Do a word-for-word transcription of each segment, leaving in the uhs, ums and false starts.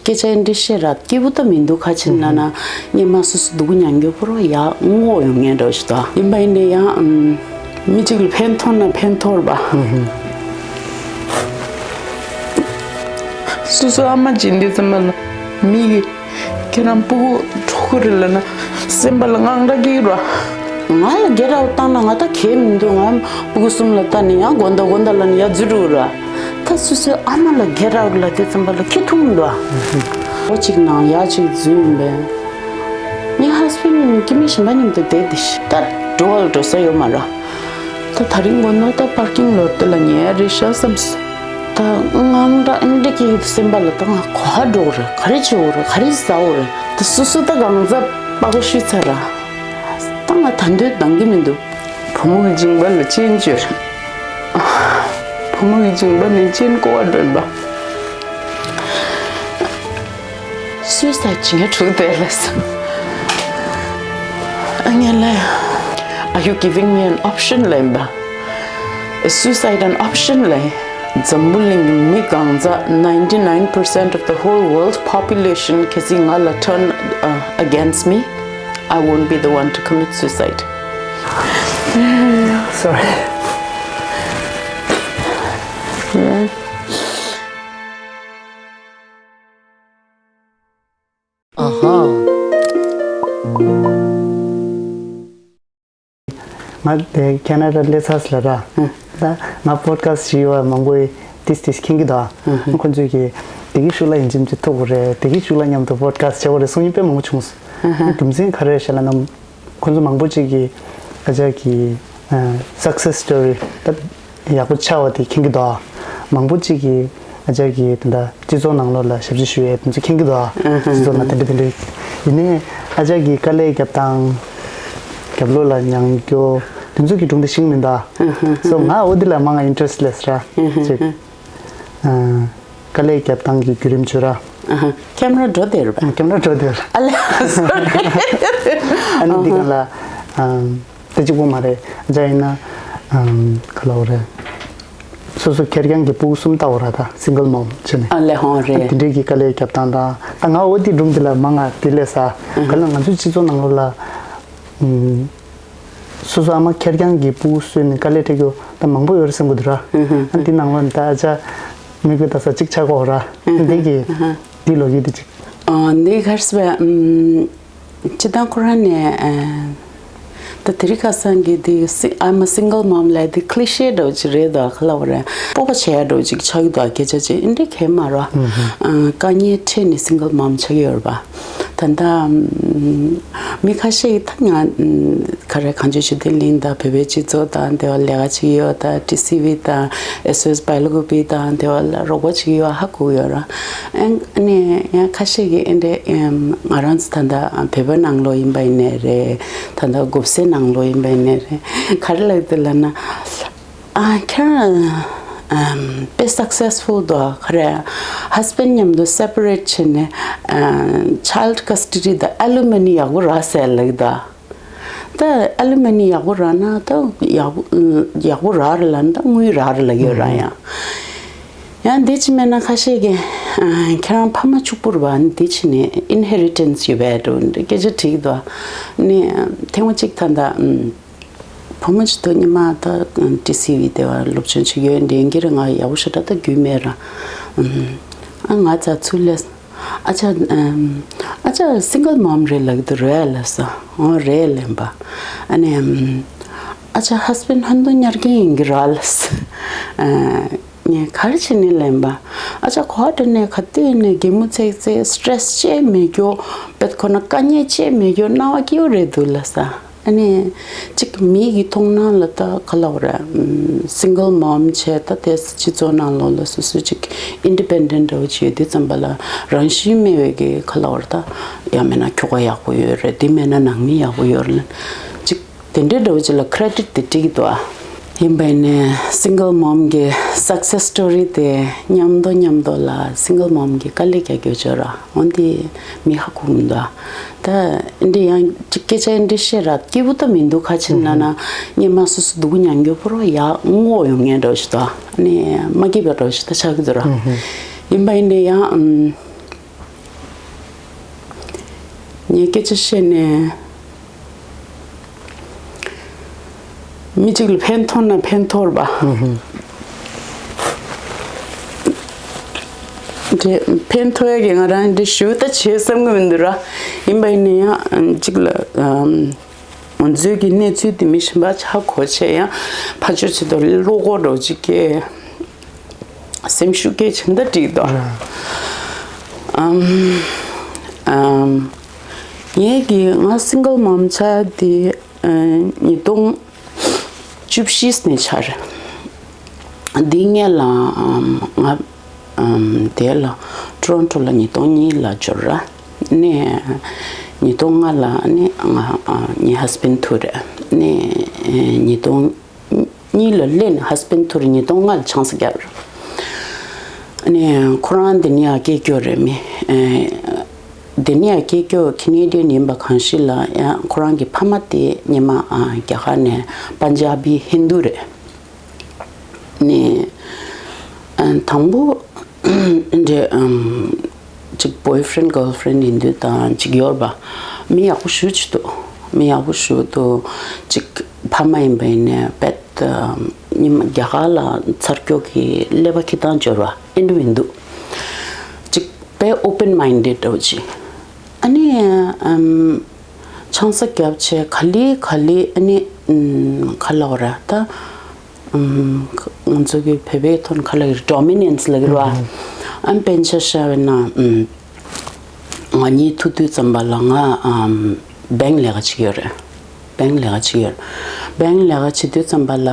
སྐད་ཆ་འདི་བཤད་ར་སྐྱིད་པོ་ད་མི་འདུག་ཁ་ཆེ་ན་ན་སྙེ་མ་སོ་སོ་སྡུག་ཉང་རྒྱུ་པོ་རོ་ཡ་ངོ་ཡོང་ངེས་འདྲ་ཞིག་ད་ཡིན་པ་ཡིན་ནས་ཡང་མི་གཅིག་ལ་ཕན་ཐོགས་ན་ཕན་ཐོགས་པ། སོ་སོ་ཨ་མ་ཅིག་འདི་ཙམ་པ་ལ་མི་གི་ཁྱེད་རང་སྤུ་གུ་གྲོགས་པོ་རེད་ལ་ན་སེམས་པ་ལ་དངངས་སྐྲག་སྐྱེ་ར། ང་ལ་རྒྱལ་རབས་བཏང་ན་ང་ད་གལ་མི་འདུག་ང་སྤུ་གུ་གསུམ་ལ་ལྟ་ནས་ཡང་དགོན་ད་དགོན་ད་ལ་ནས་ཡ་འཛུལ་འགྲོ་ར། ད་སོ་སོའི་ཨ་མ་ལ་རྒྱལ་རབས་ལ་དེ་ཙམ་པ་ལ་ཁེ་ཐུང་འདུག་འོ་གཅིག་ནང་ཡ་གཅིག་འཛུལ་ཡིན་པས། ངའི་ཧས་བྷེན་སྐྱེ་དམན་གཞན་པ་མཉམ་དུ་བསྡད་དེ་ཤི་ད་འགྲོ་བ་ལ་འགྲོ་ས་ཡོད་མ་ར། ད་དེ་རིང་དགོན་ད་ད་པར་ཀིང་ལོར་དེ་ལ་ཉལ་རེ་ཤག་བསམས། ད་དངངས་སྐྲག་ཨེ་འདྲ་སྐྱེ་གི་སེམས་པ་ལ་ད་ང་ག་པར་འགྲོ་རེད། ག་རེ་བྱེད་འོ་རེད། ག་རེ་ཟ་འོ་རེད། ད་སོ་སོ་ད་གང་ཟག་པགས་པ་བཤུས་ཚར་ར། ད་ང་ད་འདོད་འདང་གི་མི་འདུག་བུ་མོ་གི་སྦྱིན་པ་ལ་རྐྱེན་བཅོལ། བུ་མོ་གི་སྦྱིན་པ་ནི་རྐྱེན་བསྐོར་བ་སྒྲོན་པ། སུའི་སའིཌ་བྱེད་མཁན་དྲུག་དེ་ལས། ཨ་ངས་ལ། Are you giving me an option? ལབ་པ། Is suicide an option? ལབ། འཛམ་བུ་གླིང་གི་མི་གང་ཟག ninety nine percent of the whole world population གལ་སྲིད་ང་ལ་turn uh, against me, I won't be the one to commit suicide. Sorry. ཨ་ཧ། ང་དེ་ཁེ་ན་ཌ་སླེབས་ཚར་ལ་ར། ད་ང་པོ་ཌ་ཁ་སི་ཊི་བྱེད་ཡོད་པ་མང་པོ་དེས་དེས་མཁྱེན་གྱི་འདུག་ཁོ་ཚོས་ཀྱི་དེ་གི་ཤུགས་ལ་ཡིན་གཅིག་མིན་གཅིག་ཐུག་དགོས་རེད། དེ་གི་ཤུགས་ལ་མཉམ་དུ་པོ་ཌ་ཁ་སི་ཊི་བྱེད་དགོས་རེད་གསུང་མཁན་དཔེ་མང་པོ་བྱུང་སོང་། རྒྱུ་མཚན་ག་རེ་རེད་ཟེར་ལབ་ན། ཁོ་ཚོ་མང་པོ་ཅིག་གིས་ཨ་ཅག་གི་སག་སེ་སི་སི་ཊོ་རི་ད་ཡག་པོ་ཆགས་པ་དེ་མཁྱེན་གྱི་འདུག་མང་པོ་ཅིག་གིས་ཨ་ཅག་གི་ད་ལྟ་སྤྱི་ཚོགས་ནང་ལོགས་ལ་ཞབས་ཕྱི་ཞུ་ཡས་དེ་ཚོ་མཁྱེན་གྱི་འདུག་སྤྱི་ཚོགས་ནང་དེ་འདྲ་དེ་འདྲ་ཡིན་ནའི་ཨ་ཅག་གི་དཀའ་ལས་རྒྱབ་སྟངས་རྒྱབ་ལོགས་ལ་མྱངས་རྒྱུ་དེ་ཚོ་གི་སྒྲུང་དེ་ཤེས་མི་འདུག་སོ་ང་འོ་དེ་ལ་མང་ང་ཨིན་ཊེ་རེ་སི་ཊི་ལས་ར་ཅིག་དཀའ་ལས་རྒྱབ་སྟངས་ཀྱི་བརྒྱུད་རིམ་བརྗོད་ར། ཁེ་མ་ར་འགྲོ་དེ་ར་བ། ཁེ་མ་ར་འགྲོ་དེ་ར། ཨ་ལེ་སོ་རི། ཨ་ནི་འདི་གང་ལ་ཨམ་དེ་གཅིག་པོ་མ་རེད། ཨ་ཅག་ཡིན་ན་ཨམ་ག་ལ་འོ་རེད། སོ་སོ་ཁེར་རྐྱང་གི་སྤུ་གུ་གསུམ་ལྟ་འོ་ར་ད་སིང་གལ་མོམ་བྱས་ནས། ཨ་ལེ་ཧོ་རེད། དེ་འདྲའི་གི་དཀའ་ལས་རྒྱབ་སྟངས་དང་ད་ང་འོ་དེ་སྒྲུང་དེ་ལ་མང་ང་དེ་ལས་ས་ག་ལ་ང་ཚོའི་སྤྱི་ཚོགས་ནང་ལོགས་ལ་ཨམ། སོ་སོ་ཨ་མ་ཁེར་རྐྱང་གི་སྤུ་གུ་གསོས་ནས་དཀའ་ལས་འཕྲད་རྒྱུ་ད་མང་པོ་ཡོད་རེད་བསམ་གི་འདུག་ར། ཨ་འདི་ནང་ལོགས་ནས་ད་ཨ་ཅག་མི་དགོས་ད་ས་གཅིག་ཆགས་གོ་ར། འདི་གི་འདི་ལོ་རྒྱུས་འདི་གཅིག་འདི་ག་རེ་ཟེར་བ། སྤྱི་བཏང་ཁོ་རང་ནས་ད་དེ་རིང་ཁ་སང་གི་འདི་I'm a single mom ལབ་འདི་ཀི་ལི་ཤེ་འདྲ་བོ་ཅིག་རེད་ད་ག་ལ་བ་རེད། སྤོབས་པ་བྱེད་ཡ་འདྲ་བོ་ཅིག་ཆགས་ཀྱི་འདུག་སྐད་ཆ་ཅིག་འདི་འདྲ་གང་ཡང་མ་རེད། དཀའ་ངལ་འཕྲད་ནས་སིང་གལ་མོམ་ཆགས་ཀྱི་ཡོད་རེད་པ། ད་ལྟ་མི་ཁ་ཤས་ཀྱིས་ད་ང་ག་རེ་གངས་ལྗོངས་ཆོས་ལྡན་གླིང་དང་བོད་པའི་སྤྱི་ཚོགས་དང་དེ་བ་ལས་ཀ་བྱེད་ཀྱི་ཡོད་དང་ཊི་སི་ཝི་དང་ཨེས་ཨོ་ཨེས་བྷ་ལོ་ཀོ་པི་དང་དེ་བ་ལ་རོགས་པ་བྱེད་ཀྱི་ཡོད་ཧ་གོ་གི་ཡོད་ར། ཨ་ནི་ཡང་ཁ་ཤས་ཀྱིས་ཨེ་འདྲས་ང་རང་ཚོ་ད་ལྟ་བོད་པ་ནང་ལོགས་ཡིན་པ་ཡིན་ནའི་རེད། ད་ལྟ་གོ་སའི་ནང་ལོགས་ཡིན་པ་ཡིན་ནའི་རེད། ག་རེ་ལབ་ཀྱི་འདུག་ལབ་ན། ཨ་ཁྱེད་རང་དཔེ་སག་སེ་སི་ཕུལ་འདུག་ག་རེ། ཧས་བྷེན་མཉམ་དུ་སེ་པ་རེཊ་བྱས་ནས་ཆའིལ་ཌི་ཀ་སི་ཊ་ཌི་དང་ཨ་ལི་མ་ནི་ཡག་པོ་རག་ཟེར་ལབ་ཀྱི་འདུག་ད་ཨ་ལི་མ་ནི་ཡག་པོ་རག་ན་ད་ཡག་པོ་ཡག་པོ་རག་རེད་ལབ་ན་ད་དངུལ་རག་རེད་ལབ་ཡོད་ར་ཡང་། ཡང་འདི་ཅི་མེད་ན་ཁ་ཤས་ཀྱིས་ཁྱེད་རང་ཕ་མ་གཅིག་པུ་རེད་པ། འདི་ཕྱི་ནས་ཨིན་ཧེ་རི་ཊན་སི་ཡོད་པས་འགྲོ་འདི་སྐད་ཆ་དྲིས་འདུག་ནི་ཐེངས་མ་གཅིག་ད་ལྟ་བུ་མོ་གཅིག་ཏུ་ཉི་མ་ད་ཊི་སི་ཝི་དེ་བ་སློབ་སྦྱོང་བྱེད་ཡོད་འདི་འགི་རེད། ང་ཡག་པོ་ཞེ་དྲག་ད་རྒྱུས་མེད་ར། ཨ་ང་ཚ་ཚུར་ལས་ཨ་ཅག་ཨ་ཅག་སིང་གལ་མོམ་རེད་ལབ་ཀྱི་འདུག་རེད་ལབ་སོང་། འོ་རེད་ལབ་པ། ཨ་ནི་ཨ་ཅག་ཧས་བྷེན་ཧན་དུ་ཉར་མཁན་ཡིན་གྱི་ར་ལབ་སོང་། ངས་ག་རེ་བྱས་ནས་ལབ་པ། ཨ་ཅག་ག་པར་འགྲོ་ནས་ག་དུས་ནས་གད་མོ་ཚེག་ཚེག་སི་ཊེ་རེ་སི་བྱས་མེད་རྒྱུ། བེད་ཁོ་ན་དཀའ་ངལ་བྱས་མེད་རྒྱུ་སྣང་བ་སྐྱིད་པོ་རེད་འདུག་ལབ་ས། ཨ་ནི་གཅིག་མི་གི་མཐོང་སྣང་ལ་ད་ག་ལབ་ར། སིང་གལ་མོམ་བྱས་ད་དེ་སྤྱི་ཚོགས་ནང་ལོགས་ལ་སོ་སོ་གཅིག་ཨིན་ཌི་པེན་ཌེན་ཊི་འདྲ་བོ་བྱས་དུས་ཙམ་པ་ལ་རང་བཞིན་མེད་པའི་གི་ག་ལབ་ར། ད་ཡང་མེད་ན་ཁྱོ་ག་ཡག་པོ་ཡོད་རེད། དེ་མེད་ན་ནང་མི་ཡག་པོ་ཡོད་རེད་ལབ་གཅིག་དེ་འདྲའི་འདྲ་བོ་ཅིག་ལ་ཁི་རེ་ཌིཊ་དེ་སྤྲད་ཀྱི་འདུག་ཨ། ཡིན་པ་ཡིན་ནའི་སིང་གལ་མོམ་གི་སག་སེ་སི་སི་ཊོ་རི་དེ་མཉམ་དུ་མཉམ་དུ་ལ་སིང་གལ་མོམ་གི་དཀའ་ལས་རྒྱག་རྒྱུ་བྱོས་ར། འོན་ཏེ་མི་ཧ་གོ་གི་མི་འདུག་ཨ། ད་འདི་ཡང་སྐད་ཆ་འདི་བཤད་ར་སྐྱིད་པོ་ད་མི་འདུག་ཁ་ཆེ་ན་ན་སྙེ་མ་སོ་སོ་སྡུག་ཉམས་རྒྱུ་པོ་ར་ཡ་ངོ་ཡོང་ངེས་འདྲ་བོ་ཞིག་འདུག་ཨ། ནི་མ་སྐྱིད་པ་འདྲ་བོ་ཞིག་ད་ཆགས་ཀྱི་འདུག་ར། ཡིན་པ་ཡིན་ནའི་ཡང་། ངས་སྐད་ཆ་བཤད་ནས་མི་གཅིག་ལ་ཕན་ཐོགས་ན་ཕན་ཐོགས་པ། དེ་ཕན་ཐོགས་ཡ་གི་ང་རང་འདི་ཞུ་ད་བྱེད་བསམ་གི་མི་འདུག་ར། ཡིན་པ་ཡིན་ན་ཡང་གཅིག་ལ་ང་ཚོའི་གི་གནས་ཚུལ་དེ་མི་གཞན་པ་ཆ་གོ་བྱས་ཡང་ཕར་ཕྱོགས་ཆེད་དུ་བློ་ཁོག་འདྲ་བོ་ཅིག་སྐྱེ། སེམས་ཤུགས་སྐྱེད་བྱེད་འདི་འགྲིག་དོ། ཨམ། ཨམ། ངས་ཀྱི་ང་single mom་ཆགས་དེ་ཉིས་སྟོང་བཅུ་བཞི་ནས་ཆགས་རེད། འདི་སྔོན་ལ་ཨམ་ང་ཨམ་དེ་ལ་Toronto་ལ་ཉིས་སྟོང་གཉིས་ལ་འབྱོར་ར། ནས་ཉིས་སྟོང་ལྔ་ལ་ནི་ང་ཨ་ངའི་husband་ཐུག་རེད། ནས་ཉིས་སྟོང་གཉིས་ལ་སླེབས་ནས་husband་ཐུག་རེད། ཉིས་སྟོང་ལྔ་ལ་ཆང་ས་བརྒྱབ་རེད། ནས་ཁོ་རང་འདི་ནས་ཡར་སྐྱེས་སྐྱོ་རེད་མི། འདི་ནས་ཡར་སྐྱེས་སྐྱོ་Canadian་ཡིན་པ་གང་ཞིག་ལ་ཡང་ཁོ་རང་གི་ཕ་མ་དེ་སྔོན་མ་ཨ་རྒྱ་གར་ནས་Punjabi་Hindu་རེད། ནས་ཨ་དང་པོ་འདྲེ་ཨམ་ཅིག་boyfriend girlfriend་ཡིན་དུས་དང་ཅིག་ཡོད་པ། མི་ཡག་པོ་ཞུ་ཅི་འདུག་མི་ཡག་པོ་ཞུ་འདུག་ཅིག་ཕ་མ་ཡིན་པ་ཡིན་ནས་བེད་ཉི་མ་རྒྱ་གར་ལ་འཚར་སྐྱོ་གི་ཀླད་པ་ཁྱི་སྟངས་འབྱོར་བ་ཨེ་འདྲ་མི་འདུག་ཅིག་དཔེ་open minded་འདྲ་བོ་ཅིག་ཨ་ནི་ཨམ་ཆང་ས་བརྒྱབ་བྱས་ག་ལེ་ག་ལེ་ཨ་ནི་ཨམ་ག་ལབ་ར་ད། ང་ཚོ་གི་བོད་པའི་ཐོག་ནས་ག་ལབ་ཀྱི་རེད། dominance་ལབ་ཀྱི་རེད་བ། ཨ་དཔེར་ན་ཆ་བཞག་པ་ན་ང་གཉིས་ཐུག་དུས་ཙམ་པ་ལ་ང་bank་ལས་ཀ་བྱེད་ཀྱི་ཡོད་རེད། bank་ལས་ཀ་བྱེད་ཀྱི་ཡོད་རེད། bank་ལས་ཀ་བྱེད་དུས་ཙམ་པ་ལ་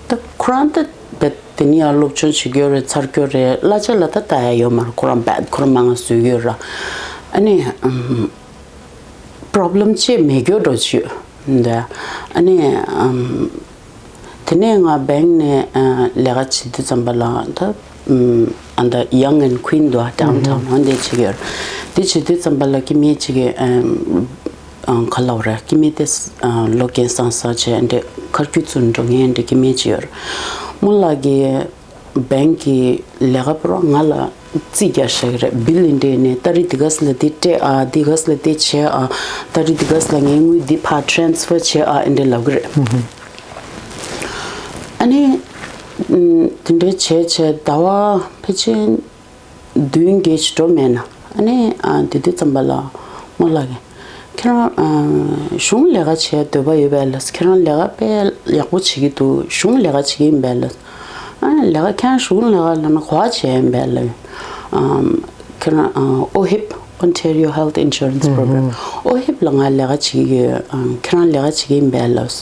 ད་ཁོ་རང་ད་རྦད་དེ་ནས་ཡར་སློབ་སྦྱོང་བྱེད་ཀྱི་ཡོད་རེད། འཚར་ཀྱི་ཡོད་རེད། གླ་ཆ་ལ་ད་ལྟ་ཡ་ཡོད་མ་རེད། ཁོ་རང་རྦད་ཁོ་རང་མང་ང་བཟོས་ཀྱི་ཡོད་ར། ཨ་ནི། problem་ཅིག་མེད་རྒྱུ་འགྲོ་ཅིག་ཡོད་འདུག་ཨ་ནི་ཨམ་དེ་ནས་ང་bank་ནས་ཨ་ལས་ཀ་བྱེད་དུས་ཙམ་པ་ལ་ད་ཨམ་ཨ་ད་Yonge and Queen་འདུག downtown་ཨ་འདི་བྱེད་ཀྱི་ཡོད། དེ་བྱེད་དུས་ཙམ་པ་ལ་སྐྱེ་དམན་ཅིག་གི་ཨམ་ཨ་ག་ལབ་ར་སྐྱེ་དམན་དེ་ཨ་ལོ་རྒན་སང་ས་བྱས་འདི་ཁར་ཁྱུ་ཚུར་འགྲོ་མཁན་འདི་སྐྱེ་དམན་ཅིག་ཡོད། རྨོ་ལགས་ཀྱི་bank་གི་ལས་ཀ་པོ་རང་ང་ལ་རྩིས་རྒྱག་བཞག་གི་རེད། bill་འདྲེས་ནས་ཏ་རིག་འདི་ག་ས་ལ་འདི་སྤྲད་ཨ། འདི་ག་ས་ལ་འདི་བྱས་ཨ། ཏ་རིག་འདི་ག་ས་ལ་ངའི་དངུལ་འདི་ཕར་transfer་བྱས་ཨ་འདྲེ་ལབ་གི་རེད། ཨ་ནི་དེ་འདྲའི་བྱས་བྱས་ཟླ་བ་ཕལ་ཆེར་བདུན་བརྒྱད་ཅིག་འགྲོ་མེད་ན། ཨ་ནི་ཨ་དེ་དུས་ཙམ་པ་ལ་རྨོ་ལགས་ཀྱིས་ཁྱེད་རང་ཨ་གཞུང་ལས་ཀ་བྱེད་འདོད་པ་ཡོད་པས་ལགས། ཁྱེད་རང་ལས་ཀ་དཔེ་ཡག་པོ་བྱེད་ཀྱི་འདུག་གཞུང་ལས་ཀ་བྱེད་ཀྱི་ཡིན་པས་ལགས། ཨ་ལས་ཀ་ཁྱེད་རང་གཞུང་ལས་ཀ་ལབ་ན་ག་པར་བྱེད་ཡིན་པས་ལགས། ཨམ་ཁྱེད་རང་ཨ་OHIP Ontario Health Insurance Program OHIP་ལ་ང་ལས་ཀ་བྱེད་ཀྱི་ཡོད། ཨ་ཁྱེད་རང་ལས་ཀ་བྱེད་ཀྱི་ཡིན་པས་ལགས།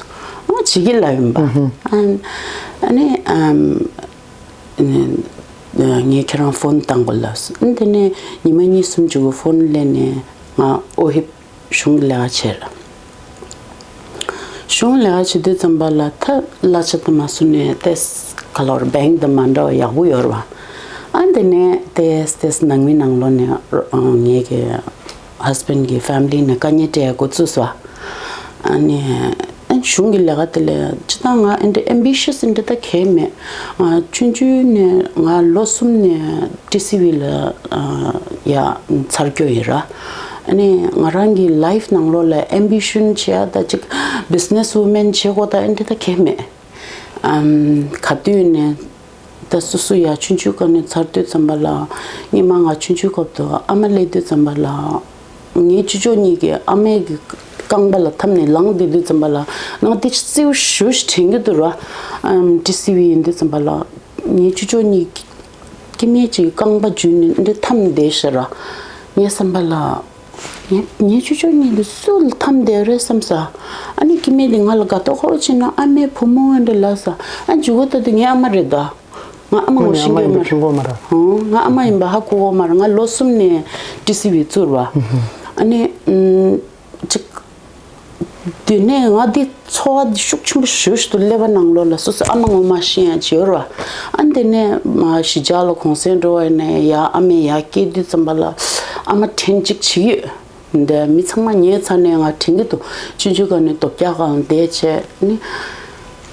ཨ་བྱེད་ཀྱི་ལབ་ཡིན་པ། ཨ་ཨ་ནི་ཨམ། ངས་ཁྱེད་རང་ཕོན་བཏང་དགོས་ལབ་སོང་། དེ་ནས་ཉི་མ་གཉིས་གསུམ་ཅིག་གི་ཕོན་སླེབས་ནས་ང་ཨོ་ཧིབ་གཞུང་ལས་ཀ་བྱས། གཞུང་ལས་ཀ་བྱེད་དུས་ཙམ་པ་ལ་ད་གླ་ཆ་དང་མ་སུ་ནས་ཏེས་ག་ལོར་བེང་དང་མ་འདྲ་བ་ཡག་པོ་ཡོད་རེད་བ། ཨ་དེ་ནས་ཏེས་ཏེས་ནང་མི་ནང་ལོགས་ནས་ངས་ཀྱི་husband་གི་family་ནས་དཀའ་ངལ་སྤྲད་འགོ་བཙུགས་སོ། ཨ་ནི་གཞུང་གི་ལས་ཀ་དེ་ལས་ཅི་ད་ང་ཨེ་འདྲ་ambitious་ཨེ་འདྲ་ད་གས་མེད། ང་ཆུང་ཆུང་ནས་ང་ལོ་གསུམ་ནས་ཊི་སི་ཝི་ལ་ཡ་འཚར་སྐྱོ་ཡིན་ར། ཨ་ནི་ང་རང་གི་life་ནང་ལོགས་ལ་ambition་བྱེད་ཡ་ད་ཅིག་business woman་བྱེད་དགོས་ད་ཨེ་འདྲ་ད་གས་མེད། ཨམ་ག་དུས་ནས། ད་སོ་སོ་ཡ་ཆུང་ཆུང་སྐབས་ནས་འཚར་དུས་ཙམ་པ་ལ། སྔོན་མ་ང་ཆུང་ཆུང་སྐབས་དུ་ཨ་མ་སླེབས་དུས་ཙམ་པ་ལ། ངའི་ཅོ་ཅོ་གཉིས་ཀྱིས་ཨ་མའི་གི་རྐང་པ་ལ་འཐམས་ནས་ལངས་བསྡད་དུས་ཙམ་པ་ལ་ནང་དེ་རྩེའུ་ཞུ་ཞིག་དྲན་གྱི་འདུག་ར། ཨམ་ཊི་སི་ཝི་ཡིན་དུས་ཙམ་པ་ལ། ངའི་ཅོ་ཅོ་གཉིས་ཀྱིས་སྐྱེ་དམན་ཅིག་རྐང་པ་འཇུས་ནས་འདི་འཐམས་བསྡད་ཤག་ར། ངའི་བསམ་པ་ལ། ངའི་ངའི་ཅོ་ཅོ་གཉིས་འདི་སུ་ལ་འཐམས་བསྡད་རེད་བསམ་ས། ཨ་ནི་སྐྱེ་དམན་འདི་ང་ལ་དགའ་ཏོག་ཁ་པོ་བྱས་ན་ཨ་མའི་བུ་མོ་འདྲ་ལབ་ས། ཨ་མཇུག་གུ་ལྟ་དུས་ངའི་ཨ་མ་རེད་ད། ང་ཨ་མ་ངོ་ཤེས་ཀྱི་མ་རེད། ཧོ་ང་ཨ་མ་ཡིན་པ་ཧ་གོ་གི་མ་རེད། ང་ལོ་གསུམ་ནས་ཊི་སི་ཝི་བཙུགས་པ། ཨ་ནི་ཨུམ་ཅིག་དེ་ནས་ང་འདི་ཚོར་བ་འདི་ཤུགས་ཆེན་པོ་ཞེ་པོ་ཞིག་འདུག་ཀླད་པ་ནང་ལོགས་ལ་སོ་སོའི་ཨ་མ་ངོ་མ་ཤེས་ཡ་ཅིག་ཡོད་རེད་བ། ཨ་འདི་ནས་མ་གཞིས་ཆགས་ལ་གུང་སེང་འགྲོ་བ་ཡིན་ན་ཡ་ཨ་མས་ཡ་སྐྱེལ་དུས་ཙམ་པ་ལ་ཨ་མ་དྲན་ཅིག་བྱེད་ཀྱི་ཡོད། འདི་མི་ཚང་མ་ཉལ་ཚར་ནས་ང་དྲན་གྱི་འདུག་ཆུང་ཆུང་སྒང་ནས་རྡོ་བཀྱག་སྒང་བསྡད་བྱས་ནི།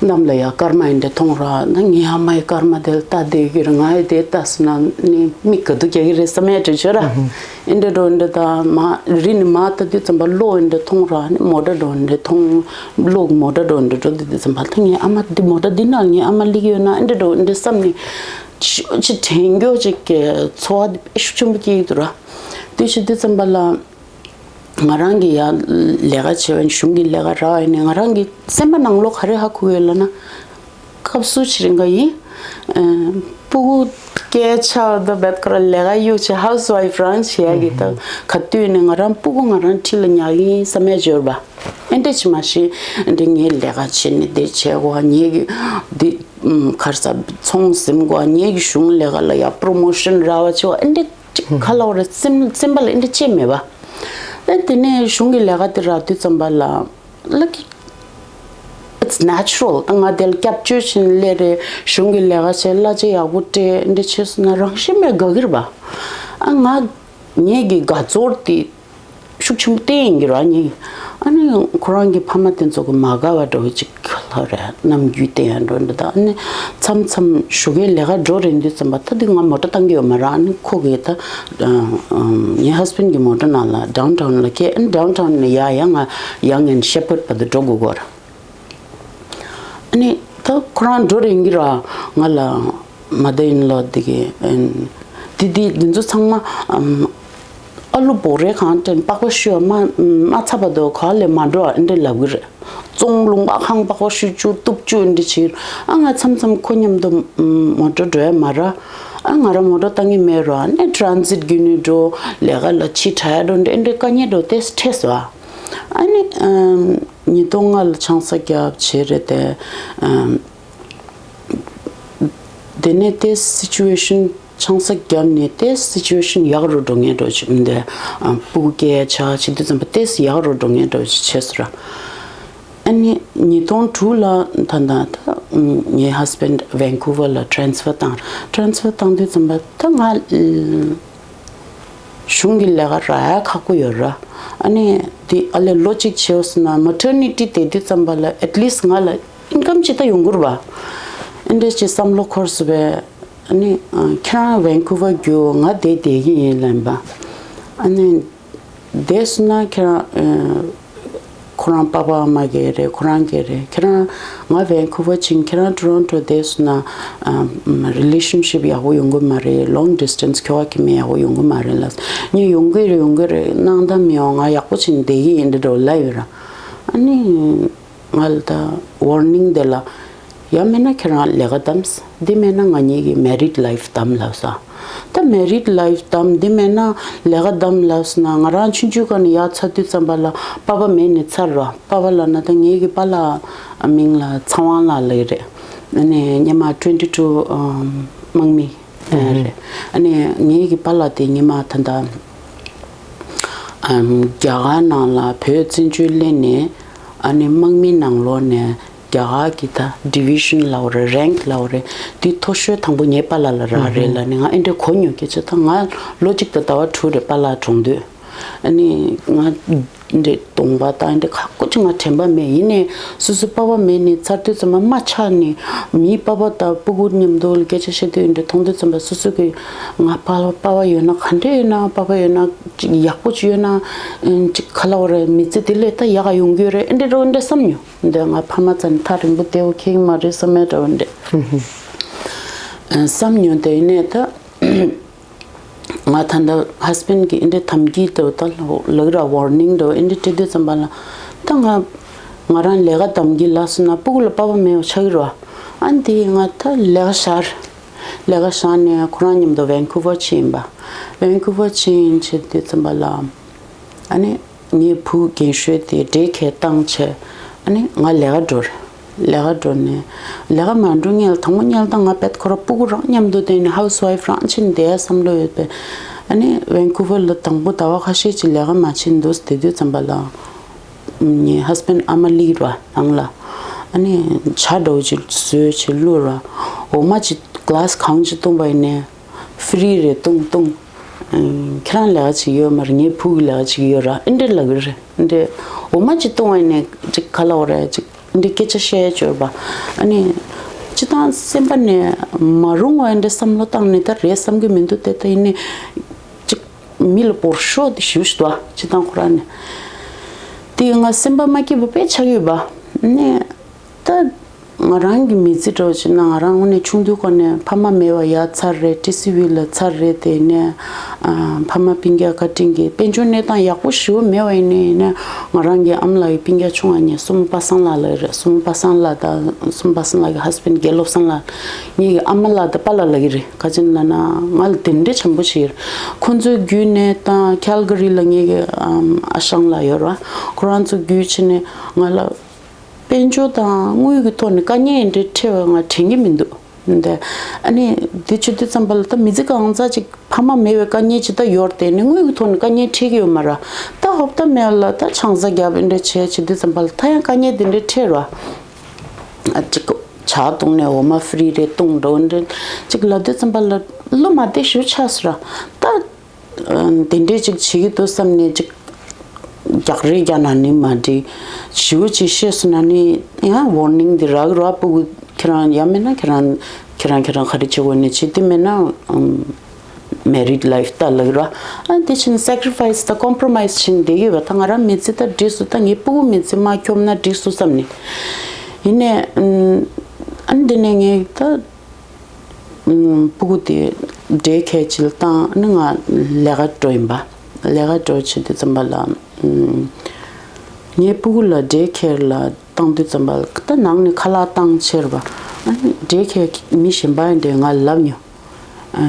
གནམ་ལ་ཡ་སྐར་མ་ཡིན་འདྲ་མཐོང་ར། ན་ངའི་ཨ་མའི་སྐར་མ་དེ་ལ་ལྟ་བསྡད་ཀྱི་རེད། ང་ཡི་དེ་ལྟ་སོང་ན་ནི་མིག་ག་དུས་རྒྱག་གི་རེད་བསམ་ཡ་དྲན་བྱོས་ར། ཨིན་འདྲ་འགྲོ་འདྲ་ད་མ་རི་ནི་མ་ལྟ་དུས་ཙམ་པ་གློག་ཡིན་འདྲ་མཐོང་ར། ནི་མོ་ཊ་འགྲོ་འདྲ་མཐོང་། གློག་མོ་ཊ་འགྲོ་འདྲ་འགྲོ་དུས་ཙམ་པ་ད་ངའི་ཨ་མ་འདི་མོ་ཊ་འདི་ནང་ངའི་ཨ་མ་སླེབས་ཡོད་ན་ཨིན་འདྲ་འགྲོ་འདྲ་བསམ་ནི་ཅི་ཅི་དྲན་རྒྱུ་ཅིག་གི་ཚོར་བ་དེ་དཔེ་ཤུགས་ཆེན་པོ་སྐྱེ་གི་འདུག་ར། དུས་ཤི་དུས་ཙམ་པ་ལ། ང་རང་གི་ཡ་ལས་ཀ་བྱེད་པ་ཡིན། གཞུང་གི་ལས་ཀ་རག་ཡིན་ནའི་ང་རང་གི་སེམས་པ་ནང་ལོགས་ག་རེ་ཧ་གོ་ཡོད་ལབ་ན། སྐབས་སུ་ཕྱིར་འགའ་ཡིན། ཨ། སྤུ་གུ་སྐྱེ་ཆགས་ད་བད་ཁོ་ར་ལས་ཀ་གཡུག་བྱེད་ཧའུ་སི་ཝའིཕ་རང་བྱེད་ཡ་གི་ད་ག་དུས་ནས་ང་རང་སྤུ་གུ་ང་རང་འཁྲིས་ལ་ཉར་གི་ཡིན་བསམ་ཡ་འབྱོར་བ། ཨེ་འདྲ་ཅི་མ་ཤེས་ཨེ་འདྲ་ངའི་ལས་ཀ་བྱེད་ནས་དེ་བྱེད་དགོས་ངའི་གི་འདི་ཁར་ས་ཚོང་ཟིན་དགོས་ངའི་གི་གཞུང་ལས་ཀ་ལ་ཡ་པྲོ་མོ་ཤོན་རག་པ་བྱེད་དགོས་ཨེ་འདྲ། ཅིག་ག་ལབ་རེད། སེམས་སེམས་པ་ལ་ཨེ་འདྲ་ཅི་མེད་པ། ཨེ་དེ་ནས་གཞུང་གི་ལས་ཀ་དེ་རག་དུས་ཙམ་པ་ལ། Like, it's natural. ད་ང་དེ་ལ་སྐྱབས་བཅོལ་ཕྱིན་སླེབས་རེད། གཞུང་གི་ལས་ཀ་བྱས་གླ་ཆ་ཡག་པོ་སྤྲད་ཨེ་འདྲ་བྱས་སོང་ན་རང་བཞིན་མེད་དགའ་གི་རེད་པ། ཨ་ང་ངེད་ཀྱི་དགའ་ཚོར་དེ་ཤུགས་ཆེན་པོ་བསྟན་ཡིན་གྱི་རེད་ངེད། ཨ་ནི་ཁོ་རང་གི་ཕ་མ་དེ་ཚོ་གི་མ་དགའ་བ་འདྲ་བོ་ཅིག་ལྷག་རེད། ནམ་རྒྱུན་བསྟན་ཡ་འགྲོ་འདི་དག་ནི་མཚམས་མཚམས་ཞོགས་ཀས་ལས་ཀ་འགྲོ་རན་དུས་ཙམ་པ་ད་འདི་ང་མོ་ཊ་བཏང་གི་ཡོད་མ་རེད། ཨ་ནི་ཁོ་གིས་ད་ངའི་ཧས་བྷེན་གི་མོ་ཊ་ནང་ལ་ཌའུན་ཊའུན་ལ་ཁྱེར། ཨ་ནི་ཌའུན་ཊའུན་ནས་ཡ་ཡ་ང་ཡང་ངན་ཤེ་པར་བར་དུ་འགྲོ་དགོས་ཀྱི་རེད། ཨ་ནི་ད་ཁོ་རང་འགྲོ་རན་གི་ར། ང་ལ་མ་དེ་ཡིན་ལོ་འདི་གི་ཨན་འདི་འདི་འདི་ཚོ་ཚང་མ་ཨམ། ཨ་ལུ་བོ་རེ་གང་དྲན་པགས་པ་བཤུས་མ་མ་ཚ་བར་དུ་ག་ལས་མ་འགྲོ་ཨ་འདྲ་ལབ་གི་རེད། བཙོང་ལུང་པ་ཁང་པགས་པ་བཤུས་བཅུག་གཏུབ་བཅུག་འདི་བྱེད། ཨ་ང་མཚམས་མཚམས་ཁོ་མཉམ་དུ་མོ་ཊ་འགྲོ་ཡ་མ་ར། ཨ་ང་ར་མོ་ཊ་བཏང་གི་མེད་ར། ཨ་ནི་ཊ་རན་སིཊ་བརྒྱུད་ནས་འགྲོ། ལས་ཀ་ལ་ཕྱི་དྲག་ཡ་འགྲོ་འདི་འདྲའི་དཀའ་ངལ་འགྲོ་དེ་འཕྲད་སོང་། ཨ་ནི་ཉིས་སྟོང་ལྔ་ལ་ཆང་ས་བརྒྱབ་བྱས་རེད་དེ། དེ་ནས་དེ་སི་ཅུ་ཨེ་ཤན་ཆང་ས་བརྒྱབ་ནས་དེ་སི་ཅུ་ཨེ་ཤན་ཡག་རུ་འགྲོ་ངེས་འགྲོ་ཆུ་མི་འདུག་ཨ་སྤུ་གུ་སྐྱེ་ཆགས་བྱེད་དུས་ཙམ་པ་དེ་ཡག་རུ་འགྲོ་ངེས་འགྲོ་ཆུ་བྱས་སོ་ར། ཨ་ནི་ཉིས་སྟོང་དྲུག་ལ་ད་ལྟ་ད་ངའི་ཧས་བྷེན་ཝན་ཀུ་ཝར་ལ་ཊ་རན་སི་ཕར་བཏང་། ཊ་རན་སི་ཕར་བཏང་དུས་ཙམ་པ་ད་ང་གཞུང་གི་ལས་ཀ་རག་ཡ་ཁག་པོ་ཡོད་ར། ཨ་ནི་དེ་ཨ་ལས་ལོ་གཅིག་བྱས་སོང་ན་མ་ཊར་ནི་ཊི་བསྡད་དུས་ཙམ་པ་ལ་ཨེཊ་ལིསཊ་ང་ལ་ཨིན་ཀམ་ཅིག་ད་ཡོང་གི་རེད་པ། ཨེ་འདྲ་ཅིག་བསམ་བློ་འཁོར་སོང་བས། ཨ་ནི་ཁྱེད་རང་ཝན་ཀུ་ཝར་རྒྱུགས། ང་དེ་བསྡད་ཀྱི་ཡིན་ལབ་པ། ཨ་ནི་བསྡད་སོང་ན་ཁྱེད་རང་ཁོ་རང་པ་ཕ་ཨ་མ་གིས་རེད། ཁོ་རང་གིས་རེད། ཁྱེད་རང་ང་ཝན་ཀུ་ཝར་ཕྱིན་ཁྱེད་རང་ཊོ་རོན་ཊོ་བསྡད་སོང་ན་རི་ལེ་ཤན་ཤིབ་ཡག་པོ་ཡོང་གི་མ་རེད། ལོང་ཌི་སི་ཊན་སི་ཁྱོ་ག་གིས་མི་ཡག་པོ་ཡོང་གི་མ་རེད་ལབ། ངས་ཡོང་གི་རེད་ཡོང་གི་རེད། སྣང་དག་མི་ཡོང་། ང་ཡག་པོ་བྱས་ནས་བསྡད་ཀྱི་ཡིན་འདི་འདྲ་ལབ་ཡོད་ར། ཨ་ནི། ང་ལ་ད་ཝར་ནིང་དེ་ལ། ཡང་མིན་ན་ཁྱེད་རང་ལས་ཀ་བདམས། འདི་མིན་ན་ང་གཉིས་ཀྱི་མེ་རིཌ་ལའིཕ་བདམས་ལབ་ས། ད་མེ་རིཌ་ལའིཕ་བདམས། འདི་མིན་ན་ལས་ཀ་བདམས་ལབ་སོང་ན་ང་རང་ཆུང་ཆུང་སྒང་ནས་ཡར་ཚར་དུས་ཙམ་པ་ལ་པ་ཕ་མེད་ནས་ཚར་ར། པ་ཕ་ལབ་ན་ད་ངེད་ཀྱི་པཱ་ལགས་མིང་ལ་ཚེ་དབང་ལགས་ལབ་ཀྱི་རེད། ཨ་ནི་སྔོན་མ་ཊུ་ཝེན་ཊི་ཊུ་དམག་མི་རེད། ཨ་ནི་ངེད་ཀྱི་པཱ་ལགས་དེ་སྔོན་མ་ད་ལྟ་རྒྱ་གར་ནང་ལ་བོད་བཙན་བྱོལ་སླེབས་ནས། ཨ་ནི་དམག་མི་ནང་ལོགས་ནས་རྒྱ་གར་གྱི་ད་ཌི་བི་ཤན་ལབ་རེད། རེང་ལབ་རེད། དེ་མཐོ་ཤོས་དང་པོ་ངའི་པཱ་ལགས་ལ་རག་རེད་ལབ་ནས་ང་ཨེ་འདྲ་གོ་མྱོང་། སྐད་ཆ་ད་ང་ལོ་གཅིག་དང་ཟླ་བ་དྲུག་རེད་པཱ་ལགས་གྲོངས་དུས། ཨ་ནི་ང་འདྲ་གདོང་པ་དང་འདྲ་ཁག་པོ་ཅིག་ང་དྲན་པ་མེད། ཡིན་ནའི་སོ་སོའི་པ་ཕ་མེད་ནས་ཚར་དུས་ཙམ་པ་རྨ་ཆགས་ནས་མིའི་པ་ཕ་དང་སྤུ་གུ་མཉམ་དུ་སྐད་ཆ་བཤད་དུས་འདྲ་མཐོང་དུས་ཙམ་པ་སོ་སོ་གི་ང་པ་ཕ་པ་ཕ་ཡོད་ན་ག་འདྲ་ཡོད་ན། པ་ཕ་ཡོད་ན་ཅིག་ཡག་པོ་ཅིག་ཡོད་ན་ཅིག་ག་ལབ་རེད། མི་ཚེ་དེ་ལས་ད་ཡག་ག་ཡོང་གི་ཡོད་རེད། འདྲ་འདྲ་བོ་འདྲ་བསམ་མྱོང་། འདི་ང་ཕ་མ་རྩ་ནས་ཐག་རིང་པོ་བསྡད་ཡོད་ཁེགས་མ་རེད་བསམ་ཡ་འདྲ་བོ་འདྲ་བསམ་མྱོང་། དེ་ཡིན་ནའི་ད། ང་ད་ལྟ་ཧས་བྷེན་གྱི་འདི་འདྲ་དམ་ཚིག་འདྲ་བོ་ད་ལབ་ར་ཝར་ནིང་འདྲ་བོ་འདི་འདྲ་སྤྲད་དུས་ཙམ་པ་ལ། ད་ང་ང་རང་ལས་ཀ་གདམ་གྱི་ལབ་སོང་ན་སྤུ་གུ་ལ་པ་ཕ་མེད་པ་ཆགས་ཀྱི་རེད་པ། ཨ་འདི་ང་ད་ལས་ཀ་བཞག་རེད། ལས་ཀ་བཞག་ནས་ཁོ་རང་མཉམ་དུ་ཝན་ཀུ་ཝར་ཕྱིན་པ། ཝན་ཀུ་ཝར་ཕྱིན་བྱས་དུས་ཙམ་པ་ལ། ཨ་ནི་ངའི་བུ་རྒན་ཤོས་དེ་འདྲེ་ཁལ་བཏང་བྱས། ཨ་ནི་ང་ལས་ཀ་འགྲོ་རེད། ལས་ཀ་འགྲོ་ནས་ལས་ཀ་མ་འགྲོ་སྔོན་ལ་དང་པོ་སྔོན་ལ་ད་ང་བད་ཁོ་ར་སྤུ་གུ་རང་མཉམ་དུ་བསྡད་ནས་ཧའུ་སི་ཝའིཕ་རང་བྱས་ནས་བསྡད་ཡ་བསམ་བློ་ཡོད་པས། ཨ་ནི་ཝན་ཀུ་ཝར་ལ་དང་པོ་ཟླ་བ་ཁ་ཤས་ཅིག་ལས་ཀ་མ་བྱས་འདུག་བསྡད་དུས་ཙམ་པ་ལ། ངའི་ཧས་བྷེན་ཨ་མ་སླེབས་ར་ནང་ལ། ཨ་ནི་ཇ་འདྲ་བོ་ཅིག་བཟོས་བྱས་བླུགས་ར། འོ་མ་ཅིག་གི་ལ་སི་གང་ཅིག་བཏུངས་པ་ཡིན་ནའི་ཧྥི་རི་རེད། བཏུང་བཏུང་། ཨ་ཁྱེད་རང་ལས་ཀ་བྱེད་ཀྱི་ཡོད་མ་རེད། ངའི་བུ་གི་ལས་ཀ་བྱེད་ཀྱི་ཡོད་ར། ཨེ་འདྲ་ལབ་ཀྱི་རེད། ཨེ་འདྲ། འོ་མ་ཅིག་བཏུང་བ་ཡིན་ནའི་ཅིག་ག་ལབ་དགོས་རེད། ཅིག་ འདི་སྐད་ཆ་བཤད་ཡ་འབྱོར་བ། ཨ་ནི་སྤྱིར་བཏང་སེམས་པ་ནས་མ་རུང་བ་འདྲ་བསམ་བློ་བཏང་ནས་ད་རེད་བསམ་གི་མི་འདུག་སྟེ། ད་ཡིན་ནའི་ཅིག་མི་ལ་བོར་ཤོག་དེ་ཞུ་ཞུ་དོ། སྤྱིར་བཏང་ཁོ་རང་ནས་དེ་ང་སེམས་པ་མ་སྐྱིད་པ་དཔེ་ཆགས་ཡོད་པ། ནས་ད་ང་རང་གི་མི་ཚེ་འདྲ་བོ་བྱས་ན། ང་རང་དངོས་གནས་ཆུང་དུས་སྐབས་ནས་ཕ་མ་མེད་པ་ཡ་ཚར་རེད། ཊི་སི་ཝི་ལ་ཚར་རེད། དེ་ནས་ཨ་ཕ་མ་སྤུན་ཀྱག་བཀའ་དྲིན་གྱིས་དཔལ་འབྱོར་གནས་སྟངས་ཡག་པོ་ཞེ་པོ་མེད་པ་ཡིན་ནའི། ཡིན་ན་ང་རང་གི་ཨ་མ་ལགས་ཀྱི་སྤུན་ཀྱག་ཆུང་བ་ངས་སྲུ་མོ་པ་སངས་ལགས་ལབ་རེད། སྲུ་མོ་པ་སངས་ལགས་དང་སྲུ་མོ་པ་སངས་ལགས་ཀྱི་ཧས་བྷེན་ཌི་དགེ་སློབ་སངས་ལགས། ངེད་ཀྱི་ཨ་མ་ལགས་དང་པཱ་ལགས་ལབ་ཀྱི་རེད། ག་ཅི་ལབ་ན་ང་ལ་དེ་འདྲའི་བྱམས་པོ་བྱེད་ཀྱི་རེད། ཁོང་ཚོའི་བརྒྱུད་ནས་དང་ཁལ་གྷ་རི་ལ་ངེད་ཀྱི་ཨམ་ཨ་ཞང་ལགས་ཡོད་རེད། ཁོ་རང་ཚོ་བརྒྱུད་བྱས་ནས་ང་ལ་དཔལ་འབྱོར་དང་དངུལ་གྱི་ཐོག་ནས་དཀའ་ངལ་འདྲ་འཕྲད་པ་ང་དྲན་གྱི་མི་འདུག་འདི་ཨ་ནི་འདི་བྱེད་དུས་ཙམ་པ་ལ་ད་མི་ཚེ་གང་ཙམ་ཅིག་ཕ་མ་མེད་པའི་དཀའ་ངལ་ཅིག་ད་ཡོད་རེད། དེ་ནི་དངུལ་གྱི་ཐོག་ནས་དཀའ་ངལ་འཕྲད་ཀྱི་ཡོད་མ་རེད། ད་ཧོབ་ཏེ་མེད་ལ་ད་ཆང་ས་བརྒྱབ་འདྲ་བྱས་བྱེད་དུས་ཙམ་པ་ལ་ད་ཡང་དཀའ་ངལ་འདི་འདྲ་འཕྲད་རེད། ཨ་ཅིག་ཇ་བཏུང་ནས་འོ་མ་ཕི་རི་རེ་བཏུང་འགྲོ་འདྲ་ཅིག་ལབ་དུས་ཙམ་པ་ལ་བློ་མ་བདེ་ཞེ་པོ་ཆགས་སོང་ར། ད་དེ་འདྲས་ཅིག་བྱེད་ཀྱི་འདུག་བསམ་ནས་ཅིག་རྒྱག་རེས་རྒྱག་ན་ནི་མ་འགྲིག་ཞེ་པོ་ཅིག་བཤད་སོང་ན་ནི་ཡང་ཝར་ནིང་འདི་རག་ར། ཕྲུ་གུ་ཁྱེད་རང་ཡང་མིན་ན་ཁྱེད་རང་ཁྱེད་རང་ཁྱེད་རང་ག་རེ་བྱེད་དགོས་ནི་བྱེད། དེ་མིན་ན་ཨམ་མེ་རིཌ་ལའིཕ་ད་ལབ་ར། ཨ་དེ་བྱས་ནས་སེག་རི་ཕའི་སི་དང་ཀོམ་པྲོ་མའི་སི་བྱས་ནས་བསྡད་ཀྱི་ཡོད་པ། ད་ང་རང་མི་ཚེ་ད་འགྲིག་སོང་། ད་ངའི་ཕྲུ་གུ་མི་ཚེ་མ་འཁྱོམ་ན་འགྲིག་སོང་བསམ་ནས། ཡིན་ནའི་ཨམ་ཨ་འདི་ནས་ངས་ད་ཨམ་ཕྲུ་གུ་དེ་ཌེ་ཁེར་ཅིག་ལ་བཏང་། ཨ་ནི་ང་ལས་ཀ་འགྲོ་ཡིན་པ། ལས་ཀ་འགྲོ་བྱེད་དུས་ཙམ་པ་ལ་ཨམ་ངའི་ཕྲུ་གུ་ལ་ཌེ་ཁེར་ལ་བཏང་དུས་ཙམ་པ་ལ་ད་ནང་ནས་ཁ་ལག་བཏང་ཕྱིར་བ། ཨ་ནི་ཌེ་ཁེར་མི་གཞན་པ་ཡིན་དུས་ང་ལབ་མྱོང་། ཨ་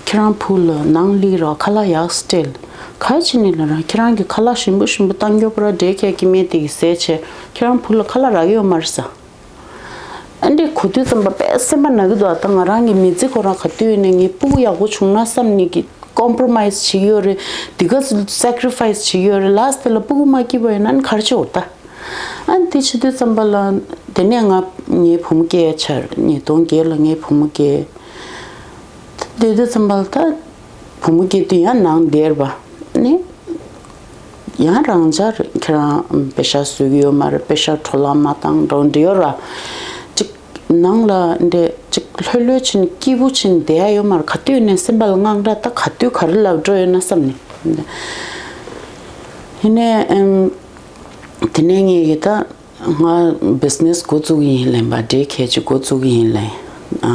ཁྱེད་རང་ཕྲུ་གུ་ལ་ནང་སླེབས་ར་ཁ་ལག་ཡག་སྤྲད། ག་རེ་བྱས་ནས་ལབ་ར། ཁྱེད་རང་གིས་ཁ་ལག་ཞིམ་པོ་ཞིམ་པོ་བཏང་རྒྱུ་པོ་ར་ཌེ་ཁེར་གྱི་མི་དེ་གིས་ཟས་བྱས། ཁྱེད་རང་ཕྲུ་གུ་ལ་ཁ་ལག་རག་གི་ཡོད་མ་རེད་ཟེར། ཨ་འདྲས་གོ་དུས་ཙམ་པ་དཔེ་སེམས་པ་ན་གི་འདུག་ད་ང་རང་གི་མི་ཚེ་ཁོ་རང་ག་དུས་ཡིན་ནའི་ངའི་ཕྲུ་གུ་ཡག་པོ་བྱུང་ན་བསམ་ནས་ཀྱི་ཀོམ་པྲོ་མའི་སི་བྱེད་ཀྱི་ཡོད་རེད། དེ་ག་ཚོ་སེག་རི་ཕའི་སི་བྱེད་ཀྱི་ཡོད་རེད། ལ་སི་ཊི་ལ་ཕྲུ་གུ་མ་སྐྱིད་པ་ཡིན་ན་ནི་ག་རེ་བྱེད་འོ་ད། ཨ་དེ་བྱེད་དུས་ཙམ་པ་ལ་དེ་ནས་ང་ངའི་བུ་མོ་སྐྱེས་ཚར། ཉིས་སྟོང་བརྒྱད་ལ་ངའི་བུ་མོ་སྐྱེས། དེ་དུས་ཙམ་པ་ལ་ད་བུ་མོ་སྐྱེས་དུས་ཡང་ནང་བསྡད་པ་ནི། ཡང་རང་འཇགས་རེད། ཁྱེད་རང་པེ་ཤ་བཟོ་གི་ཡོད་མ་རེད། པེ་ཤ་འཕྲོ་བརླག་མ་བཏང་འགྲོ་འདི་ཡོད་ར། ཅིག་ནང་ལ་འདྲེ་ཅིག་ལྷོད་ལྷོད་ཕྱིན་སྐྱིད་པོ་ཕྱིན་བསྡད་ཡ་ཡོད་མ་རེད། ག་དུས་ནས་སེམས་པ་ལ་དངངས་སྐྲག་ད་ག་དུས་ག་རེ་ལབ་འགྲོ་ཡོད་ན་བསམ་ནས། ཡིན་ནའི་ཨམ་དེ་ནས་ངས་ཀྱི་ད། ང་བི་ཛི་ནེ་སི་འགོ་བཙུགས་ཀྱི་ཡིན་ལབ་པ། ཌེ་ཁེར་ཅིག་འགོ་བཙུགས་ཀྱི་ཡིན་ལབ། ཨ་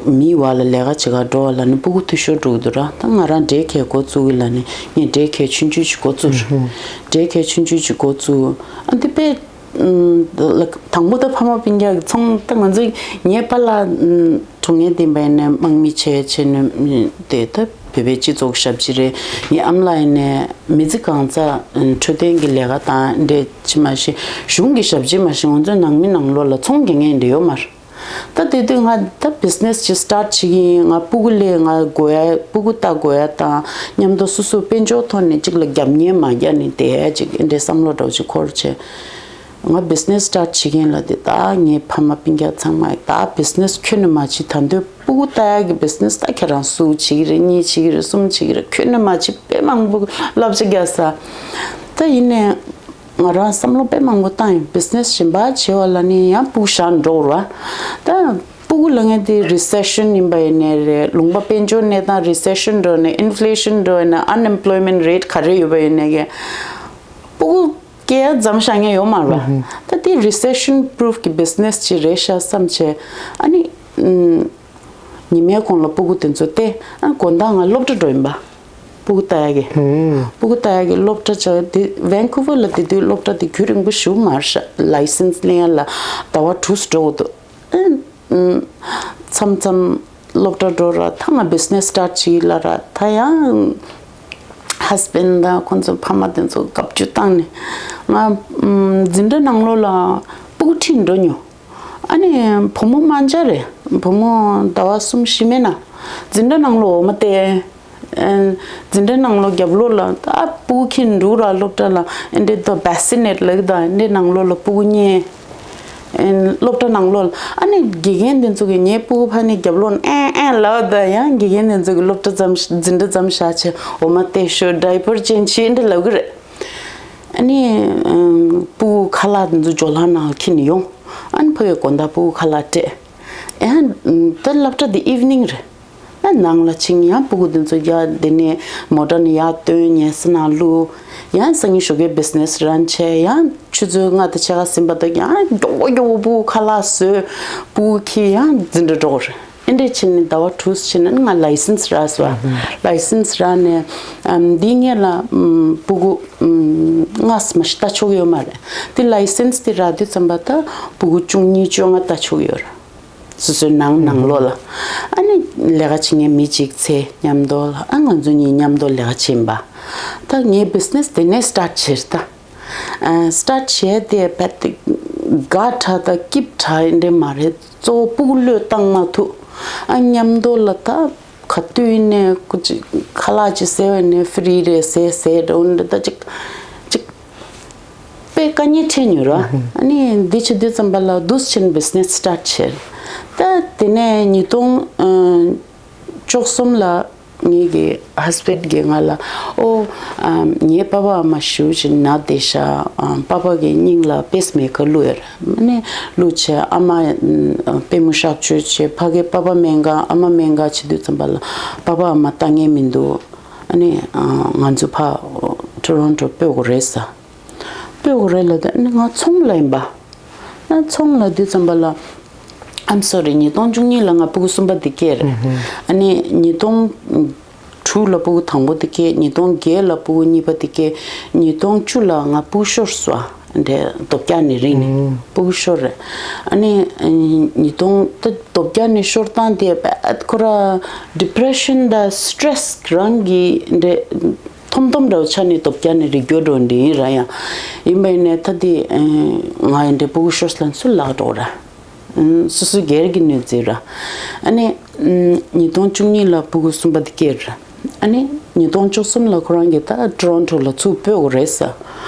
མིའི་བར་ལ་ལས་ཀ་བྱེད་གར་འགྲོ་བ་ལ་ནི་ཕྲུ་གུ་འཐུས་ཤོར་འགྲོ་གི་འདུག་ར། ད་ང་རང་ཌེ་ཁེར་འགོ་བཙུགས་ཀྱི་ལབ་ནི་ངས་ཌེ་ཁེར་ཆུང་ཆུང་ཅིག་འགོ་བཙུགས། ཌེ་ཁེར་ཆུང་ཆུང་ཅིག་འགོ་བཙུགས། ཨ་འདི་དཔེ་ཨམ་ལ་དང་པོ་ད་ཕ་མ་སྤུན་ཀྱག་གི་ཚོང་ད་ང་ཚོ་ངའི་པཱ་ལགས་ཨམ་གྲོང་ངེས་ལྡན་པ་ཡིན་ནའི་དམག་མི་བྱས་བྱས་ནས་དེ་ད་བོད་པའི་སྤྱི་ཚོགས་ཞབས་ཕྱི་རེད། ངའི་ཨ་མ་ལགས་ཡིན་ནའི་མི་ཚེ་གང་ཚ་འཕྲོད་བསྟེན་གྱི་ལས་ཀ་དང་འདྲེ་ཅི་མ་ཤེས། གཞུང་གི་ཞབས་ཕྱི་མ་ཤེས། ང་ཚོའི་ནང་མི་ནང་ལོགས་ལ་ཚོང་རྒྱག་མཁན་འདྲེ་ཡོད་མ་རེད། ད་དེ་དུས་ང་ད་བི་ཛི་ནེ་སི་ཅིག་སི་ཊར་ཊི་བྱེད་ཀྱི་ཡིན། ང་ཕྲུ་གུ་ལས་ང་དགོས་ཡ་ཕྲུ་གུ་ལྟ་དགོས་ཡ་དང་མཉམ་དུ་སོ་སོའི་དཔལ་འབྱོར་ཐོག་ནས་གཅིག་ལ་རྒྱབ་གཉེར་མ་རྒྱག་ནས་དེ་ཡ་ཅིག་འདྲེ་བསམ་བློ་འདྲ་བོ་ཅིག་འཁོར་བྱས། ང་བི་ཛི་ནེ་སི་སི་ཊར་ཊི་བྱེད་མཁན་ལ་དེ་ད་ངའི་ཕ་མ་སྤུན་ཀྱག་ཚང་མ་ད་བི་ཛི་ནེ་སི་ཁྱོན་ནས་མ་བྱེད། ད་དུང་ཕྲུ་གུ་ལྟ་ཡག་གི་བི་ཛི་ནེ་སི་ད་ཁྱེད་རང་སུ་བྱེད་ཀྱི་རེད། གཉིས་བྱེད་ཀྱི་རེད། གསུམ་བྱེད་ཀྱི་རེད། ཁྱོན་ནས་མ་བྱེད། དཔེ་མང་པོ་བསླབ་བྱ་རྒྱག་ས། ད་ཡིན་ནའི་ང་རང་བསམ་བློ་དཔེ་མང་པོ་བཏང་ཡིན། བི་ཛི་ནེ་སི་གཞན་པ་བྱེད་པ་ལ་ནི་ཡང་ཕྲུ་གུ་བཞག་འགྲོ་ར། ད་ཕྲུ་གུ་ལབ་མཁན་དེ་རི་སེ་ཤན་ཡིན་པ་ཡིན་ནའི་རེད། ལུང་པ་དཔལ་འབྱོར་གནས་སྟངས་རི་སེ་ཤན་འགྲོ་ནས་ཨིན་ཕི་ལེ་ཤན་འགྲོ་ཡིན་ན། ཨན་ཨེམ་པ་ལོའི་མེན་ཊི་རེ་ཊི་ག་རེ་ཡོད་པ་ཡིན་ནའི་གི་ཕྲུ་གུ་སྐྱེ་ཡ་མཚམས་བཞག་མཁན་ཡོད་མ་རེད་པ། ད་དེ་རི་སེ་ཤན་པུ་རུཕ་གི་བི་ཛི་ནེ་སི་ཅིག་རེད་ཤག་བསམ་བྱས། ཨ་ནི་ཨམ་ཉི་མའི་གོང་ལ་ཕྲུ་གུ་དེ་ཚོ་སྟེ། ཨ་དགོང་དག་ང་སློབ་གྲྭ་འགྲོ་ཡིན་པ། ཕྲུ་གུ་ལྟ་ཡ་གི། ཕྲུ་གུ་ལྟ་ཡ་གི་སློབ་གྲྭ་ཆགས་དེ་ཝན་ཀུ་ཝར་ལ་དེ་དུས་སློབ་གྲྭ་དེ་རྒྱུན་རིང་པོ་ཞིག་མ་རེད་ཤག་ལའི་སེན་སི་ལེན་ཡ་ལ་ཟླ་བ་དྲུག་ཙམ་འགྲོ་དགོས་འདུག་ཨ་མཚམས་མཚམས་སློབ་གྲྭ་འགྲོ་ར། ད་ང་བི་ཛི་ནེ་སི་སི་ཊར་ཊི་བྱེད་ལབ་ར། ད་ཡང་ཧས་བྷེན་ཌི་དང་ཁོང་ཚོ་ཕ་མ་དེ་ཚོ་བཀའ་བཀྱོན་བཏང་ནས་ང་ཨམ་འཛིན་གྲྭ་ནང་ལོགས་ལ་ཕྲུ་གུ་ཁྲིད་འགྲོ་མྱོང་། ཨ་ནི་བུ་མོ་མ་འཇའ་རེད། བུ་མོ་ཟླ་བ་གསུམ་བཞི་མེད་ན་འཛིན་གྲྭ་ནང་ལོགས་འོ་མ་སྟེར། ཨ་འཛིན་གྲྭ་ནང་ལོགས་རྒྱབ་ལོགས་ལ་ད་ཕྲུ་གུ་ཁྱེར་འགྲོ་ར། སློབ་གྲྭ་ལ་ཨེ་འདྲས་ད་བེ་སི་ནེཊ་ལབ་ཀྱི་ད་ཨེ་འདྲས་ནང་ལོགས་ལ་ཕྲུ་གུ་ཉལ། ཨེ་སློབ་གྲྭ་ནང་ལོགས་ལ། ཨ་ནི་དགེ་རྒན་དེ་ཚོ་གིས་ངའི་ཕྲུ་གུ་ཕར་ནས་རྒྱབ་ལོགས་ནས་ཨེ་ཨེ་ལབ་ད་ཡང་དགེ་རྒན་དེ་ཚོ་གིས་སློབ་གྲྭ་ཙམ་འཛིན་གྲྭ་ཙམ་བཞག་བྱས་འོ་མ་སྟེར་ཤོག་ཌའི་པར་ཅན་བྱེད་ཨེ་འདྲས་ལབ་ཀྱི་རེད། ཨ་ནི་ཨམ་སྤུ་གུ་ཁ་ལག་དེ་ཚོ་ཇོ་ལགས་ནང་ལ་འཁྱེར་ནས་ཡོང་། ཨ་ནི་ཕ་གིའི་དགོང་དག་སྤུ་གུ་ཁ་ལག་སྤྲད། ཡང་ད་སློབ་གྲྭ་དེ་ཨིབ་ནིང་རེད། ཨ་ནང་ལ་ཕྱིན་ཡང་སྤུ་གུ་དེ་ཚོ་ཡར་དེ་ནས་མོ་ཊ་ནས་ཡར་བཏོན། ཉལ་ས་ནང་བླུགས། ཡང་སང་ཉིན་ཞོགས་ཀས་བི་ཛི་ནེ་སི་རན་བྱས། ཡང་ཆུ་ཚོད་ལྔ་དང་ཕྱེད་ཀ་ཟིན་པ་དང་ཡང་མགྱོགས་པོ་མགྱོགས་པོ་སྤུ་གུ་ཁ་ལག་བཟོས། སྤུ་གུ་འཁྱེར་ཡང་འཛིན་གྲྭ་འགྲོ་དགོས་རེད། ཨེ་འདྲས་བྱས་ནས་ཟླ་བ་དྲུག་ཕྱིན་ནས་ང་ལའི་སེན་སི་རག་སོང་། ལའི་སེན་སི་རག་ནས་ཨམ་འདིའི་སྔོན་ལ་ཨམ་སྤུ་གུ་ཨམ་ལྔ་ཙམ་ཞིག་ལྟ་ཆོག་གི་ཡོད་མ་རེད། དེ་ལའི་སེན་སི་དེ་རག་དུས་ཙམ་པ་ད་སྤུ་གུ་བཅུ་གཉིས་བཅོ་ལྔ་ལྟ་ཆོག་གི་ཡོད་རེད། སོ་སོའི་ནང་ནང་ལོགས་ལ། ཨ་ནི་ལས་ཀ་བྱེད་མཁན་མི་གཅིག་འཚོལ། མཉམ་དུ་ལ་ཨ་ང་ཚོ་གཉིས་མཉམ་དུ་ལས་ཀ་བྱེད་པ། ད་ངའི་བི་ཛི་ནེ་སི་དེ་ནས་སི་ཊར་ཊི་བྱས་ད། ཨ་སི་ཊར་ཊི་བྱས་དེ་བད་དེ་དགའ་དྲགས་དང་སྐྱིད་དྲགས་ཡིན་འདྲ་མ་རེད། གཙོ་བོ་སྤུ་གུ་བློས་བཏང་མ་ཐུབ། ཨ་མཉམ་དུ་ལ་ད་ག་དུས་ཡིན་ནའི་ཁ་ལག་ཅིག་ཟས་པ་ཡིན་ནའི་ཧྥི་རི་རེད། ཟས་ཟས་འགྲོ་འདྲ་ད་ཅིག་ཅིག་དཔེ་དཀའ་ངལ་འཕྲད་མྱོང་ར། ཨ་ནི་འདི་བྱེད་དུས་ཙམ་པ་ལ་འདུག་སེ་བྱས་ནས་བི་ཛི་ནེ་སི་སི་ཊར་ཊི་བྱས། ད་དེ་ནས་ཉིས་སྟོང་བཅུ་གསུམ་ལ་ངེད་ཀྱི་ཧ་སི་བེན་ཌི་གིས་ང་ལ་ཨོ་ཨམ་ངའི་པ་ཕ་ཨ་མ་ཞེ་པོ་ཅིག་ན་བསྡད་ཤག་ཨམ་པ་ཕ་གི་སྙིང་ལ་པེ་སི་མེ་ཀར་བླུགས་ཡོད་རེད། ཨ་ནི་བླུགས་བྱས་ཨ་མ་ཨམ་པུས་མོ་གཤག་བཅོས་བྱས། ཕ་གི་པ་ཕ་སྨན་ཁང་ཨ་མ་སྨན་ཁང་བྱེད་དུས་ཙམ་པ་ལ་པ་ཕ་ཨ་མ་ལྟ་མཁན་མི་འདུག་ཨ་ནི་ཨ་ང་ཚོ་ཕར་ཊོ་རོན་ཊོ་སྤོ་དགོས་རེད་ཟེར། སྤོ་དགོས་རེད་ལབ་དུས་ཨ་ནི་ང་ཚོང་ལ་ཡིན་པ། ཨ་ཚོང་ལ་དུས་ཙམ་པ་ལ། I'm sorry, ཉིས་སྟོང་བཅུ་གཉིས་ལ་ང་སྤུ་གུ་གསུམ་པ་དེ་སྐྱེས་རེད། ཨ་ནི་ཉིས་སྟོང་དྲུག་ལ་སྤུ་གུ་དང་པོ་དེ་སྐྱེས། ཉིས་སྟོང་བརྒྱད་ལ་སྤུ་གུ་གཉིས་པ་དེ་སྐྱེས། ཉིས་སྟོང་བཅུ་ལ་ང་སྤུ་གུ་ཤོར་སོང་། འདྲེ་རྡོ་བཀྱག་ནས་རིང་ནས་སྤུ་གུ་ཤོར་རེད། ཨ་ནི་ཉིས་སྟོང་ད་རྡོ་བཀྱག་ནས་ཤོར་སྟངས་དེ་ཁོ་ར་ཌི་པི་རེ་ཤན་དང་སི་ཊི་རེ་སི་རང་གི་འདྲེ། ཐོམ་ཐོམ་འདྲ་བོ་ཆགས་ནས་རྡོ་བཀྱག་ནས་རིག་རྒྱུ་འགྲོ་འདི་ཡིན་ར། ཡང་ཡིན་པ་ཡིན་ནའི་ད་འདི་ང་ཡི་འདྲའི་སྤུ་གུ་ཤོར་སླ་སུ་ལག་འགྲོ་ར། སོ་སོའི་སྒེར་གྱི་གནས་ཚུལ་ར། ཨ་ནི་ཉིས་སྟོང་བཅུ་གཉིས་ལ་སྤུ་གུ་གསུམ་པ་དེ་སྐྱེས་ར། ཨ་ནི་ཉིས་སྟོང་བཅུ་གསུམ་ལ་ཁོ་རང་གིས་ད་ཊོ་རོན་ཊོ་ལ་ཚུར་སྤོ་དགོས་རེད་ཟེར།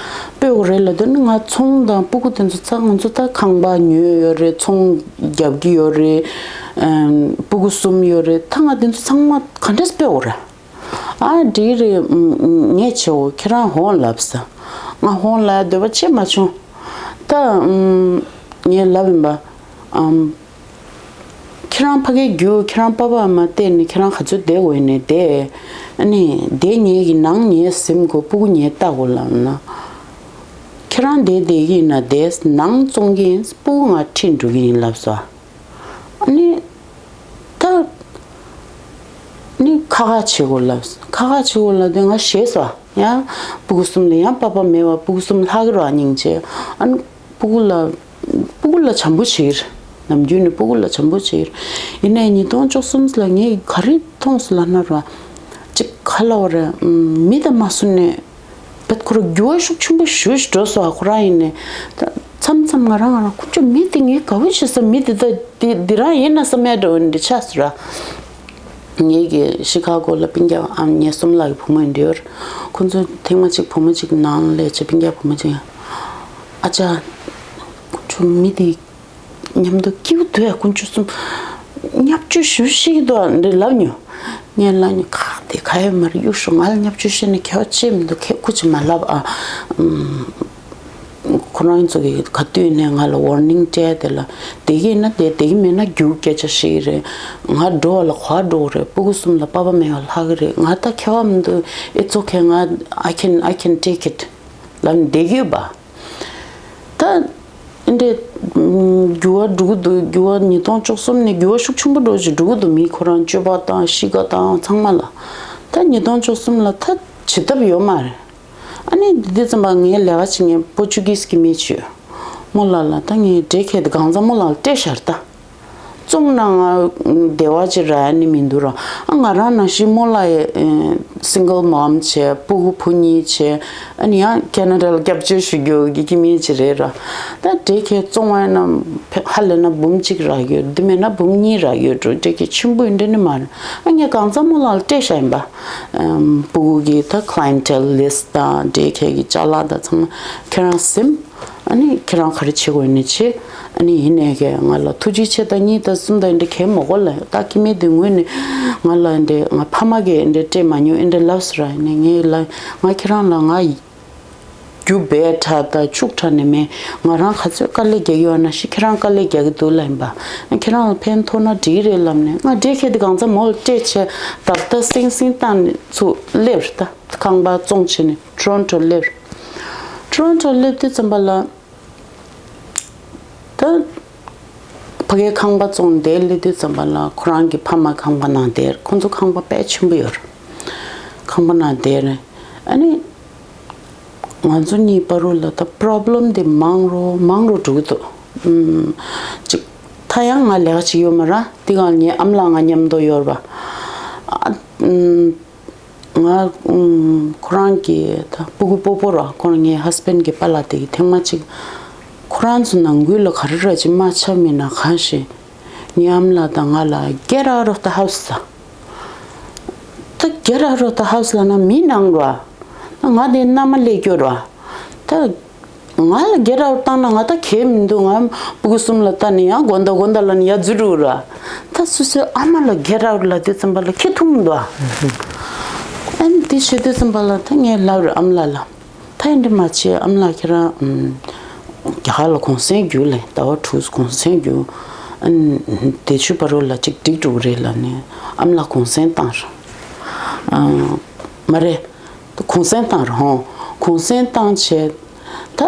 སྤོ་དགོས་རེད་ལབ་དུས་ནི་ང་ཚོང་དང་སྤུ་གུ་དེ་ཚོ་ཚ་ང་ཚོ་ད་ཁང་པ་ཉོས་ཡོད་རེད། ཚོང་རྒྱབ་ཀྱི་ཡོད་རེད། སྤུ་གུ་གསུམ་ཡོད་རེད། ད་ང་དེ་ཚོ་ཚང་མ་ག་འདྲས་སྤོ་དགོས་རེད། ཨ་འགྲིག་རེད། ངས་བྱེད་འོ་ཁྱེད་རང་འོང་ལབ་ས། ང་འོང་ལ་འདོད་པ་བྱེད་མ་བྱུང་། ད་ངས་ལབ་ཡིན་པ། ཁྱེད་རང་ཕ་གིར་རྒྱུགས། ཁྱེད་རང་པ་ཕ་ཨ་མ་བལྟས་ནས་ཁྱེད་རང་ག་ཚོད་བསྡད་དགོས་ཡིན་ནས་བསྡད། ཨ་ནི་བསྡད་ཉལ་གྱི་ནང་ངས་ཟིན་དགོས། སྤུ་གུ་ངས་ལྟ་དགོས་ལབ་ན། ཁྱེད་རང་བསྡད་བསྡད་ཀྱི་ཡིན་ན་བསྡད། ནང་བཙོང་གི་ཡིན། སྤུ་གུ་ང་ཁྲིད་འགྲོ་གི་ཡིན་ལབ་སོང་། ཨ་ནི་ད་ནི་ཁ་ཁ་བྱེད་དགོས་ལབ། ཁ་ཁ་བྱེད་དགོས་ལབ་དུས་ང་ཞེད་སོང་། ཡང་སྤུ་གུ་གསུམ་ལ་ཡང་པ་ཕ་མེད་པ། སྤུ་གུ་གསུམ་ལྷག་གི་རེད་བ། སྙིང་རྗེ། ཨ་ནི་སྤུ་གུ་ལ་སྤུ་གུ་ལ་བྱམས་པོ་བྱེད་ཀྱི་རེད། ནམ་རྒྱུན་ནས་སྤུ་གུ་ལ་བྱམས་པོ་བྱེད་ཀྱི་རེད། ཡིན་ནའི་ཉིས་སྟོང་བཅུ་གསུམ་ལ་ངས་ག་རེ་མཐོང་སོང་ལབ་ན་ར། ཅིག་ག་ལབ་དགོས་རེད། མི་དང་མ་སུ་ནས། བད་ཁོ་རང་འགྱུར་བ་ཤུགས་ཆེན་པོ་ཞེ་པོ་ཞིག་འགྲོ་སོང་། ཁོ་རང་ཡིན་ནའི་ད་མཚམས་མཚམས་ང་རང་ང་རང་ཁོ་ཚོ་མི་དེ་ངས་དགའ་པོ་བྱེད་ས། མི་དེ་ད་དེ་དེ་རང་ཡིན་ན་བསམ་ཡ་འདྲ་བོ་འདི་ཆགས་སོང་ར། ངེད་ཀྱི་ཤི་ཁ་གོ་ལ་སྤུན་ཀྱག་ཨ་ངའི་གསུམ་ལག་གི་བུ་མོ་ཡིན་འདྲ་ཡོད་ར། ཁོ་ཚོ་ཐེངས་མ་གཅིག་བུ་མོ་གཅིག་ནང་སླེབས་བྱས་སྤུན་ཀྱག་བུ་མོ་གཅིག་ཨ་ཅག་ཁོ་ཚོ་མི་དེ། མཉམ་དུ་སྐྱིད་པོ་འདུག་ཡ། དཀོན་མཆོག་གསུམ། བརྙས་བཅོས་ཞེ་པོ་ཤེས་ཀྱི་འདུག་ཨ་འདྲ་ལབ་མྱོང་། ངས་ལབ་མྱོང་། ཁག་དེ་ག་ཡོད་མ་རེད། གཡུག་ཤོག་ང་ལ་བརྙས་བཅོས་བཤད་ན་གལ་བ་ཅི་མི་འདུག་ཁོ་ཅིག་མ་ལབ་ཨ། ཁོ་རང་ཚོ་གིས་ག་དུས་ནས་ང་ལ་ཝར་ནིང་སྤྲད་དེ་ལ། བསྡད་ཀྱི་ཡིན་ན་བསྡད། བསྡད་ཀྱི་མེད་ན་རྒྱུགས་སྐད་ཆ་བཤད་ཀྱི་རེད། ང་འགྲོ་བ་ལ་ག་པར་འགྲོ་གི་རེད། སྤུ་གུ་གསུམ་ལ་པ་ཕ་མེད་པ་ལྷག་གི་རེད། ང་ད་ཁྱད་པར་མི་འདུག It's okay. ང་I can, I can take it. ལབ་ནས་བསྡད་ཀྱི་ཡོད་པ། ད་འདི་འདྲའི་འགྱུར་བ་འགྲོ་གི་འདུག་འགྱུར་བ་ཉིས་སྟོང་བཅུ་གསུམ་ནས་འགྱུར་བ་ཤུགས་ཆེན་པོ་འགྲོ་ཞིག་འགྲོ་གི་འདུག་མིའི་ཁོ་རང་སྤྱོད་པ་དང་གཤིས་ཀ་དང་ཚང་མ་ལ། ད་ཉིས་སྟོང་བཅུ་གསུམ་ལ་ད་བྱེད་ཐབས་ཡོད་མ་རེད། ཨ་ནི་འདི་དུས་ཙམ་པ་ངའི་ལས་ཀ་བྱེད་མཁན་པོ་ཅུ་གིས་གི་མི་ཅིག་ཡོད། རྨོ་ལགས་ལ་ད་ངས་འདྲེ་ཁལ་དེ་གང་ཚང་རྨོ་ལགས་ལ་སྤྲད་ཤར་ད། བཙོང་ན་ང་བདེ་བ་ཅིག་རག་ནི་མི་འདུག་ར། ཨ་ང་རང་ནང་བཞིན་རྨོ་ལགས་ཡ་single mom བྱས། སྤུ་གུ་བུ་གཉིས་བྱས། ཨ་ནི་ཡང་ཁེ་ན་ཌ་ལ་སྐྱབས་བཅོལ་ཞུ་རྒྱུ་གི་ཁྱིམ་མི་ཅིག་རེད་ར། ད་འདྲེ་ཁལ་བཙོང་བ་ཡིན་ན་ཧ་ལས་ན་འབུམ་གཅིག་རག་ཡོད། འདི་མེད་ན་འབུམ་གཉིས་རག་ཡོད་འགྲོ། འདྲེ་ཁལ་ཆེན་པོ་ཡིན་འདྲ་ནི་མ་རེད། ཨ་ངས་གང་ཚང་རྨོ་ལགས་ལ་སྤྲད་བཞག་ཡིན་པ། ཨམ་སྤུ་གུ་གི་ད་clientele list དང་འདྲེ་ཁལ་གི་ཅ་ལག་དང་ཚང་མ་ཁྱེད་རང་ཟིན། ཨ་ནི་ཁྱེད་རང་ག་རེ་བྱེད་དགོས་ནི་བྱེད། ཨ་ནི་ཡིན་ནའི་གི་ང་ལ་ཐུགས་རྗེ་ཆེ་དང་གཉིས་དང་གསུམ་དང་འདི་འདྲ་གལ་མོ་གོ་ལ། ད་ཁྱི་མི་འདི་ངོས་ནས་ང་ལ་འདི་ང་ཕ་མ་གི་འདི་སྤྲད་མ་མྱོང་འདི་འདྲ་ལབ་སོང་ར། ཡིན་ནའི་ངས་ལ་ང་ཁྱེད་རང་ལ་ང་ རྒྱུ་སྦས་དྲགས་དང་ཕྱུག་དྲགས་ནས་མེད། ང་རང་ག་ཚོད་དཀའ་ལས་རྒྱག་གི་ཡོད་ན་ཤི་ཁྱེད་རང་དཀའ་ལས་རྒྱག་གི་འདུག་ལབ་ཡིན་པ། ཁྱེད་རང་ལ་ཕན་ཐོགས་ན་འགྲིག་རེད་ལབ་ནས་ང་འདྲེ་ཁྱེད་དེ་གང་ཚ་མོ་ལ་སྤྲད་བྱས་ད་ལྟ་སེང་སེང་བཏང་ནས་ཚུར་སླེབས་རེད། ད་ཁང་པ་བཙོང་བྱས་ནས་ཊོ་རོན་ཊོ་སླེབས་རེད། ཊོ་རོན་ཊོ་སླེབས་དུས་ཙམ་པ་ལ། ད་ཕ་གའི་ཁང་པ་བཙོང་བསྡད་སླེབས་དུས་ཙམ་པ་ལ་ཁོ་རང་གི་ཕ་མ་ཁང་པ་ནང་བསྡད། ཁོ་ཚོ་ཁང་པ་དཔེ་ཆེན་པོ་ཡོད་རེད། ཁང་པ་ནང་བསྡད་རེད། ཨ་ནི་ང་ཚོ་གཉིས་བར་ལ་ད་པོ་རོབ་ལེམ་དེ་མང་རུ་མང་རུ་འགྲོ་གི་འདུག་ཨམ། ཅིག་ད་ཡང་ང་ལས་ཀ་བྱེད་ཀྱི་ཡོད་མ་རེད། དེ་གང་ངའི་ཨ་མ་ལགས་ང་མཉམ་དུ་ཡོད་རེད་པ། ཨ། ཨམ། ང་ཨུམ། ཁོ་རང་གི་ད་སྤུ་གུ་སྤོ་སྤོ་ར། ཁོ་རང་ངའི་ཧས་བྷེན་གི་པཱ་ལགས་དེ་གི་ཐེངས་མ་གཅིག་ཁོ་རང་ཚོ་ནང་ཁུལ་ལ་ག་རེ་ར་ཅིག་མ་ཆགས་མིན་ན་གང་ཤེས། ངའི་ཨ་མ་ལགས་དང་ང་ལ་get out of the house ཟེར། ད་get out of the house ལབ་ན་མི་ནང་ར། ད་ང་དེ་མནའ་མ་སླེབས་རྒྱུ་ར། ད་ང་ལ་get out བཏང་ན་ང་ད་གས་མི་འདུག་ང་སྤུ་གུ་གསུམ་ལ་ལྟ་ནས་ཡང་དགོང་དག་དགོང་དག་ལ་ནི་ཡར་འཛུལ་འགྲོ་ར། ད་སོ་སོའི་ཨ་མ་ལ་get out ལབ་དུས་ཙམ་པ་ལ་ཁྱི་འཐུང་འདུག་ཨ་ནི་དེ་བྱེད་དུས་ཙམ་པ་ལ་ད་ངས་ལབ་རེད་ཨ་མ་ལགས་ལ། ད་ཡིན་འདྲ་མ་བྱེད་ཨ་མ་ལགས། ཁྱེད་རང་ཨམ། རྒྱ་གར་ལ་གུང་སེང་རྒྱུགས་ལེ། ཟླ་བ་དྲུག་གུང་སེང་རྒྱུགས། ཨ་ནི་དེ་ཚོའི་བར་ལ་ཅིག་འགྲིག་འགྲོ་གི་རེད་ལབ་ནས་ཨ་མ་ལགས་གུང་སེང་བཏང་རེད། ཨ། མ་རེད། གུང་སེང་བཏང་རེད་ཧོ། གུང་སེང་བཏང་བྱས། ད་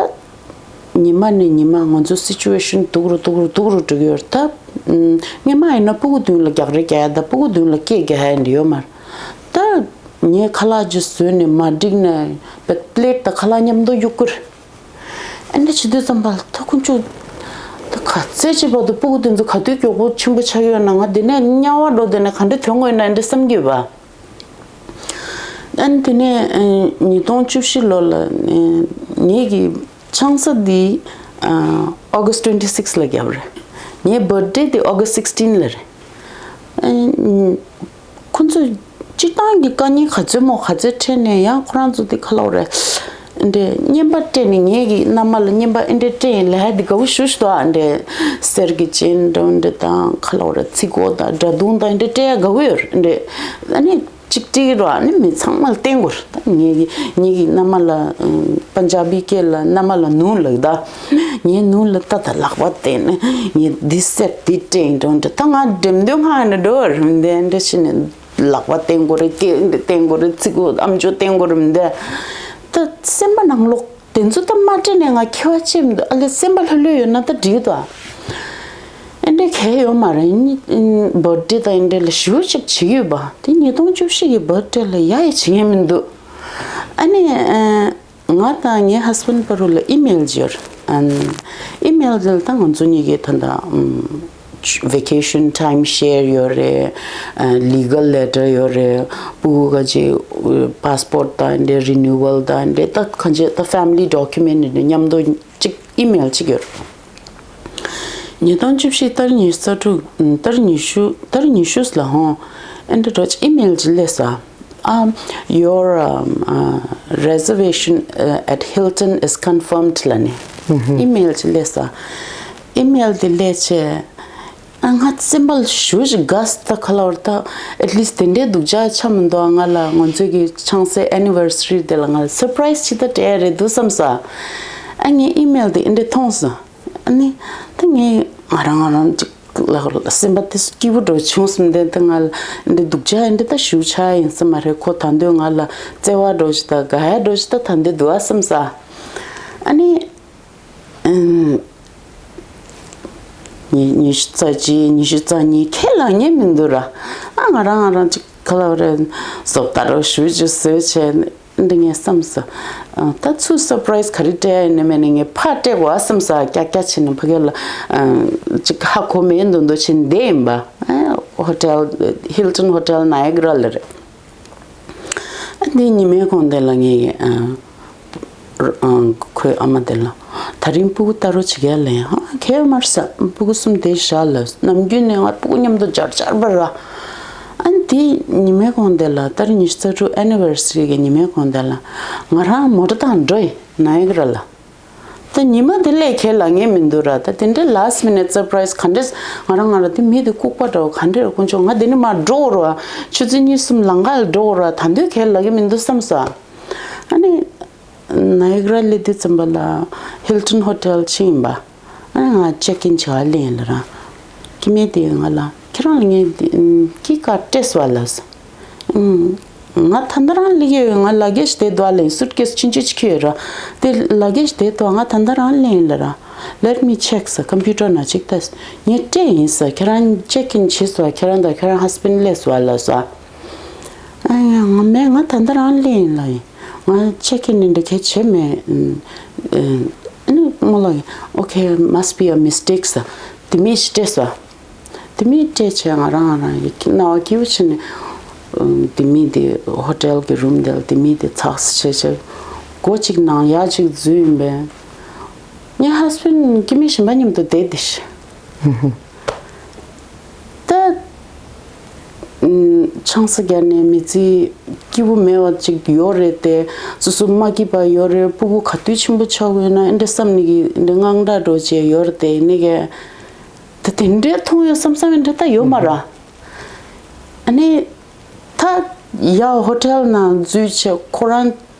ཉི་མ་ནས་ཉི་མ་ང་ཚོ་སི་ཅུ་ཨེ་ཤན་སྡུག་རུ་སྡུག་རུ་སྡུག་རུ་འགྲོ་གི་ཡོད་རེད་ད། ཨམ། སྔོན་མ་ཡིན་ན་སྤུ་གུ་མདུན་ལ་རྒྱག་རེས་རྒྱག་ཡ་ད་སྤུ་གུ་མདུན་ལ་སྐད་རྒྱག་ཡ་འདི་ཡོད་མ་རེད། ད་ངས་ཁ་ལག་ཅིག་བཟོས་ནས་མ་འགྲིག་ན་པེ་པི་ལེ་ཊི་དང་ཁ་ལག་མཉམ་དུ་གཡུག་གི་རེད། ཨ་འདྲ་བྱེད་དུས་ཙམ་པ་ལ་ད་ཁོང་ཚོ་ད་ག་ཚད་ཅིག་བར་དུ་སྤུ་གུ་དེ་ཚོ་ག་དུས་མགྱོགས་པོ་ཆེན་པོ་ཆགས་ཡོད་ན་ང་དེ་ནས་དམྱལ་བ་འགྲོ་དེ་ནས་ག་འདྲ་ཐོན་དགོས་ཡིན་ན་ཨ་འདྲ་བསམ་གྱི་ཡོད་པ། ཨ་ནི་དེ་ནས་ཨ་ཉིས་སྟོང་བཅུ་བཞི་ལོ་ལ་ཨ་ངེད་ཀྱི་ཆང་ས་འདི་ཨ་August twenty six ལ་བརྒྱབ་རེད། ངའི་བར་ཐི་ཌེ་དེ་August sixteen ལ་རེད། ཨ་ཁོ་ཚོས་སྤྱིར་བཏང་གི་དཀའ་ངལ་ག་ཚོད་མོ་ག་ཚོད་འཕྲད་ནས་ཡང་ཁོ་རང་ཚོ་དེ་ག་ལབ་རེད། འདྲེ་རྔན་པ་སྤྲད་ནས་ངེད་ཀྱི་མནའ་མ་ལ་རྔན་པ་ཨེ་འདྲེ་སྤྲད་ཡིན་ལབ་ཡ་དེ་དགའ་བོ་ཞུ་ཞུ་དོ་ཨ་འདྲེ། གསེར་གྱི་ཅེན་འདྲ་འདྲེ་དང་ག་ལབ་རེད་ཚིག་གོ་དང་སྒྲ་དུང་དང་ཨེ་འདྲེ་སྤྲད་ཡ་དགའ་བོ་ཡོད་རེད་འདྲེ། ཨ་ནི་གཅིག་སྤྲད་ཀྱི་རོ་ཨ་ནི་མི་ཚང་མ་ལ་བསྟན་དགོས་རེད་ད་ངེད་ཀྱི་ངེད་ཀྱི་མནའ་མ་ལ་པན་ཇ་བི་སྐད་ལ་མནའ་མ་ལ་ནུ་ལབ་ད། ངའི་ནུ་ལ་ད་ད་ལག་པ་བསྟན་ནས་ངས་འདི་གསེར་འདི་སྤྲད་ཡིན་འདྲ་འདྲེ་ད་ང་འགྲེམས་སྟོན་ཁང་ནས་འགྲོ་བ་རེད་འདྲེ་འདྲེ་ཕྱིན་ནས། ལག་པ་བསྟན་དགོས་རེད། སྐེ་འདི་བསྟན་དགོས་རེད། ཚིགས་གུ་ཨམ་ཅོག་བསྟན་དགོས་རེད་མི་འདུག་ད་སེམས་པ་ནང་ལོག་དེ་ཚོ་ད་མ་དྲན་ནས་ང་ཁྱད་པར་ཅི་མི་འདུག་ཨ་ལས་སེམས་པ་ལྷོད་ལྷོད་ཡོད་ན་ད་འགྲིག་ད། ཨེ་འདྲ་གལ་ཡོད་མ་རེད། ནི་བར་ཐི་ཌེ་ད་ཨེ་འདྲ་ལ་ཞུ་ཅིག་བྱེད་ཀྱི་ཡོད་པ་དེ་ཉིས་སྟོང་བཅུ་བཞི་གི་བར་ཐི་ཌེ་ལ་ཡ་ཡི་བྱེད་མཁན་མི་འདུག་ཨ་ནི། ང་དང་ངའི་ཧས་བྷེན་བར་ལ་ཨི་མེལ་ཡོད་རེད། ཨན། ཨི་མེལ་དེ་ལ་ད་ང་ཚོ་གཉིས་ཀྱི་ད་ལྟ་ཨམ། ཝེ་ཀེ་ཤན་ཊའིམ་ཤེར་ཡོད་རེད། ཨ། ལི་གལ་ལེ་ཊར་ཡོད་རེད། སྤུ་གུ་ག་ཅི་པ་སི་པོར་ཊི་དང་འདྲེ་རི་ནིའུ་ཝལ་དང་འདྲེ་ད་ག་ཅི་ད་ཕེ་མི་ལི་ཌོ་ཀུ་མེན་ཊི་འདྲེ་མཉམ་དུ་གཅིག་ཨི་མེལ་གཅིག་ཡོད་རེད། ཉིས་སྟོང་བཅུ་བཞི་ཟླ་ཉི་ཤུ་རྩ་དྲུག་ཟླ་ཉི་ཤུ་ཟླ་ཉི་ཤུ་ལ་ཧོང་ཨེ་འདྲ་འགྲོ་ཅིག་ཨི་མེལ་ཅིག་སླེབས་སོང་། Um, your um, uh, reservation uh, at Hilton is confirmed ལབ་ནས་ཨི་མེལ་ཅིག་སླེབས་སོང་། ཨི་མེལ་དེ་སླེབས་བྱས་ཨ་ང་སེམས་པ་ལ་ཞུ་ཞིག་དགའ་སོང་ད་ག་ལབ་རེད་ད། At least དེ་འདྲའི་སྡུག་ཅག་ཆགས་མི་འདུག་ང་ལ་ང་ཚོའི་གི་ཆང་སའི་ཨེ་ནི་ཝར་སི་རི་དེ་ལ་ང་ལ་སར་པ་རའི་སི་ཅིག་ད་སྤྲད་ཡ་རེད་འདུག་བསམ་སོང་། ཨ་ངས་ཨི་མེལ་དེ་ཨེ་འདྲ་མཐོང་སོང་། ཨ་ནི་ད་ངས་ང་རང་ང་རང་ཅིག་ལ་སེམས་པ་དེ་སྐྱིད་པོ་འདྲ་བྱུང་སོང་། འདི་ད་ང་ལ་འདི་སྡུག་ཅག་ཡིན་འདི་ད་ཞུ་ཆ་ཡིན་ས་མ་རེད། ཁོ་ད་འདོད་ང་ལ་བརྩེ་བ་འདྲ་ཞིག་ད་དགའ་ཡ་འདྲ་ཞིག་ད་ད་འདི་འདུག་ཨ་བསམ་ས། ཨ་ནི་ཨམ། ཉི་ཉི་ཤུ་རྩ་གཅིག་ཉི་ཤུ་རྩ་གཉིས་ཁས་ལེན་ཉན་མི་འདུག་ར། ཨ་ང་རང་ང་རང་ཅིག་ག་ལབ་རེད། བཟོ་ལྟ་རོགས་ཞུ་ཅིག་བཟོས་བྱས། འདི་ངས་བསམ་སོང་། ཨ། ད་ཚུར་སར་པ་རའི་སི་ག་རེ་སྤྲད་ཡ་ཡིན་ན་མེད་ན་ངས་ཕར་སྤྲད་དགོས་ཨ་བསམ་སོང་། ཀྱག་ཀྱག་བྱས་ནས་ཕ་གི་ལ་ཨ། ཅིག་ཧ་གོ་མེད་འདུག་འདུག་བྱས་ནས་བསྡད་ཡིན་པ། ཨ། ཧོ་ཊེལ་ཧིལ་ཊོན་ཧོ་ཊེལ་ནཱ་ཡ་ག་ར་ལ་རེད། ཨ། འདི་ཉི་མའི་གོང་དེ་ལ་ངས་ཨ། ཨ། ཁོའི་ཨ་མ་དེ་ལ་ད་རིང་སྤུ་གུ་ལྟ་རོགས་བྱེད་ཀྱི་ལབ་ཡིན། ཨ། གལ་མ་རེད་ཟེར། སྤུ་གུ་གསུམ་དེ་བཞག་ལབ། ནམ་རྒྱུན་ནས་ང་སྤུ་གུ་མཉམ་དུ་འབྱར་འབྱར་བ་ར། ཨ་ནི་དེ་ཉི་མའི་གོང་དེ་ལ་ཏ་རིག་ཉི་ཤུ་རྩ་དྲུག་ཨེ་ནི་ཝར་སི་རི་གི་ཉི་མའི་གོང་དེ་ལ་ང་རང་མོ་ཊ་བཏང་འགྲོ་ཡིན་ནཱ་ཡ་ག་ར་ལ། ད་ཉི་མ་དེ་ལས་ཁྱེད་ལ་ངེས་མི་འདུག་ར། ད་དེ་འདྲའི་ལཱ་སི་མི་ནེ་ཊི་སར་པ་རའི་སི་ག་འདྲས། ང་རང་ང་རང་དེ་མི་དེ་ལྐུགས་པ་འདྲ་བོ་ག་འདྲས་ར། དཀོན་མཆོག་ང་དེ་ནས་མར་འགྲོ་དགོས་ར། ཆུ་ཚོད་གཉིས་གསུམ་ལམ་ཁ་ལ་འགྲོ་དགོས་ར། ད་དུང་ཁྱེད་ལ་གི་མི་འདུག་བསམ་སོང་། ཨ་ནི། ནའི་ག་ར་སླེབས་དུས་ཙམ་པ་ལ་ཧིལ་ཊོན་ཧོ་ཊེལ་ཕྱིན་ཡིན་པ། ཨ་ནི་ང་ཅེག་ཨིན་བྱེད་ག་སླེབས་ཡིན་ལབ་ར། སྐྱེ་དམན་དེས་ང་ལ་ཁྱེད་རང་ལ་ངས་འདི་ཀི་ཀར་སྤྲད་སོང་ལབ་སོང་། ཨུམ། ང་ད་ལྟ་རང་སླེབས་ཀྱི་ཡོད། ང་ལ་གེ་ཇི་དེ་འདུག་ལབ་ཡིན། སུཊ་ཀེ་སི་ཆུང་ཆུང་ཅིག་ཁྱེར་ཡོད་ར། དེ་ལ་གེ་ཇི་དེ་འདུག་ང་ད་ལྟ་རང་སླེབས་ཡིན་ལབ་ར། Let me check ཟེར། ཀམ་པུ་ཊར་ནང་ཅིག་ལྟ་ཟེར། ངས་སྤྲད་ཡིན་ཟེར། ཁྱེད་རང་ཅེག་ཨིན་བྱས་སོང་། ཁྱེད་རང་དང་ཁྱེད་རང་ཧས་བྷེན་ཌི་སླེབས་སོང་ལབ་སོང་། ཨ་ཡ་ང་མེད། ང་ད་ལྟ་རང་སླེབས་ཡིན་ལབ་ཡིན། ང་ཅེག་ཨིན་ནི་འདི་གས་བྱས་མེད། ཨ་ནི་མོ་ལ་Okay, must be a mistake ཟེར། དེ་མིན་ཞིག་སྤྲད་སོང་། དེ་མིན་སྤྲད་བྱས་ང་རང་ང་རང་གི་སྣང་བ་སྐྱིད་པོ་བྱས་ནས། ཨུམ། དེ་མིན་དེ་ཧོ་ཊེལ་གྱི་རུམ་དེ་ལ་དེ་མིན་དེ་ཚགས་སུ་བྱས་བྱས། སྒོ་གཅིག་ནང་ཡར་གཅིག་འཛུལ་ཡིན་པས། ངའི་ཧས་བྷེན་ཌི་སྐྱེ་དམན་གཞན་པ་མཉམ་དུ་བསྡད་དེ་ཤི། ད། ཨུམ། ཆང་ས་བརྒྱབ་ནས་མི་ཚེ་སྐྱིད་པོ་མེད་པ་ཅིག་ཡོད་རེད་དེ། སོ་སོ་མ་སྐྱིད་པ་ཡོད་རེད། སྤུ་གུ་ག་དུས་ཆེན་པོ་ཆགས་ཀྱི་ཡོད་ན་ཨེ་འདྲ་བསམ་ནས་ཀྱི་ཨེ་འདྲ་དངངས་སྐྲག་འདྲ་བྱས་ཡོད་རེད་དེ། ཨེ་ནས་ཀྱི། ད་དེ་འདྲའི་མཐོང་ཡོད་བསམ་བསམ་ཨེ་འདྲ་ད་ཡོད་མ་རེད། ཨ་ནི། ད་ཡ་ཧོ་ཊེལ་ནང་འཛུལ་བྱས་ཁོ་རང་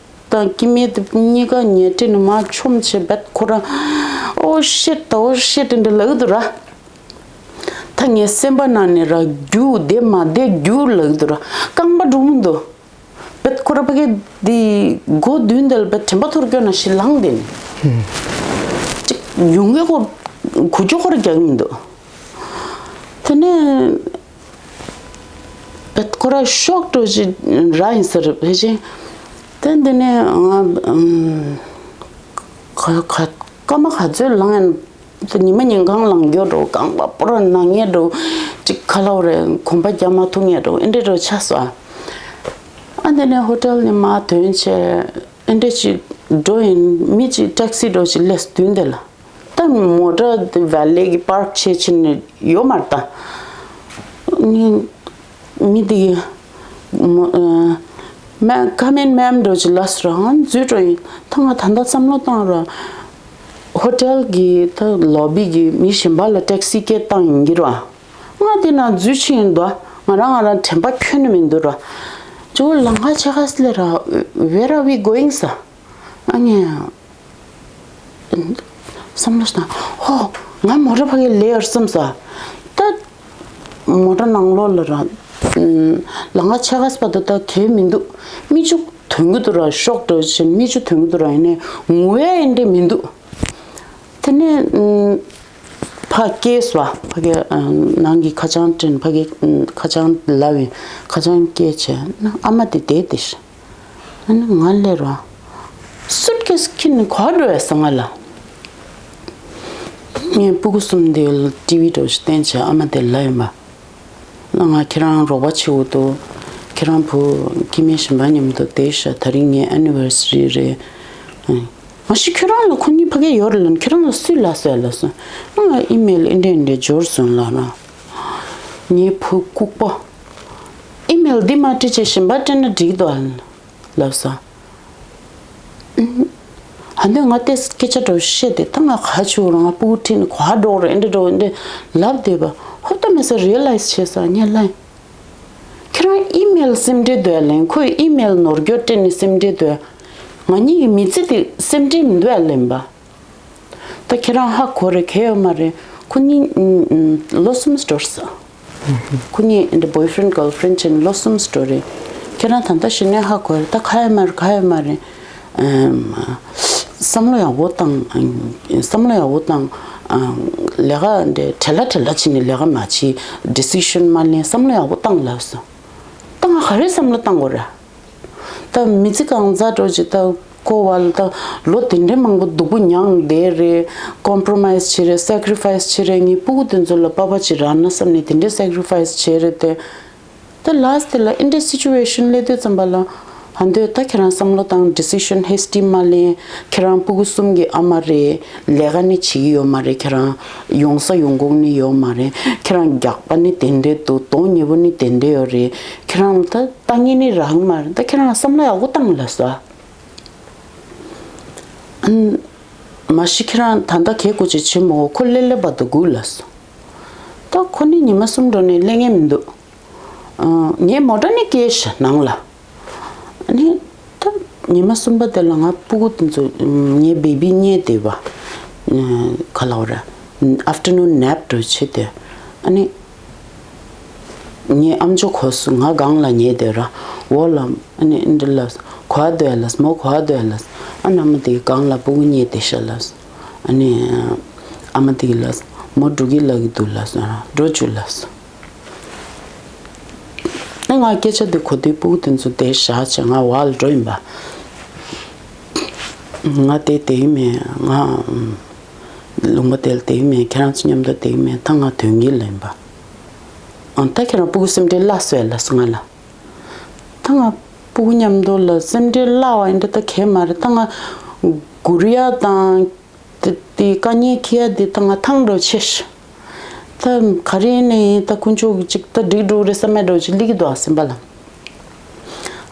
དང་སྐྱེ་དམན་དེ་གཉིས་ཀ་ཉལ་ཁྲི་ནས་མར་མཆོངས་བྱས་བེད་ཁོ་རང་Oh shit, oh shit འདྲ་ལབ་ཀྱི་འདུག་ར། ད་ངའི་སེམས་པ་ནང་ནས་ར་རྒྱུག་བསྡད་མ་བསྡད་རྒྱུག་ལབ་ཀྱི་འདུག་ར། རྐང་པ་འགྲོ་མི་འདུག་བེད་ཁོ་ར་ཕ་གི་དེ་སྒོ་མདུན་དེ་ལ་བེད་དྲན་པ་ཐོར་སྐྱོ་ན་ཞིག་ལངས་བསྡད་ནས། ཅིག་ཡོང་གི་ཁོ་གུ་ཅོ་ཁོ་ར་རྒྱག་གི་མི་འདུག་དེ་ནས། བེད་ཁོ་ར་ཤོག་འགྲོ་ཅིག་ར་ཡིན་ཟེར་ཕལ་ཆེར། དེ་འདི་ནས་ང་ཨམ། ཁ་ཁ་སྐར་མ་ག་ཚོད་ལངས་ཡིན། ཉི་མ་ཉིན་གང་ལངས་རྒྱུ་འགྲོ། རྐང་པ་པོ་ར་ན་ངེས་འགྲོ། ཅིག་ཁ་ལོ་རེ་གོམ་པ་རྒྱག་མ་ཐུབ་ངེས་འགྲོ། ཨེ་འདྲ་འགྲོ་ཆགས་སོང་། ཨ་འདི་ནས་ཧོ་ཊེལ་ནས་མར་ཐོན་བྱས་ཨེ་འདྲ་ཅིག་འགྲོ་ཡིན། མི་ཅིག་ཊེག་སི་འགྲོ་ཅིག་སླེབས་མདུན་དེ་ལ། ད་མོ་ཊ་དེ་ཝེ་ལེ་གི་པར་ཀི་བྱས་ཕྱིན་ནས་ཡོད་མ་རེད་ད། ནི་མི་དེ་གིས་མོ་ཨ་མེ་come in ma'am འགྲོ་ཅིག་ལབ་སོང་ར། ང་འཛུལ་འགྲོ་ཡིན། ད་ང་ད་ལྟ་བསམ་བློ་བཏང་ར། ཧོ་ཊེལ་གི་ད་ལོ་བི་གི་མི་གཞན་པ་ལ་ཊེག་སི་སྐད་བཏང་ཡིན་གྱི་ར། ང་དེ་ན་འཛུལ་ཕྱིན་ཡིན་དོ། ང་རང་ང་རང་དྲན་པ་ཁྱོན་ནས་མི་འདུག་ར། ཇོ་བོ་ལམ་ཁ་ཕྱེད་ཀ་སླེབས་ར། Where are we going ཟེར། ཨ་ནི། བསམ་བློ་ཞིག་བཏང་། ཧོ། ང་མོ་ཊ་ཕ་གིར་སླེབས་ཡོད་བསམ་ས། ད། མོ་ཊ་ནང་ལོགས་ལ་ར། ལམ་ཁ་ཕྱེད་ཀ་བར་དུ་ད་གས་མི་འདུག་མིག་ཆུ་ཐོན་གྱི་འདུག་ར། ཤོག་འགྲོ་བཞིན་མིག་ཆུ་ཐོན་གྱི་འདུག་ར། ཡིན་ནའི་ངུ་ཡ་ཡིན་འདྲ་མི་འདུག་དེ་ནས་ཕར་སྐྱེལ་སོང་། ཕ་གི་ནང་གི་ཁ་བྱང་སྤྲིན། ཕ་གི་ཁ་བྱང་ལབ་ཡིན། ཁ་བྱང་སྐྱེལ་བྱས་ན་ཨ་མ་དེ་བསྡད་དེ་ཤི། ཨ་ནི་ང་སླེབས་ར། སུཊ་ཀེ་སི་འཁྱེར་ནས་ག་པར་འགྲོ་ཡ་ཟེར་ང་ལ། ངས་སྤུ་གུ་གསུམ་དེ་ལ་ཊི་ཝི་འདྲ་བོ་ཞིག་བསྟན་བྱས་ཨ་མ་དེ་ལ་ལབ་ཡིན་པ། ང་ཁྱེད་རང་རོགས་པ་བྱེད་དགོས་འདུག་ཁྱེད་རང་བུ་སྐྱེ་དམན་གཞན་པ་མཉམ་དུ་བསྡད་ཤག་ད་རིང་ངའི་ཨེ་ནི་ཝར་སི་རི་རེད། ཨ། མ་གཞི་ཁྱོད་རང་ལ་ཁོ་གཉིས་ཕ་གི་ཡོད་རེད་ལབ་ན་ཁྱེད་རང་ལ་སུས་ལབ་སོང་ལབ་སོང་། ང་ལ་ཨི་མེལ་འདི་འདྲ་འདི་འདྲ་འབྱོར་སོང་ལབ་ན། ངའི་བུ་ལྐུགས་པ། ཨི་མེལ་འདི་མ་སྤྲད་བྱས་གཞན་པ་སྤྲད་ན་འགྲིག་འདུག་ཨ། ལབ་སོང་། ཨ་ནི་ང་ཏོག་ཙམ་སྐད་ཆ་འདྲ་བོ་བཤད་དེ། ད་ང་ག་བྱེད་རུང་ང་སྤུ་གུ་ཁྲིད་ནས་ག་འགྲོ་རེད། འདི་འདྲ་འདི་ལབ་བསྡད་པ། ཧོབ་ཏེ་མེད་ས་རི་ཡ་ལའི་ཛི་བྱས་སོང་། ངས་ལབ། ཁྱེད་རང་ཨི་མེལ་སེམས་ཁྲལ་འདུག་ཨ་ལན། ཁོས་ཨི་མེལ་ནོར་སྐྱོར་སྤྲད་ནས་སེམས་ཁྲལ་འདུག་ང་གཉིས་ཀྱི་མི་ཚེ་དེ་སེམས་ཁྲལ་མི་འདུག་ཨ་ལན་པ། ད་ཁྱེད་རང་ཧ་གོ་རེད། གལ་ཡོད་མ་རེད། ཁོ་གཉིས་ཨུམ་ཨུམ་ལོ་གསུམ་འགྲོ་རེད་ཟེར། ཁོ་གཉིས་འདི་བོའི་ཧྥི་རེན་ཌི་གརལ་ཧྥི་རེན་ཌི་བྱས་ནས་ལོ་གསུམ་འགྲོ་རེད། ཁྱེད་རང་ད་ལྟ་གཞི་ནས་ཧ་གོ་རེད། ད་ག་ཡོད་མ་རེད། ག་ཡོད་མ་རེད། ཨམ། བསམ་བློ་ཡག་པོ་བཏང་། བསམ་བློ་ཡག་པོ་བཏང་། ཨམ། ལས་ཀ་འདི་བྲེལ་ལ་བྲེལ་ལ་བྱས་ནས་ལས་ཀ་མ་བྱེད། ཌི་སི་ཤན་མ་ལེན། བསམ་བློ་ཡག་པོ་བཏང་ལབ་སོང་། ད་ང་ག་རེ་བསམ་བློ་བཏང་དགོས་རེད། ད་མི་ཚེ་གང་ཟག་འདྲ་བོ་ཅིག་ད་ཁོ་བ་ལ་ད་ལོ་དེ་འདྲའི་མང་པོ་སྡུག་པོ་མྱངས་བསྡད་རེད། ཀོམ་པྲོ་མའིས་བྱེད་རེད། སེ་ཀྲི་ཕའིས་བྱེད་རེད། ངའི་སྤུ་གུ་དེ་ཚོ་ལ་པ་ཕ་ཅིག་རག་ན་བསམ་ནས་དེ་འདྲའི་སེ་ཀྲི་ཕའིས་བྱེད་རེད་དེ། ད་ལཱ་སི་ཊི་དེ་ལ་ཨེ་འདྲའི་སི་ཅུ་ཨེ་ཤན་སླེབས་དུས་ཙམ་པ་ལ། ཨ་འདོད་ད་ཁྱེད་རང་བསམ་བློ་བཏང་། ཌི་སི་ཤན་ཧེ་སི་ཊི་མ་ལེན། ཁྱེད་རང་སྤུ་གུ་གསུམ་གྱི་ཨ་མ་རེད། ལས་ཀ་ནི་བྱེད་ཀྱི་ཡོད་མ་རེད། ཁྱེད་རང་ཡོང་ས་ཡོང་ཁུངས་ནི་ཡོད་མ་རེད། ཁྱེད་རང་རྒྱགས་པ་ནི་དེ་འདྲའི་འདུག་དོན་གཉེར་པོ་ནི་དེ་འདྲའི་ཡོད་རེད། ཁྱེད་རང་ལ་ད་ལྟ་ངན་ནི་རག་མ་རེད། ད་ཁྱེད་རང་བསམ་བློ་ཡག་པོ་བཏང་ལབ་སོང་། ཨ་ནི་མ་གཞི་ཁྱེད་རང་ད་ལྟ་གལ་དགོས་ཅིག་བྱེད་མ་དགོས། ཁོ་སླེབས་སླེབས་བར་དུ་སྒུག་ལབ་སོང་། ད་ཁོ་ནི་ཉི་མ་གསུམ་འགྲོ་ནས་སླེབས་མཁན་མི་འདུག་ཨ། ངའི་མོ་ཊ་ནི་སྐྱེལ་ཤག་ནང་ལ། ཨ་ནི་ད་ ཉི་མ་གསུམ་པ་དེ་ལ་ང་སྤུ་གུ་དེ་ཚོ་ངའི་བེ་བི་རྙེད་བསྡད་པ། ག་ལབ་ར། ཨབ་ཊར་ནུན་ནེབ་འདྲ་བྱས་ཏེ། ཨ་ནི། ངའི་ཨམ་ཅོག་གོ་སོང་། ང་སྒང་ལ་ཉལ་བསྡད་ར། འོག་ལ་ཨ་ནི་འདི་ལ་གོ་བ་སྡོད་ལ། མོ་གོ་བ་སྡོད་ལ། ཨ་ནི་ཨ་མ་དེ་སྒང་ལ་སྤུ་གུ་རྙེད་བསྡད་ཤག་ལ། ཨ་ནི་ཨ་མ་དེ་ལ་མོ་འགྲོ་གི་ལབ་ཀྱི་འདུག་ལ། འགྲོ་བཅུག་ལ། ཨ་ང་སྐད་ཆ་དེ་གོ་དུས་སྤུ་གུ་དེ་ཚོ་དེ་བཞག་བྱས་ང་འོག་ལ་འགྲོ་ཡིན་པ། ང་དེ་བསྡད་ཀྱི་མེད། ང་ལུང་པ་དེ་ལ་བསྡད་ཀྱི་མེད། ཁྱེད་རང་ཚོ་མཉམ་དུ་བསྡད་ཀྱི་མེད། ད་ང་ཐོན་གྱི་ལབ་ཡིན་པ། ཨ་ད་ཁྱེད་རང་སྤུ་གུ་སེམས་ཁྲལ་སླ་སོང་ལབ་སོང་ང་ལ། ད་ང་སྤུ་གུ་མཉམ་དུ་ལ་སེམས་ཁྲལ་སླ་བ་ཡིན་འདྲ་ད་གས་མ་རེད། ད་ང་སྒུར་ཡ་དང་དེ་དེ་དཀའ་ངལ་འཁྱེར་ཡ་དེ་ད་ང་ཐང་འགྲོ་ཆེ་ཤི། ད་ག་རེ་ཡིན་ནའི་ད་དཀོན་མཆོག་གི་ཅིག་ད་འགྲིག་འགྲོ་རེད་བསམ་མེད་འགྲོ་ཅིག་སླེབས་ཀྱི་འདུག་ཨ་སེམས་པ་ལ།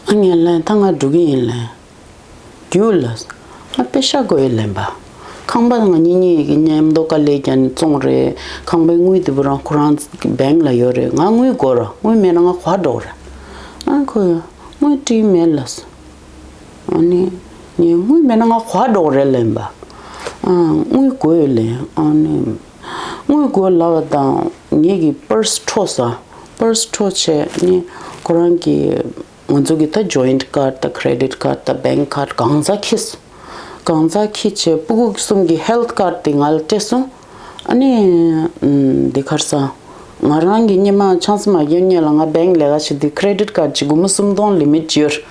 ཨ་ངས་ལན་ད་ང་འགྲོ་གི་ཡིན་ལན། རྒྱུགས་ལ། ང་པེ་ཤ་དགོས་ཡོད་ལན་པ། ཁང་པ་ང་གཉིས་གཉིས་ཀྱི་མཉམ་དུ་དཀའ་ལས་ཀྱང་བཙོང་རེད། ཁང་པའི་དངུལ་དེ་བུ་རང་ཁོ་རང་བེང་ལ་ཡོད་རེད། ང་དངུལ་དགོས་ར། དངུལ་མེད་ན་ང་ག་པར་འགྲོ་ར། ཨ་ཁོ་ཡ་དངུལ་སྤྲད་མེད་ལ། ཨ་ནི་ངས་དངུལ་མེད་ན་ང་ག་པར་འགྲོ་རེད་ལན་པ། ཨ་དངུལ་དགོས་ཡོད་ལན། ཨ་ནི་དངུལ་དགོས་ལབ་པ་དང་ངེད་ཀྱི་པར་སི་འཕྲོག་ས། པར་སི་འཕྲོག་བྱས་ནི་ཁོ་རང་གི་ང་ཚོ་གི་ད་ཇོ་ཡིན་ཊི་ཀར་ཌི་དང་ཁེ་རེ་ཌིཊ་ཀར་ཌི་དང་བེང་ཀི་ཀར་ཌི་གང་ཚ་ཁིས། གང་ཚ་ཁིས་བྱས་སྤུ་གུ་གསུམ་གྱི་ཧེལ་ཐི་ཀར་ཌི་དེ་ང་ལ་སྤྲད་སོང་། ཨ་ནི་ཨམ་འདི་ཁར་སང་ང་རང་གི་སྔོན་མ་ཆང་ས་མ་བརྒྱབ་སྔོན་ལ་ང་བེང་ལས་ཀ་བྱེད་དུས་ཁེ་རེ་ཌིཊ་ཀར་ཌི་གཅིག་སྒོར་མོ་སུམ་སྟོང་ལི་མིཊ་ཡོད།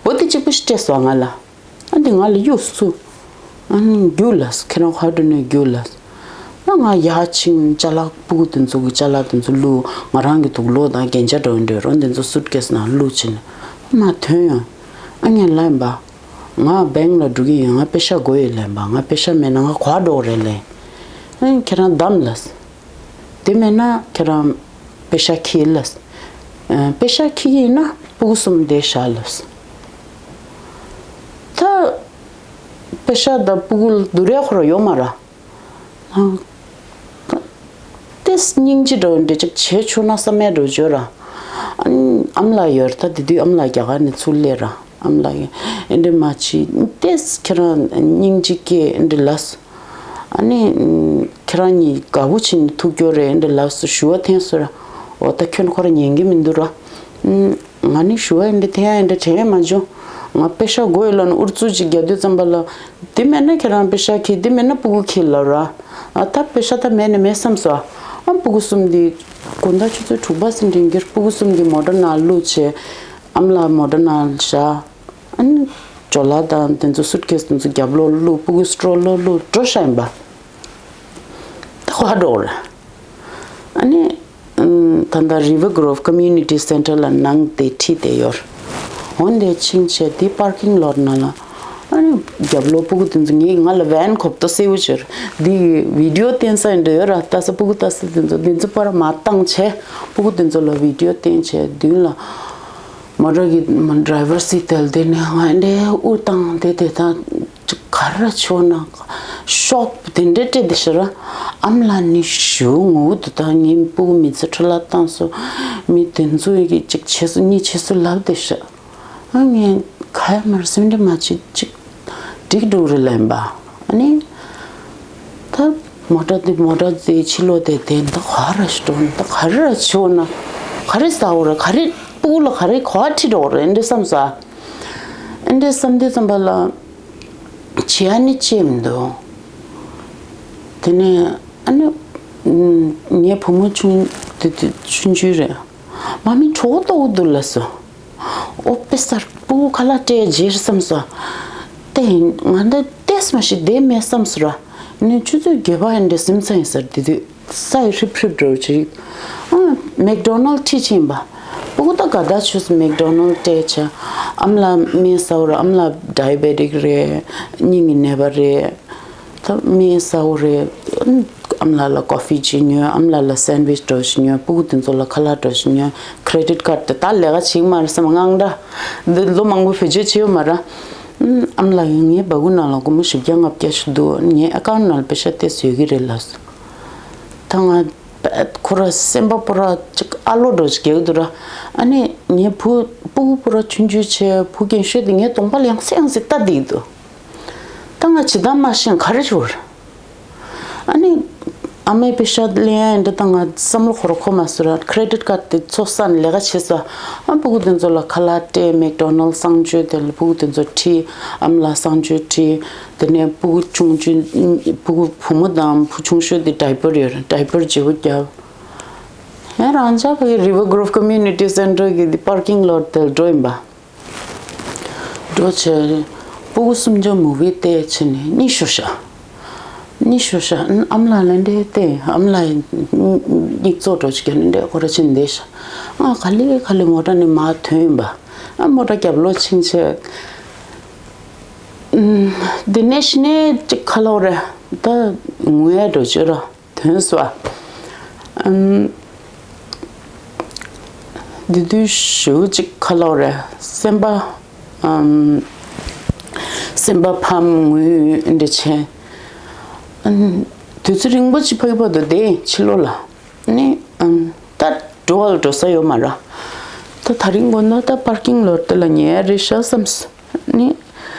འོ་དེ་གཅིག་པུ་ཞིག་སྤྲད་སོང་ང་ལ། ཨ་འདི་ང་ལ་གཡུགས་སུ། ཨ་ནི་རྒྱུགས་ལ། ཁྱེད་རང་ག་པར་འགྲོ་ནས་རྒྱུགས་ལ། ཨ་ང་ཡར་ཕྱིན། ཅ་ལག་སྤུ་གུ་དེ་ཚོ་གི་ཅ་ལག་དེ་ཚོ་བླུགས། ང་རང་གི་དུག་ལོག་དང་རྒྱན་ཆ་འདྲ་བོ་འདྲ་བོ་དེ་ཚོ་སུཊ་ཀེ་སི་ནང་བླུགས་ཕྱིན། མར་ཐོན་ཡོང་། ཨ་ངས་ལབ་ཡིན་པ། ང་བེང་ལ་འགྲོ་གི་ཡིན། ང་པེ་ཤ་དགོས་ཡོད་ལབ་ཡིན་པ། ང་པེ་ཤ་མེད་ན་ང་ག་པར་འགྲོ་རེད་ལབ། ཨ་ཁྱེད་རང་བདམས་ལ། དེ་མེད་ན་ཁྱེད་རང་པེ་ཤ་ཁྱེར་ལ། ཨ་པེ་ཤ་ཁྱེར་གྱི་ཡིན་ན་སྤུ་གུ་གསུམ་དེ་བཞག་ལ། ད་པེ་ཤ་དང་སྤུ་གུ་ལ་བསྡུར་ཡ་ཁོ་རང་ཡོད་མ་རེད། ཨ་ཏེས་སྙིང་རྗེ་འདྲ་བོ་འདྲ་ཅིག་བྱེད་ཆོག་ན་བསམ་ཡ་འདྲ་བོ་བརྗོད་ར། ཨ་ནི་ཨ་མ་ལགས་ཡོད་རེད། ད་དེ་དུས་ཨ་མ་ལགས་རྒྱ་གར་ནས་ཚུར་སླེབས་ར། ཨ་མ་ལགས་ཀྱིས་ཨེ་འདྲ་མ་བྱེད། ཏེས་ཁྱེད་རང་སྙིང་རྗེ་སྐྱེ་ཨེ་འདྲ་ལབས། ཨ་ནི་ཁྱེད་རང་གཉིས་དགའ་པོ་བྱས་ནས་ཐུག་རྒྱུ་རེད་ཨེ་འདྲ་ལབས་སུ་ཞུ་བ་འཐེན་སོང་ར། འོ་ད་ཁྱོད་ཁོ་རང་ཉན་གྱི་མི་འདུག་ར། ང་ནི་ཞུ་བ་ཨེ་འདྲ་འཐེན་ཡ་ཨེ་འདྲ་དྲན་ཡ་མ་བྱུང་། ང་པེ་ཤ་དགོས་ཡོད་ལབ་ནས་ཨུ་ཚུགས་ཅིག་རྒྱག་དུས་ཙམ་པ་ལ། དེ་མེད་ན་ཁྱེད་རང་པེ་ཤ་ཁྱེར། དེ་མེད་ན་སྤུ་གུ་ཁྱེར་ལབ་ར། ཨ་ད་པེ་ཤ་ད་མེད་ནི་མེད་བསམ་སོང་། ཨ་སྤུ་གུ་གསུམ་འདི་དགོང་དག་ཆུ་ཚོད་དྲུག་པ་ཟིན་དྲན་གྱི་སྤུ་གུ་གསུམ་གྱི་མོ་ཊ་ནང་བླུགས་བྱས། ཨ་མ་ལགས་མོ་ཊ་ནང་བཞག་ཨ་ནི་ཇོ་ལ་དང་དེ་ཚོ་སུཊ་ཀེ་སི་དེ་ཚོ་རྒྱབ་ལོགས་བླུགས། སྤུ་གུ་སི་ཊོལ་ལོ་བླུགས་འགྲོ་ཤག་ཡིན་པ། ད་ཁོ་ཧ་འགྲོ་ར། ཨ་ནི་ཨམ་ད་ལྟ་River Grove Community Center ལ་ནང་དེ་ཁྲིད་དེ་ཡོད། འོན་ཏེ་ཕྱིན་ཆད་དེ་པར་ཀིང་ལོཊ་ནང་ལ། ཨ་ནི་རྒྱབ་ལོགས་སྤུ་གུ་དེ་ཚོ་ངས་ང་ལ་བན་གོ་བརྡ་གསལ་པོ་བྱོས། འདི་བི་ཌི་ཡོ་བསྟན་ས་ཡིན་འདྲ་ཡོད་ར། ལྟ་ས་སྤུ་གུ་ལྟ་ས་དེ་ཚོ་དེ་ཚོ་པར་མ་བཏང་བྱས་སྤུ་གུ་དེ་ཚོ་ལ་བི་ཌི་ཡོ་བསྟན་བྱས་མདུན་ལ། མོ་ཊ་གི་ཌ་རའི་ཝར་སི་ཊི་དེ་ལ་བསྡད་ནས་ང་འདྲའི་དབུགས་བཏང་དེ་དེ་དང་ག་རེ་བྱུང་ན་ཤོག་དེ་འདྲའི་སྤྲད་དེ་ཤི་ར། ཨ་མ་ལགས་ནི་ཞུ་ངུ་དུ་དང་ངའི་སྤུ་གུ་མི་ཚེ་འཕྲོ་བརླག་བཏང་སོང་། མི་དེ་ཚོ་ཡི་གཅིག་བྱས་སོང་གཉིས་བྱས་སོང་ལབ་དེ་ཤི། ཨ་ངས་ཁ་ཡ་མར་སེམས་ཁྲལ་མ་བྱེད་ཅིག་འགྲིག་འགྲོ་རེད་ལན་པ། ཨ་ནི། ད་མོ་ཊ་དེ་མོ་ཊ་དེ་ཕྱི་ལོགས་དེ་དེ་ད་ག་རེ་ཞིག་འགྲོ་ན་ད་ག་རེ་ཞིག་འོ་ན་ག་རེ་ཟ་འོ་རེད། ག་རེ་སྤུ་གུ་ལ་ག་རེ་ག་བ་ཁྲིད་འགྲོ་རེད་འདྲ་བསམ་ས། འདྲ་བསམ་དུས་ཙམ་པ་ལ་བྱེད་ཡ་ནི་ཅི་མི་འདུག་དེ་ནས་ཨ་ནི་ངའི་བུ་མོ་ཆུང་དེ་དེ་ཆུང་ཆུང་རེད། མ་མི་གྲོགས་ཏོག་འདུག་ལ་སོ། ཨོ་པེ་སར་སྤུ་གུ་ཁ་ལག་སྤྲད་རྗེས་བསམ་སོ། ཏེ་ང་འདི་ཏེས་མ་ཤི་བསྡད་མེད་བསམ་སོ་ར། ནི་ཆུ་ཚོད་བརྒྱད་པ་ཡིན་འདྲ་སེམས་ཚ་ཡིན་སར་དེ་དུས་ས་ཡི་ཧྲིབ་ཧྲིབ་འགྲོ་ཅིག་ཨ་མེག་ཌོ་ནལ་ཁྲིད་ཕྱིན་པ། སྤུ་གུ་ད་ག་ད་ཆུ་སི་མེག་ཌོ་ནལ་སྤྲད་ཆ། ཨམ་ལ་སྨན་ཟ་བོ་ར། ཨམ་ལ་ཌའི་བེ་ཊིག་རེད། སྙིང་གི་ནད་པ་རེད། ད་སྨན་ཟ་བོ་རེད། ཨམ་ལགས་ལ་ཀོ་ཕི་ཅིག་ཉོས། ཨམ་ལགས་ལ་སན་ཝིཆ་འདྲ་ཞིག་ཉོས། སྤུ་གུ་དེ་ཚོ་ལ་ཁ་ལག་འདྲ་ཞིག་ཉོས། ཁེ་རེ་ཌིཊ་ཀར་ཌི་དེ་ད་ལས་ཀ་བྱེད་ཀྱི་མ་རེད་བསམ་དངངས་འདྲ། འདི་ལོ་མང་པོ་བེད་སྤྱོད་བྱས་ཡོད་མ་རེད། ཨམ་ལགས་ངའི་སྦ་ཁུག་ནང་ལ་སྒོར་མོ་བཞི་བརྒྱ་ལྔ་བརྒྱ་ཞིག་འདུག་ངའི་ཨ་ཀའུན་ཊི་ནང་ལ་པེ་ཤ་ཏོག་ཙམ་ཡོད་ཀྱི་རེད་ལབ་སོང་། ད་ང་ ཁོ་ར་སེམས་པ་པོ་ར་ཅིག་ཨ་ལོ་འགྲོ་ཅིག་རྒྱག་འདུག་ར། ཨ་ནི་ངའི་བུ་སྤུ་གུ་པོ་ར་ཆུང་ཆུང་བྱས་བུ་རྒན་ཤོས་དེ་ངའི་གདོང་པ་ལ་ཡང་སེ་ཡང་སེ་ལྟ་བསྡད་འདུག་ད་ང་ཇི་ལྟར་མ་ཤེས་ག་རེ་ཞུ་བར། ཨ་ནི་ཨ་མའི་པེ་ཤ་ལེན་ཡ་འདི་ད་ང་བསམ་བློ་འཁོར་འཁོར་མ་སོང་ར། ཁེ་རེ་ཌིཊ་ཀར་དེ་ཚོ་ས་ནས་ལས་ཀ་བྱེད་ས། ཨ་སྤུ་གུ་དེ་ཚོ་ལ་ཁ་ལག་སྤྲད། མེག་ཌོ་ནལ་གསང་སྤྱོད་དེ་ལ་སྤུ་གུ་དེ་ཚོ་ཁྲིད། ཨ་མ་ལགས་གསང་སྤྱོད་ཁྲིད། དེ་ནས་སྤུ་གུ་ཆུང་ཆུང་སྤུ་གུ་བུ་མོ་དང་བུ་ཆུང་ཤོས་དེ་ཌའི་པར་ཡོད་ར། ཌའི་པར་བརྗེ་པོ་བརྒྱབ། ཡང་རང་ཅག་གི་River Grove Community Centre གི་དེ་པར་ཀིང་ལོཊ་དེ་ལ་འགྲོ་ཡིན་པ། འགྲོ་བྱས། སྤུ་གུ་གསུམ་ཆ་མུ་བི་བལྟས་བྱས་ནས་གཉིད་ཤོར་ཤག་གཉིད་ཤོར་ཤག་ཨམ་ལགས་ལ་འདྲེ་བལྟས། ཨམ་ལགས་གཉིད་ཙོག་འགྲོ་བྱེད་ཀྱི་ནི་འདྲེ་ཁོ་ར་ཕྱིན་བསྡད་ཤག་ང་ག་ལེ་ག་ལེ་མོ་ཊ་ནས་མར་ཐོན་ཡིན་པ། ཨ་མོ་ཊ་རྒྱབ་ལོགས་ཕྱིན་བྱས། འདི་ནས་ཤི་ནས་ཅིག་ཁ་ལོ་རེད། ད་ངུ་ཡ་འགྲོ་བྱོས་ར། དོན་སོ། ཨམ། འདི་དུས་ཞུ་ཅིག་ཁ་ལོ་རེད། སེམས་པ། ཨམ། སེམས་པ་ཕམ་ངུས་འདི་བྱས། ཨམ། དུས་ཚོད་རིང་པོ་ཅིག་ཕ་གི་བར་དུ་བསྡད་ཕྱི་ལོགས་ལ། ནི། ཨམ། ད་འགྲོ་བ་ལ་འགྲོ་ས་ཡོད་མ་ར། ད་ད་རིང་དགོང་ན་ད་པར་ཀིང་ལོཊ་དེ་ལ་ཉལ་ཡ་རེད་ཤག་བསམས། ནི།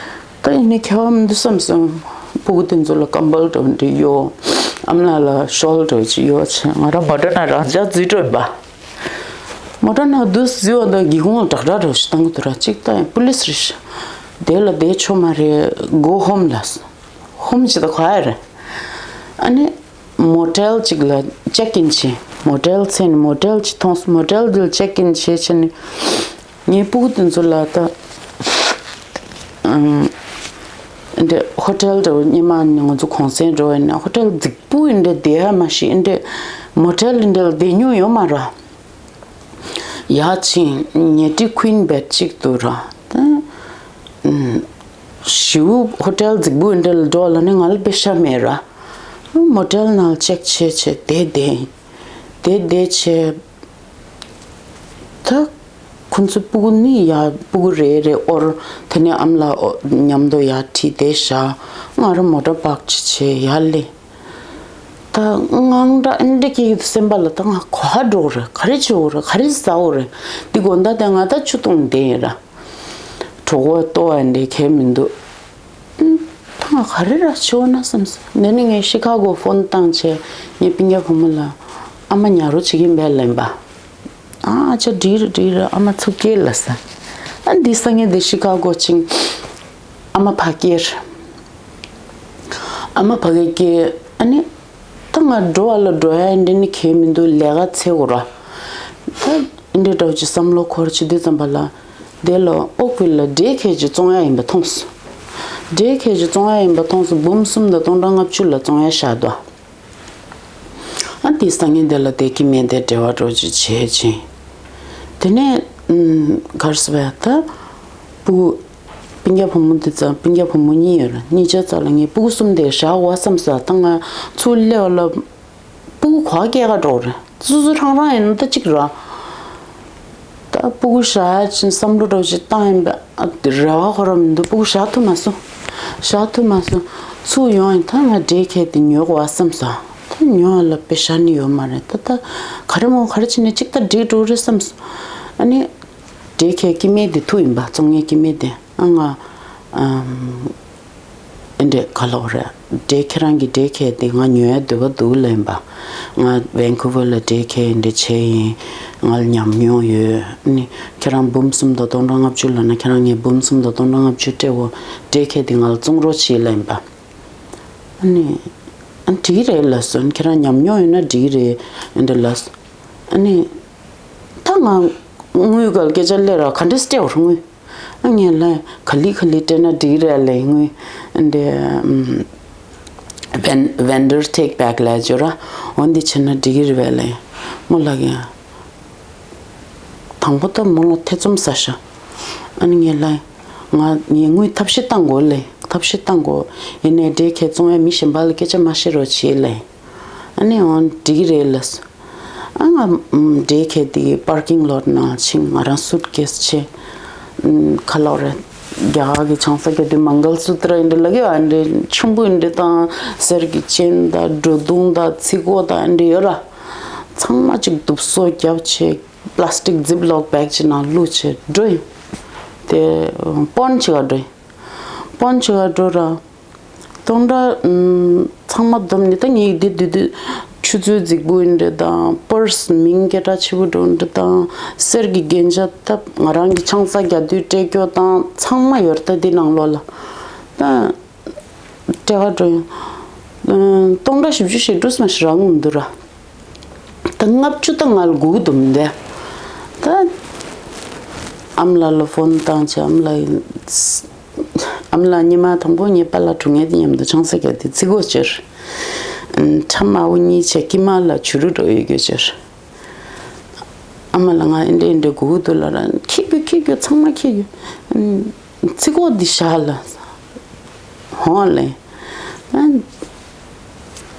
ད་ཡིན་ནའི་ཁྱད་པར་མི་འདུག་བསམ་སོང་། སྤུ་གུ་དེ་ཚོ་ལ་ཀམ་བལ་འདྲ་བོ་འདྲ་གཡོགས། ཨ་མ་ལགས་ལ་ཤོལ་འདྲ་བོ་ཅིག་གཡོགས་བྱས། ང་རང་མོ་ཊ་ནང་རང་འཇགས་འཛུལ་འགྲོ་ཡིན་པ། མོ་ཊ་ནང་འདུག་འཛུལ་བ་དང་སྒེའུ་ཁུང་ལ་དྲག་དྲག་འདྲ་བོ་ཞིག་བཏང་གི་འདུག་ར། གཅིག་ལྟ་ཡང་པུ་ལིས་རེད་ཤག་དེ་ལ་བསྡད་ཆོག་མ་རེད། Go home ལབ་སོང་། ཧོམ་ཅིག་ད་གོ་ཡ་རེད། ཨ་ནི། མོ་ཊེལ་ཅིག་ལ་ཅེག་ཨིན་བྱས། མོ་ཊེལ་ཚེ་ནས་མོ་ཊེལ་ཅིག་མཐོང་སོང་། མོ་ཊེལ་འདི་ལ་ཅེག་ཨིན་བྱས་བྱས་ནས། ངའི་སྤུ་གུ་དེ་ཚོ་ལ་ད། ཨམ། འདི་ཧོ་ཊེལ་འདྲ་བོ་སྔོན་མ་ནས་ང་ཚོ་གུང་སེང་འགྲོ་བ་ཡིན་ན་ཧོ་ཊེལ་རྫིག་པོ་ཡིན་འདྲ་བསྡད་ཡ་མ་ཤེས་འདྲ། མོ་ཊེལ་འདྲ་ལ་བསྡད་མྱོང་ཡོད་མ་ར། ཡར་ཕྱིན་ཉལ་ཁྲི་ཀུན་བེད་ཅིག་འདུག་ར། ད། ཨམ། ཞེ་པོ་ཧོ་ཊེལ་རྫིག་པོ་འདྲ་ལ་འགྲོ་ལ་ནི་ང་ལ་པེ་ཤ་མེད་ར། མོ་ཊེལ་ནང་ལ་ཅེག་བྱས་བྱས་བསྡད་བསྡད། བསྡད་བསྡད་བྱས། ད་ཁོ་ཚོ་སྤུ་གུ་གཉིས་ཡར་སྤུ་གུ་རེ་རེ་དབོར། དེ་ནས་ཨ་མ་ལགས་མཉམ་དུ་ཡར་ཁྲིད་བསྡད་བཞག་ང་རང་མོ་ཊ་པཱག་ཅིག་བྱས་ཡར་སླེབས། ད་དངངས་སྐྲག་འདི་འདྲ་སྐྱེ་གི་འདུག་སེམས་པ་ལ། ད་ང་ག་པར་འགྲོ་དགོས་རེད། ག་རེ་བྱེད་དགོས་རེད། ག་རེ་ཟ་དགོས་རེད། འདི་དགོང་དག་དེ་ང་ད་ཆུ་འཐུང་བསྡད་ཡིན་ར། གྲོད་ཁོག་ལྟོགས་པ་འདི་གས་མི་འདུག་ཨུམ། ད་ང་ག་རེ་ར་བྱེད་འོ་ན་བསམ་སོང་། དེ་ནས་ངས་ཤི་ཁ་གོ་ཕོན་བཏང་བྱས་ངའི་སྤུན་ཀྱག་བུ་མོ་ལ། ཨ་མ་ཉལ་རོགས་བྱེད་ཀྱིན་པས་ལབ་པ། ཨ་ཅག་འགྲིག་རེད་འགྲིག་རེད། ཨ་མ་འཚུབ་སྐྱེལ་ལ་ས། ཨ་འདི་སང་ཉིན་དེ་ཤི་ཁ་གོ་ཕྱིན། ཨ་མ་ཕ་སྐྱེལ། ཨ་མ་ཕ་གི་སྐྱེལ། ཨ་ནི། ད་ང་འགྲོ་བ་ལ་འགྲོ་ཡ་འདི་ནི་གས་མི་འདུག་ལས་ཀ་འཚོལ་དགོས་ར། ད་འདི་འདྲ་བོ་ཅིག་བསམ་བློ་འཁོར་བྱེད་དུས་ཙམ་པ་ལ། དེ་ལ་ཨོག་ཝིལ་ལ་ཌེ་ཁེར་ཅིག་བཙོང་ཡ་ཡིན་པ་མཐོང་སོང་། ཌེ་ཁེར་ཅིག་བཙོང་ཡ་ཡིན་པ་མཐོང་སོང་། འབུམ་གསུམ་དང་སྟོང་ཕྲག་ལྔ་བཅུ་ལ་བཙོང་ཡ་བཞག་འདུག་ཨ་དེ་སང་ཉིན་དེ་ལ་བསྡད་ཀྱི་མེད་དེ་འབྲེལ་བ་འགྲོ་ཅིག་བྱས་ཕྱིན། དེ་ནས་ཨུམ། ག་རེ་ཟེར་བ་ད། སྤུ་གུ། སྤུན་ཀྱག་བུ་མོ་འདི་ཙམ། སྤུན་ཀྱག་བུ་མོ་གཉིས་ཡོད་ར། གཉིས་ཆ་ཙམ་ལ་ངས་སྤུ་གུ་གསུམ་དེ་བཞག་འོ་བསམ་སོང་། ད་ང་ཚུར་སླེབས་པ་ལ་སྤུ་གུ་ག་སྐྱེལ་ག་འགྲོ་རེད། སོ་སོ་རང་རང་ཡིན་ན་ད་གཅིག་ར། ད་སྤུ་གུ་བཞག་ཡ་ཅིག་བསམ་བློ་འདྲ་བོ་ཅིག་བཏང་ཡིན་པ། ཨ་དེ་རེ་བ་ཁོ་རང་མི་འདུག་སྤུ་གུ་བཞག་ཐུབ་མ་སོང་། བཞག་ཐུབ་མ་སོང་། ཚུར་ཡོང་ཡིན། ད་ང་ཌེ་ཁེར་དེ་ཉོ་དགོས་བསམ་སོང་། ད་ཉོ་བ་ལ་པེ་ཤ་ནི་ཡོད་མ་རེད། ད་ད་ག་རེ་མོ་ག་རེ་བྱས་ནས་གཅིག་ད་འགྲིག་འགྲོ་རེད་བསམ་སོང་། ཨ་ནི། ཌེ་ཁེར་སྐྱེ་དམན་དེ་ཐུག་ཡིན་པ། བཙོང་མཁན་སྐྱེ་དམན་དེ། ཨ་ང་། ཨམ། ཨེ་འདྲས་ག་ལབ་དགོས་རེད། ཌེ་ཁེར་རང་གི་ཌེ་ཁེར་དེ་ང་ཉོ་ཡ་འདོད་པ་འདུག་ལབ་ཡིན་པ། ང་ཝན་ཀུ་ཝར་ལ་ཌེ་ཁེར་འདི་བྱས་ཡིན། ང་ལ་ཉམས་མྱོང་ཡོད། ཨ་ནི་ཁྱེད་རང་འབུམ་གསུམ་དང་སྟོང་ཕྲག་ལྔ་བཅུ་ལབ་ན་ཁྱེད་རང་ངས་འབུམ་གསུམ་དང་སྟོང་ཕྲག་ལྔ་བཅུ་སྤྲད་འོ། ཌེ་ཁེར་དེ་ང་ལ་བཙོང་རོགས་བྱེད་ལབ་ཡིན་པ། ཨ་ནི། ཨ་འགྲིག་གི་རེད་ལབ་སོང་། ཁྱེད་རང་ཉམས་མྱོང་ཡོད་ན་འགྲིག་གི་རེད། ཨེ་འདྲས་ལབ་སོང་། ཨ་ནི། ད་ང་དངུལ་ག་ལ་སྐད་ཆ་སླེབས་ར། ག་འདྲས་སྤྲད་འོ་དངུལ། ཨ་ངས་ལབ། ག་ལེ་ག་ལེ་སྤྲད་ན་འགྲིག་རེད་ལབ་དངུལ། འདི་ཨམ། ཝན་ཝན་ཌར་ཊེག་བེག་ལབ་ཡ་ཅིག་ཡོད་ར། འོ་འདི་བྱས་ན་འགྲིག་གི་རེད་པས་ལབ། མོ་ལབ་ཀྱི་ཡ། དང་པོ་ད་མོ་ལ་ཐེ་ཚོམ་ཟ་ཤག་ཨ་ནི་ངས་ལབ། ང་ངས་དངུལ་ཐབས་ཤེས་བཏང་དགོས་ལབ། ཐབས་ཤེས་བཏང་དགོས། ཡིན་ནའི་ཌེ་ཁེར་བཙོང་ཡ་མི་གཞན་པ་ལ་སྐད་ཆ་མ་བཤད་རོགས་བྱེད་ལབ། ཨ་ནི་འོ་འགྲིག་གི་རེད་ལབ། ཨ་ང་ཨམ་ཌེ་ཁེར་དེ་གི་པར་ཀིང་ལོཊ་ནང་ཕྱིན། ང་རང་སུཊ་ཀེས་ཕྱེ། ཨམ་ག་ལབ་དགོས་རེད། རྒྱ་གར་གི་ཆང་ས་རྒྱག་དུས་མང་གལ་སུ་ཏྲ་ཨེ་འདྲས་ལབ་ཀྱི་ཡོད། ཨེ་འདྲས་ཆུང་པོ་ཨེ་འདྲས་དང་། གསེར་གྱི་ཅེན་དང་སྒྲོ་མདུང་དང་ཚིག་གོ་དང་ཨེ་འདྲས་ཡོད་ར། ཚང་མ་གཅིག་དུབ་སོ་རྒྱབ་བྱས། པ་ལ་སི་ཊིག་ཛིབ་ལོག་བེག་ཅིག་ནང་བླུགས་བྱས་འགྲོ་ཡིན། དེ་པོན་བྱེད་ག་འགྲོ་ཡིན། པོན་བྱེད་ག་འགྲོ་ར། སྟོང་ཕྲག་ཚང་མ་བསྡོམས་ནས། ད་ངས་འདི་དུས་དུས་ཆུ་ཚོད་རྫིག་པོ་ཡིན་འདྲ་དང་། པར་སི་མིང་སྐད་གྲགས་ཆེ་པོ་འགྲོ་འདྲ་དང་། གསེར་གྱི་རྒྱན་ཆ། ད་ང་རང་གི་ཆང་ས་རྒྱག་དུས་སྤྲད་རྒྱུ་དང་ཚང་མ་ཡོད་རེད། ད་འདི་ནང་ལོགས་ལ་ད་སྤྲད་ག་འགྲོ་ཡིན། སྟོང་ཕྲག་བཞི་བཅུ་ཞེ་དྲུག་ཙམ་ཞིག་རག་གི་མི་འདུག་ར། ད་ལྔ་བཅུ་ད་ང་ལ་སྒུག་འདུག་མི་འདུག་ད་ཨ་མ་ལགས་ལ་ཕོན་བཏང་བྱས། ཨ་མ་ལགས་ཨ་མ་ལགས་ཉི་མ་དང་པོ་ངའི་པཱ་ལགས་དྲུང་ངེ་དེ་མཉམ་དུ་ཆང་ས་རྒྱག་དུས་ཚིག་གོ་ཅེར། ཁྲ་མ་བུ་གཉིས་བྱས་ཀྱི་མ་ལ་བྱུ་རུ་འགྲོ་ཡོད་རྒྱུ་ཅེར། ཨ་མ་ལགས་ང་ཨེ་འདྲ་ཨེ་འདྲ་སྒུག་འདུག་ལབ་ར། ཁྱེད་རྒྱུ་ཁྱེད་རྒྱུ་ཚང་མ་ཁྱེད་རྒྱུ། ཚིག་གོ་འདི་བཞག་ལ། ཧོན་ལེ།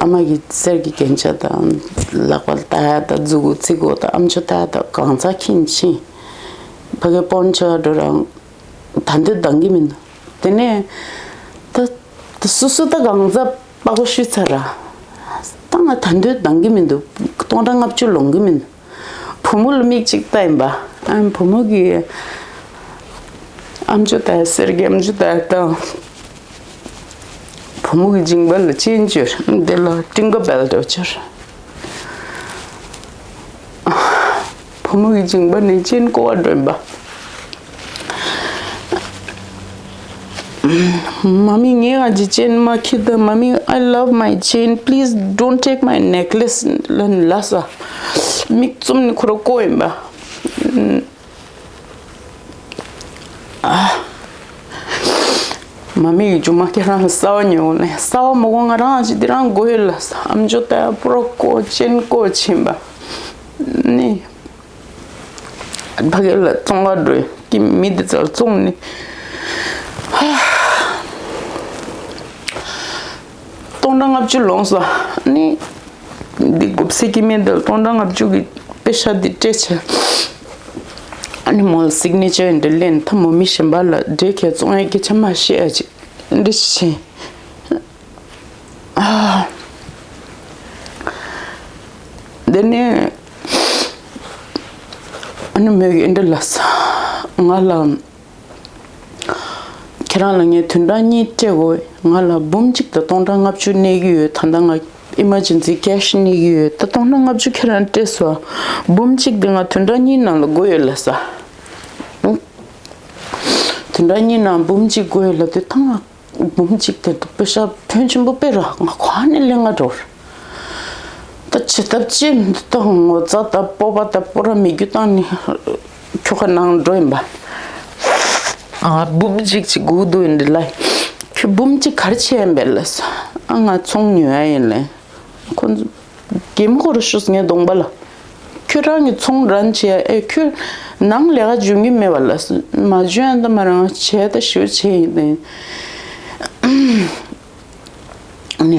ཨ་མ་གི་གསེར་གྱི་རྒྱན་ཆ་དང་ལག་པ་ལ་ལྟ་ཡ་དང་མཛུ་གུ་ཚིག་གོ་དང་ཨམ་ཅོག་ལྟ་ཡ་དང་གང་ཚ་ཁྱིན་ཕྱིན། ཕ་གི་པོན་ཆེ་བ་འགྲོ་རང་ད་འདོད་འདང་གི་མི་འདུག་དེ་ནས་ད་ད་སུ་སུ་ད་གང་ཚ་པགས་པ་བཤུས་ཚར་ར། ད་ང་ད་འདོད་འདང་གི་མི་འདུག་སྟོང་ཕྲག་ལྔ་བཅུ་ལོང་གི་མི་འདུག་བུ་མོ་ལ་མིག་གཅིག་ལྟ་ཡིན་པ། ཨ་བུ་མོ་གིས་ཨམ་ཅོག་ལྟ་ཡ། གསེར་གྱི་ཨམ་ཅོག་ལྟ་ཡ་དང་། བུ་མོ་གི་མཇིང་པ་ལ་ཅེན་བཅོས། དེ་ལ་ཏིང་ཀོ་བེལ་འདྲ་བཅོས། བུ་མོ་གི་མཇིང་པ་ནས་ཅེན་བརྐོ་བར་འགྲོ་ཡིན་པ། མ་མི་ངས་ང་ཅི་ཅེན་མ་ཁྱེར་ད། མ་མི། I love my chain, please don't take my necklace. ལན་ལ་ས། མིག་བཙུམ་ནས་ཁོ་ར་བརྐོ་ཡིན་པ། མ་མི་ཡི་རྒྱུ་མ་ཁྱེད་རང་ལ་གསར་པ་ཉོས་ནས་གསར་པ་མ་གོ་ང་རང་ཅི་འདི་རང་དགོས་ཡོད་ལ་ས། ཨམ་ཅོག་ལྟ་ཡ་པུ་རོ་བརྐོ་ཅེན་བརྐོ་ཕྱིན་པ་ནི། ཕ་གི་ལ་བཙོང་ག་འགྲོ་ཡིན། ཀི་མི་འདི་ཚོ་ལ་བཙོང་ནི། སྟོང་ཕྲག་ལྔ་བཅུ་ལོངས་སོ། ནི་འདི་དགུ་བསེ་ཀི་མི་འདི་ལ་སྟོང་ཕྲག་ལྔ་བཅུ་གི་པེ་ཤ་འདི་སྤྲད་བྱས། ཨ་ནི་མོ་ལ་སིག་ནེ་ཅར་འདི་ལེན། ད་མོ་མི་གཞན་པ་ལ་འདྲེ་ཁས་བཙོང་ཡ་སྐད་ཆ་མ་བཤད་ཡ་ཅིག་འདི་བྱས། དེ་ནས་ཨ་ནི་མོས་ཀྱིས་འདི་ལབ་སོང་ང་ལ། ཁྱེད་རང་ལ་ངས་བདུན་ཕྲག་གཉིས་སྤྲད་དགོས། ང་ལ་འབུམ་གཅིག་དང་སྟོང་ཕྲག་ལྔ་བཅུ་གནས་ཀྱི་ཡོད། ད་ལྟ་ང་ཨི་མར་ཇེན་སི་ཀེ་ཤི་གནས་ཀྱི་ཡོད། ད་སྟོང་ཕྲག་ལྔ་བཅུ་ཁྱེད་རང་སྤྲད་སོང་། འབུམ་གཅིག་དེ་ང་བདུན་ཕྲག་གཉིས་ནང་ལ་དགོས་ཡོད་ལབ་སོང་། བདུན་ཕྲག་གཉིས་ནང་འབུམ་གཅིག་དགོས་ཡོད་ལབ་དུས་ད་ང་འབུམ་གཅིག་དེ་དུ་པེ་ཤ་ཕོན་ཆེན་པོ་སྤེལ་ར། ང་ག་ནས་ལེན་ག་འགྲོ། ད་བྱེད་ཐབས་ཅི་མི་འདུག་ད་ངོ་ཚ་ད་སྤོབས་པ་ད་སྤོ་ར་མི་རྒྱུ་བཏང་ནི་ཁྱོ་ག་ནང་འགྲོ་ཡིན་པ། ཨ་འབུམ་གཅིག་ཅིག་སྒུག་འདུག་ཡིན་འདི་ལ། ཁྱོད་འབུམ་གཅིག་ག་རེ་བྱས་ཡིན་པས་ལབ་སོང་། ཨ་ང་ཚོང་ཉོ་ཡ་ཡིན་ལབ། ཁོ་ཚོ་གད་མོ་ཤོར་སོང་ངའི་གདོང་པ་ལ། ཁྱོད་རང་གི་ཚོང་རན་བྱས་ཨེ། ཁྱོད་ནང་ལས་ཀ་འཇོན་གྱི་མེད་པ་ལ། མ་འཇོན་ད་མ་རང་བྱས་ད་ཞུ་བྱས་ཡིན་ནས། ཨ་ནི་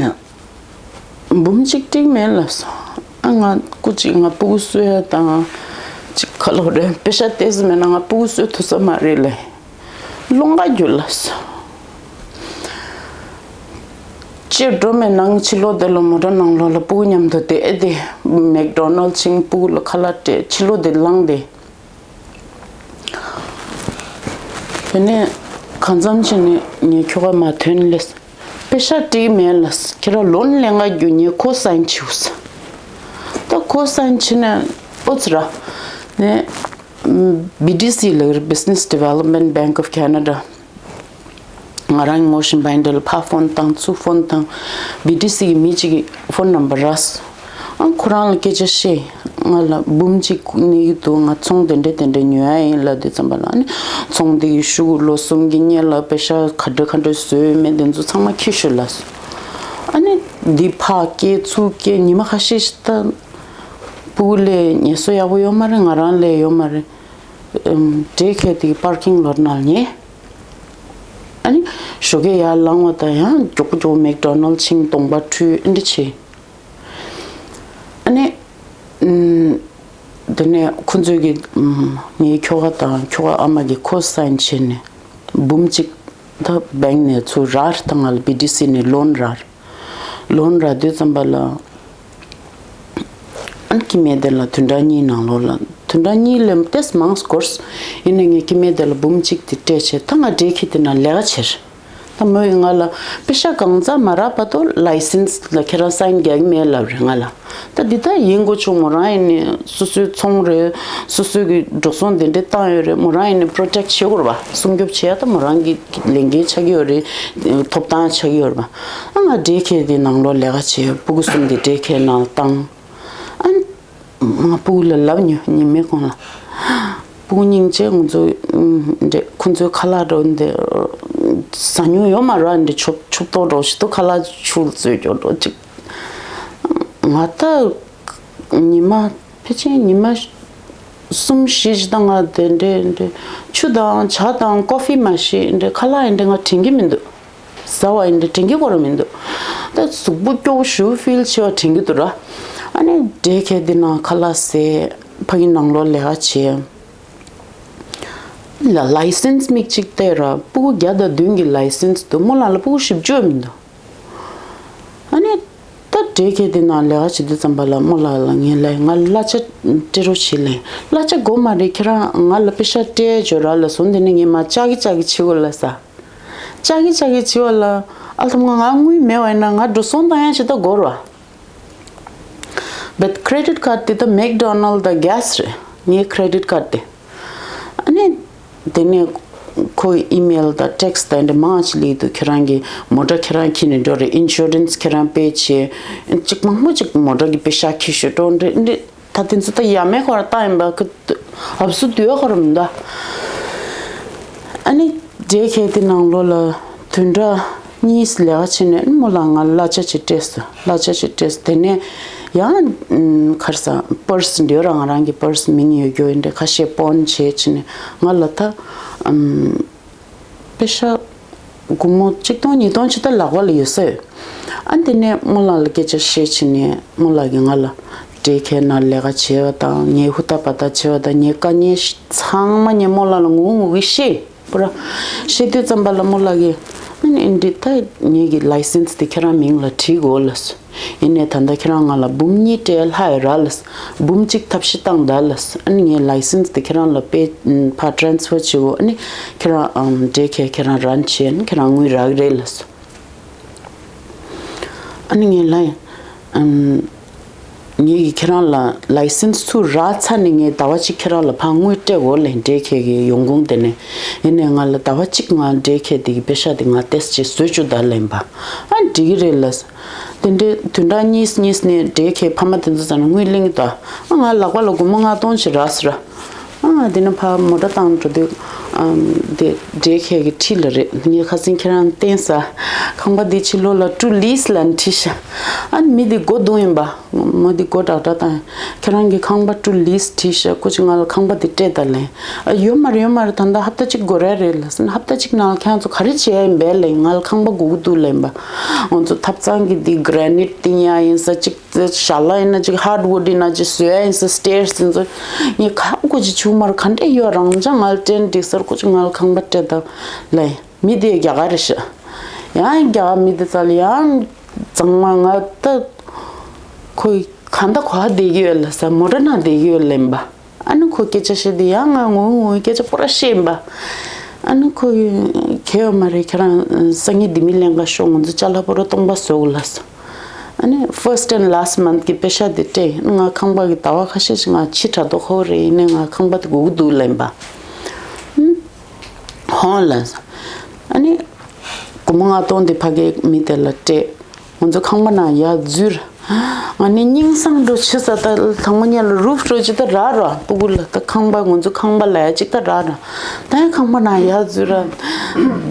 འབུམ་གཅིག་སྤྲད་མེད་ལབ་སོང་། ཨ་ང་སྐུ་གཅིག་ང་སྤུ་གུ་གསོ་ཡ་དང་གཅིག་ཁ་ལོ་རེད། པེ་ཤ་ཏོག་ཙམ་མེད་ན་ང་སྤུ་གུ་གསོ་ཐུབ་ས་མ་རེད་ལབ། སློང་ག་རྒྱུགས་ལ་སོང་། ཅེས་འགྲོ་མེད་ནང་ཕྱི་ལོགས་དེ་ལ་མོ་ཊ་ནང་ལོགས་ལ་སྤུ་གུ་མཉམ་དུ་བསྡད་དེ། མེག་ཌོ་ནལ་ཕྱིན་སྤུ་གུ་ལ་ཁ་ལག་སྤྲད། ཕྱི་ལོགས་དེ་ལངས་ཏེ། དེ་ནས་གང་འཚམ་བྱས་ནས་ངས་ཁྱོ་ག་མ་ཐོན་ལས། པེ་ཤ་སྤྲད་མེད་ལ། ཁྱེད་རང་ལོན་ལེན་ག་རྒྱུགས། ངས་ཁོ་སའིན་བྱེད་དགོས། ད་ཁོ་སའིན་བྱས་ནས་ཨོ་ཙི་ར་ནས། བི་ཌི་སི་ལ། Business Development Bank of Canada། ང་རང་ངོ་ཤེས་པ་ཡིན་འདྲ་ལ་ཕར་ཕོན་བཏང་ཚུར་ཕོན་བཏང་། བི་ཌི་སི་གི་མི་གཅིག་གི་ཕོན་ནམ་བར་རག་སོང་། ཨ་ཁོ་རང་ལ་སྐད་ཆ་བཤད། ང་ལ་འབུམ་གཅིག་གནས་ཀྱི་འདུག་ང་ཚོང་དེ་འདྲ་དེ་འདྲ་ཉོ་ཡ་ཡིན་ལབ་དུས་ཙམ་པ་ལ། ཨ་ནི་ཚོང་དེ་གི་ཤུགས་ལོ་གསུམ་གྱི་སྔོན་ལ་པེ་ཤ་ག་འདྲ་ག་འདྲ་བཟོས་ཡོད་མེད་དེ་ཚོ་ཚང་མ་ཁྱི་ཤོད་ལབ་སོང་། ཨ་ནི་འདི་ཕར་སྐྱེལ་ཚུར་སྐྱེལ་ཉི་མ་ཁ་ཤས་ཤིག་ད་སྤུ་གུ་ལ་ངལ་གསོ་ཡག་པོ་ཡོད་མ་རེད། ང་རང་ལ་ཡོད་མ་རེད། ཨམ། འདྲེ་ཁྱེར་དེ་པར་ཀིང་ལོཊ་ནང་ཉལ། ཨ་ནི་ཞོགས་ཀས་ཡར་ལངས་པ་དང་ཡང་མགྱོགས་པོ་མགྱོགས་པོ་མེག་ཌོ་ནལ་ཕྱིན་གདོང་པ་འཁྲུད་འདི་འདྲ་བྱས། ཨ་ནི་ཨམ། དེ་ནས་ཁོ་ཚོས་ཀྱི་ཨམ། ངའི་ཁྱོ་ག་དང་ཁྱོ་ག་ཨ་མ་གིས་ཁོ་སའིན་བྱས་ནས་འབུམ་གཅིག་ད་བེང་ནས་ཚུར་རག་ད་ང་ལ་བི་ཌི་སི་ནས་ལོན་རག་ལོན་རག་དུས་ཙམ་པ་ལ། སྐྱེ་དམན་དེ་ལ་བདུན་ཕྲག་གཉིས་ནང་ལོགས་ལ་བདུན་ཕྲག་གཉིས་ལས་ཏོག་ཙམ་མང་སྐོར། ཡིན་ནའི་ངས་སྐྱེ་དམན་དེ་ལ་འབུམ་གཅིག་དེ་སྤྲད་བྱས། ད་ང་འདྲེ་ཁྱེར་དེ་ན་ལས་ཀ་བྱེད། ད་མོས་ང་ལ་པེ་ཤག་གང་ཙམ་མ་རག་བར་དུ་ལའི་སེན་སི་ལ་ཁྱེད་རང་སའིན་རྒྱག་གི་མེད་ལབ་རེད་ང་ལ། ད་འདི་ལྟར་ཡིན་དགོས་བྱུང་། མོ་རང་ཡིན་ནའི་སོ་སོའི་ཚོང་རེད། སོ་སོའི་གི་འགྲོ་སོང་དེ་འདྲ་བཏང་ཡོད་རེད། མོ་རང་ཡིན་ནའི་པྲོ་ཊེག་བྱེད་དགོས་རེད་པ། སྲུང་སྐྱོབ་བྱེད་ཡ་ད་མོ་རང་གི་ལས་འགན་ཆགས་ཀྱི་ཡོད་རེད། ཐོབ་ཐང་ཆགས་ཀྱི་ཡོད་རེད་པ། ཨ་ང་འདྲེ་ཁྱེར་དེ་ནང་ལོགས་ལས་ཀ་བྱེད། སྤུ་གུ་གསུམ་དེ་འདྲེ་ཁྱེར་ནང་བཏང་། ཨ་ང་སྤུ་གུ་ལ་ལབ་མྱོང་། ཉི་མའི་གོང་ལ། སྤུ་གུ་སྙིང་རྗེ། ང་ཚོ་འདྲེ་ཁོ་ཚོའི་ཁ་ལག་འགྲོ་འདི་ཟ་མྱོང་ཡོད་མ་རེད། འདི་ཆུ་ཆུ་ཏོག་འགྲོ་ཞིག་ཏུ་ཁ་ལག་ཆུ་བཙོས་ཀྱོག་འགྲོ་ཅིག་ང་ད་ཉི་མ་ཕལ་ཆེར་ཉི་མ་གསུམ་བཞི་ཞིག་ད་ང་དེ་འདྲས་འདྲས་ཆུ་དང་ཇ་དང་ཀོ་ཕི་མ་ཞིག་འདྲས་ཁ་ལག་ཡིན་འདྲས་ང་དྲན་གྱི་མི་འདུག་ཟ་བ་ཡིན་འདྲས་དྲན་གྱི་གོ་ར་མི་འདུག་ད་གཟུགས་པོ་སྐྱོ་བོ་ཞུ་ཕིལ་ཆེ་བ་དྲན་གྱི་འདུག་ར། ཨ་ནི་འདྲེ་ཁྱེར་དེ་ནང་ཁ་ལག་ཟས། ཕ་གི་ནང་ལོགས་ལས་ཀ་བྱེད། ལ་ལའི་སེན་སི་མིག་གཅིག་བལྟས་ར། སྤུ་གུ་བརྒྱ་དང་བདུན་གྱི་ལའི་སེན་སི་འདུག་རྨོ་ལགས་ལ་སྤུ་གུ་བཞི་བཅུ་མི་འདུག་ཨ་ནི་ད་འདྲེ་ཁྱེར་དེ་ནང་ལས་ཀ་བྱེད་དུས་ཙམ་པ་ལ་རྨོ་ལགས་ལ་ངས་ལབ། ང་གླ་ཆ་སྤྲད་རོགས་བྱེད་ལབ། གླ་ཆ་དགོས་མ་རེད། ཁྱེད་རང་ང་ལ་པེ་ཤག་སྤྲད་འཇོག་ར་ལབ་སོང་། དེ་ནས་ངས་མར་ལྕགས་ཀྱི་ལྕགས་ཀྱི་བྱེད་དགོས་ལབ་ས། ལྕགས་ཀྱི་ལྕགས་ཀྱི་བྱེད་པ་ལ་ཨ་ལ་ཐམ་ང་ང་དངུལ་མེད་པ་ཡིན་ན་ང་འགྲོ་སོང་བཏང་ཡ་ཞིག་ད་དགོས་ར། བེད་ཁེ་རེ་ཌིཊ་ཁཌ་དེ་ད་མེག་ཌོ་ནལ་དང་གྷེ་སི་རེད། ངའི་ཁེ་རེ་ཌིཊ་ཁཌ་དེ། ཨ་ནི་དེ་ནས་ཁོའི་ཨི་མེལ་དང་ཊེག་སི་དང་འདྲ་མང་ཅིག་སླེབས་འདུག་ཁྱེད་རང་གི་མོ་ཊ་ཁྱེད་རང་ཁྱེར་ནས་འགྲོ་རེད། ཨིན་ཤུ་རན་སི་ཁྱེད་རང་པེ་བྱེད། ཅིག་མང་པོ་ཅིག་མོ་ཊ་གི་པེ་ཤག་ཁྱེར་ཤོག་འགྲོ་འདྲ་འདྲ། ད་དེ་ཚོ་ད་ཡ་མེད་ཁོ་ར་བཏང་ཡིན་པ་ཁོ་ཨབ་སུ་དུས་ཁོ་ར་མི་འདུག་ཨ་ནི་འདྲེ་ཁྱེར་དེ་ནང་ལོགས་ལ་བདུན་ཕྲག་གཉིས་ལས་ཀ་བྱས་ནས་རྨོ་ལགས་ང་གླ་ཆ་ཅིག་སྤྲད་སོང་། གླ་ཆ་ཅིག་སྤྲད་སོང་། དེ་ནས་ཡང་ཨམ་ག་རེ་ཟ། པར་སི་འདི་ཡོད་ར། ང་རང་གི་པར་སི་མིང་ཡོད་རྒྱུ་ཡིན་འདྲ་ཁ་ཤས་སྤོན་བྱས་བྱས་ནས་ང་ལ་ད་ཨམ་པེ་ཤག་སྒོར་མོ་གཅིག་སྟོང་ཉིས་སྟོང་ཅིག་ད་ལག་པ་ལ་ཡོད་ས་ཡོད། ཨ་དེ་ནས་རྨོ་ལགས་ལ་སྐད་ཆ་བཤད་བྱས་ནས་རྨོ་ལགས་ཀྱིས་ང་ལ་འདྲེ་ཁྱེར་ནང་ལས་ཀ་བྱས་པ་དང་ངའི་ཧུར་ཐག་པ་ཐག་བྱས་པ་དང་ངའི་དཀའ་ངལ་ཚང་མ་ངས་རྨོ་ལགས་ལ་ངུ་ངུ་གིས་བཤད། པུ་ར། བཤད་དུས་ཙམ་པ་ལ་རྨོ་ལགས་ཀྱིས་ཨ་ནི་ཨེ་འདྲི་ད་ངེད་ཀྱི་ལའི་སེན་སི་དེ་ཁྱེད་རང་མིང་ལ་བྲིས་དགོས་ལབ་སོང་། ཡིན་ནའི་ད་ལྟ་ཁྱེད་རང་ང་ལ་འབུམ་གཉིས་སྤྲད་ལྷག་ཡོད་ར་ལབ་སོང་། འབུམ་གཅིག་ཐབས་ཤེས་བཏང་ད་ལབ་སོང་། ཨ་ནི་ངའི་ལའི་སེན་སི་དེ་ཁྱེད་རང་ལ་དཔེ་ཕར་ཊི་རན་སི་ཕར་བྱེད་དགོས། ཨ་ནི་ཁྱེད་རང་ཨམ་འདྲེ་ཁྱེར་ཁྱེད་རང་རན་བྱས། ཨ་ནི་ཁྱེད་རང་དངུལ་རག་གི་རེད་ལབ་སོང་། ཨ་ནི་ངས་ལབ་ཡིན། ཨམ། ངེད་ཀྱིས་ཁྱེད་རང་ལ་ལའི་སེན་སི་ཚུར་རག་ཚར་ནས་ངས་ཟླ་བ་གཅིག་ཁྱེད་རང་ལ་ཕར་དངུལ་སྤྲད་དགོས་ལབ་ཡིན། འདྲེ་ཁྱེར་གྱི་ཡོང་ཁུངས་དེ་ནས། ཡིན་ནའི་ང་ལ་ཟླ་བ་གཅིག་ང་འདྲེ་ཁྱེར་དེ་གི་པེ་ཤག་དེ་ང་ཏོག་ཙམ་ཅིག་བཟོས་བཅུག་ད་ལབ་ཡིན་པ། ཨ་འགྲིག་གི་རེད་ལབ། དེ་འདྲའི་བདུན་ཕྲག་གཉིས་གཉིས་ནས་འདྲེ་ཁྱེར་ཕ་མ་དེ་ཚོ་ཚོ་ནས་དངུལ་ལེན་གྱི་འདུག་ཨ་ང་ལག་པ་ལ་སྒོར་མོ་ལྔ་སྟོང་ཅིག་རག་སོང་ར། ཨ་དེ་ནས་ཕར་མོ་ཊ་བཏང་འགྲོ་དུས། ཨམ། དེ་འདྲེ་ཁྱེར་གྱི་འཁྲིས་ལ་རེད། ངས་ཁ་སང་ཁྱེད་རང་བསྟན་ས། ཁང་པ་འདི་ཕྱི་ལོགས་ལ་ཊུ་ལིས་ལབ་བྲིས་ཤག་ཨ་མི་འདི་མགོ་རྡུང་ཡིན་པ། མོ་འདི་མགོ་དྲག་དྲག་བཏང་། ཁྱེད་རང་གི་ཁང་པ་ཊུ་ལིས་བྲིས་ཤག་ཁོ་ཅིག་ང་ལ་ཁང་པ་འདི་སྤྲད་ད་ལབ། ཨ་ཡོད་མ་རེད་ཡོད་མ་རེད། ད་ལྟ་ཧབ་ཏ་གཅིག་འགོར་ཡ་རེད་ལབ་ཟེར་ན། ཧབ་ཏ་གཅིག་ནང་ལ་ཁྱེད་རང་ཚོ་ག་རེ་བྱེད་ཡ་ཡིན་པས་ལབ། ང་ལ་ཁང་པ་དགོས་ཀྱི་འདུག་ལབ་ཡིན་པ། ང་ཚོ་ཐབ་ཚང་གི་འདི་གྷ་ར་ནིཊ་བཏིང་ཡ་ཡིན་ས་གཅིག་ཞལ་ལག་ཡིན་ན་ཅིག་ཧར་ཌི་ཝུཌ་ཡིན་ན་ཅིག་བཟོ་ཡ་ཡིན་ས། སི་ཊེར་སི་ཡིན་ཚོ། ངས་ཁ་ཁོ་ཅིག་བྱུང་མར་ག་འདྲས་ཡོད། རང་ཅག་ང་ལ་སྤྲད་འགྲིག་སར་ཁོ་ཅིག་ང་ལ་ཁང་པ་སྤྲད་ད་ལབ། མི་དེ་རྒྱ་གར་རེད་ཤག་ཡང་རྒྱ་གར་མི་དེ་རྩ་ལ་ཡང་གཙང་མ་ང་ད་ཁོ་གང་ད་གོ་བ་བསྡད་ཀྱི་ཡོད་ལབ་ས། མོ་ཊ་ནང་བསྡད་ཀྱི་ཡོད་ལབ་ཡིན་པ། ཨ་ནི་ཁོ་སྐད་ཆ་བཤད་དུས་ཡང་ང་ངུ་ངུ་སྐད་ཆ་པོ་ར་བཤད་ཡིན་པ། ཨ་ནི་ཁོ་གིས་གལ་ཡོད་མ་རེད། ཁྱེད་རང་སང་ཉིན་ལྡེ་མིག་ལེན་ག་ཤོག་ང་ཚོ་ཅ་ལག་པོ་ར་སྟོང་པ་བཟོ་དགོས་ལབ་སོང་། ཨ་ནི་first and last month གི་པེ་ཤག་དེ་སྤྲད། ང་ཁང་པ་གི་ཟླ་བ་ཁ་ཤས་ཤིག་ང་ཕྱི་དྲག་མདོག་ཁ་པོ་རེད། ཡིན་ནའི་ང་ཁང་པ་དེ་དགོས་ཀྱི་འདུག་ལབ་ཡིན་པ། ཧོན་ལབ་སོང་། ཨ་ནི་སྒོར་མོ་ལྔ་སྟོང་དེ་ཕ་གིའི་མི་དེ་ལ་སྤྲད། ང་ཚོ་ཁང་པ་ནང་ཡར་འཛུལ། ང་ནི་སྙིང་སང་འགྲོ་ཆེ་ས། ད་དང་པོ་ཉལ་ལ་རུབ་འགྲོ་ཅིག་ད་རག་ར། སྤུ་གུ་ལ་ད་ཁང་པ་ང་ཚོ་ཁང་པ་ལ་ཡ་ཅིག་ད་རག་ར། ད་ཡང་ཁང་པ་ནང་ཡར་འཛུལ་ར།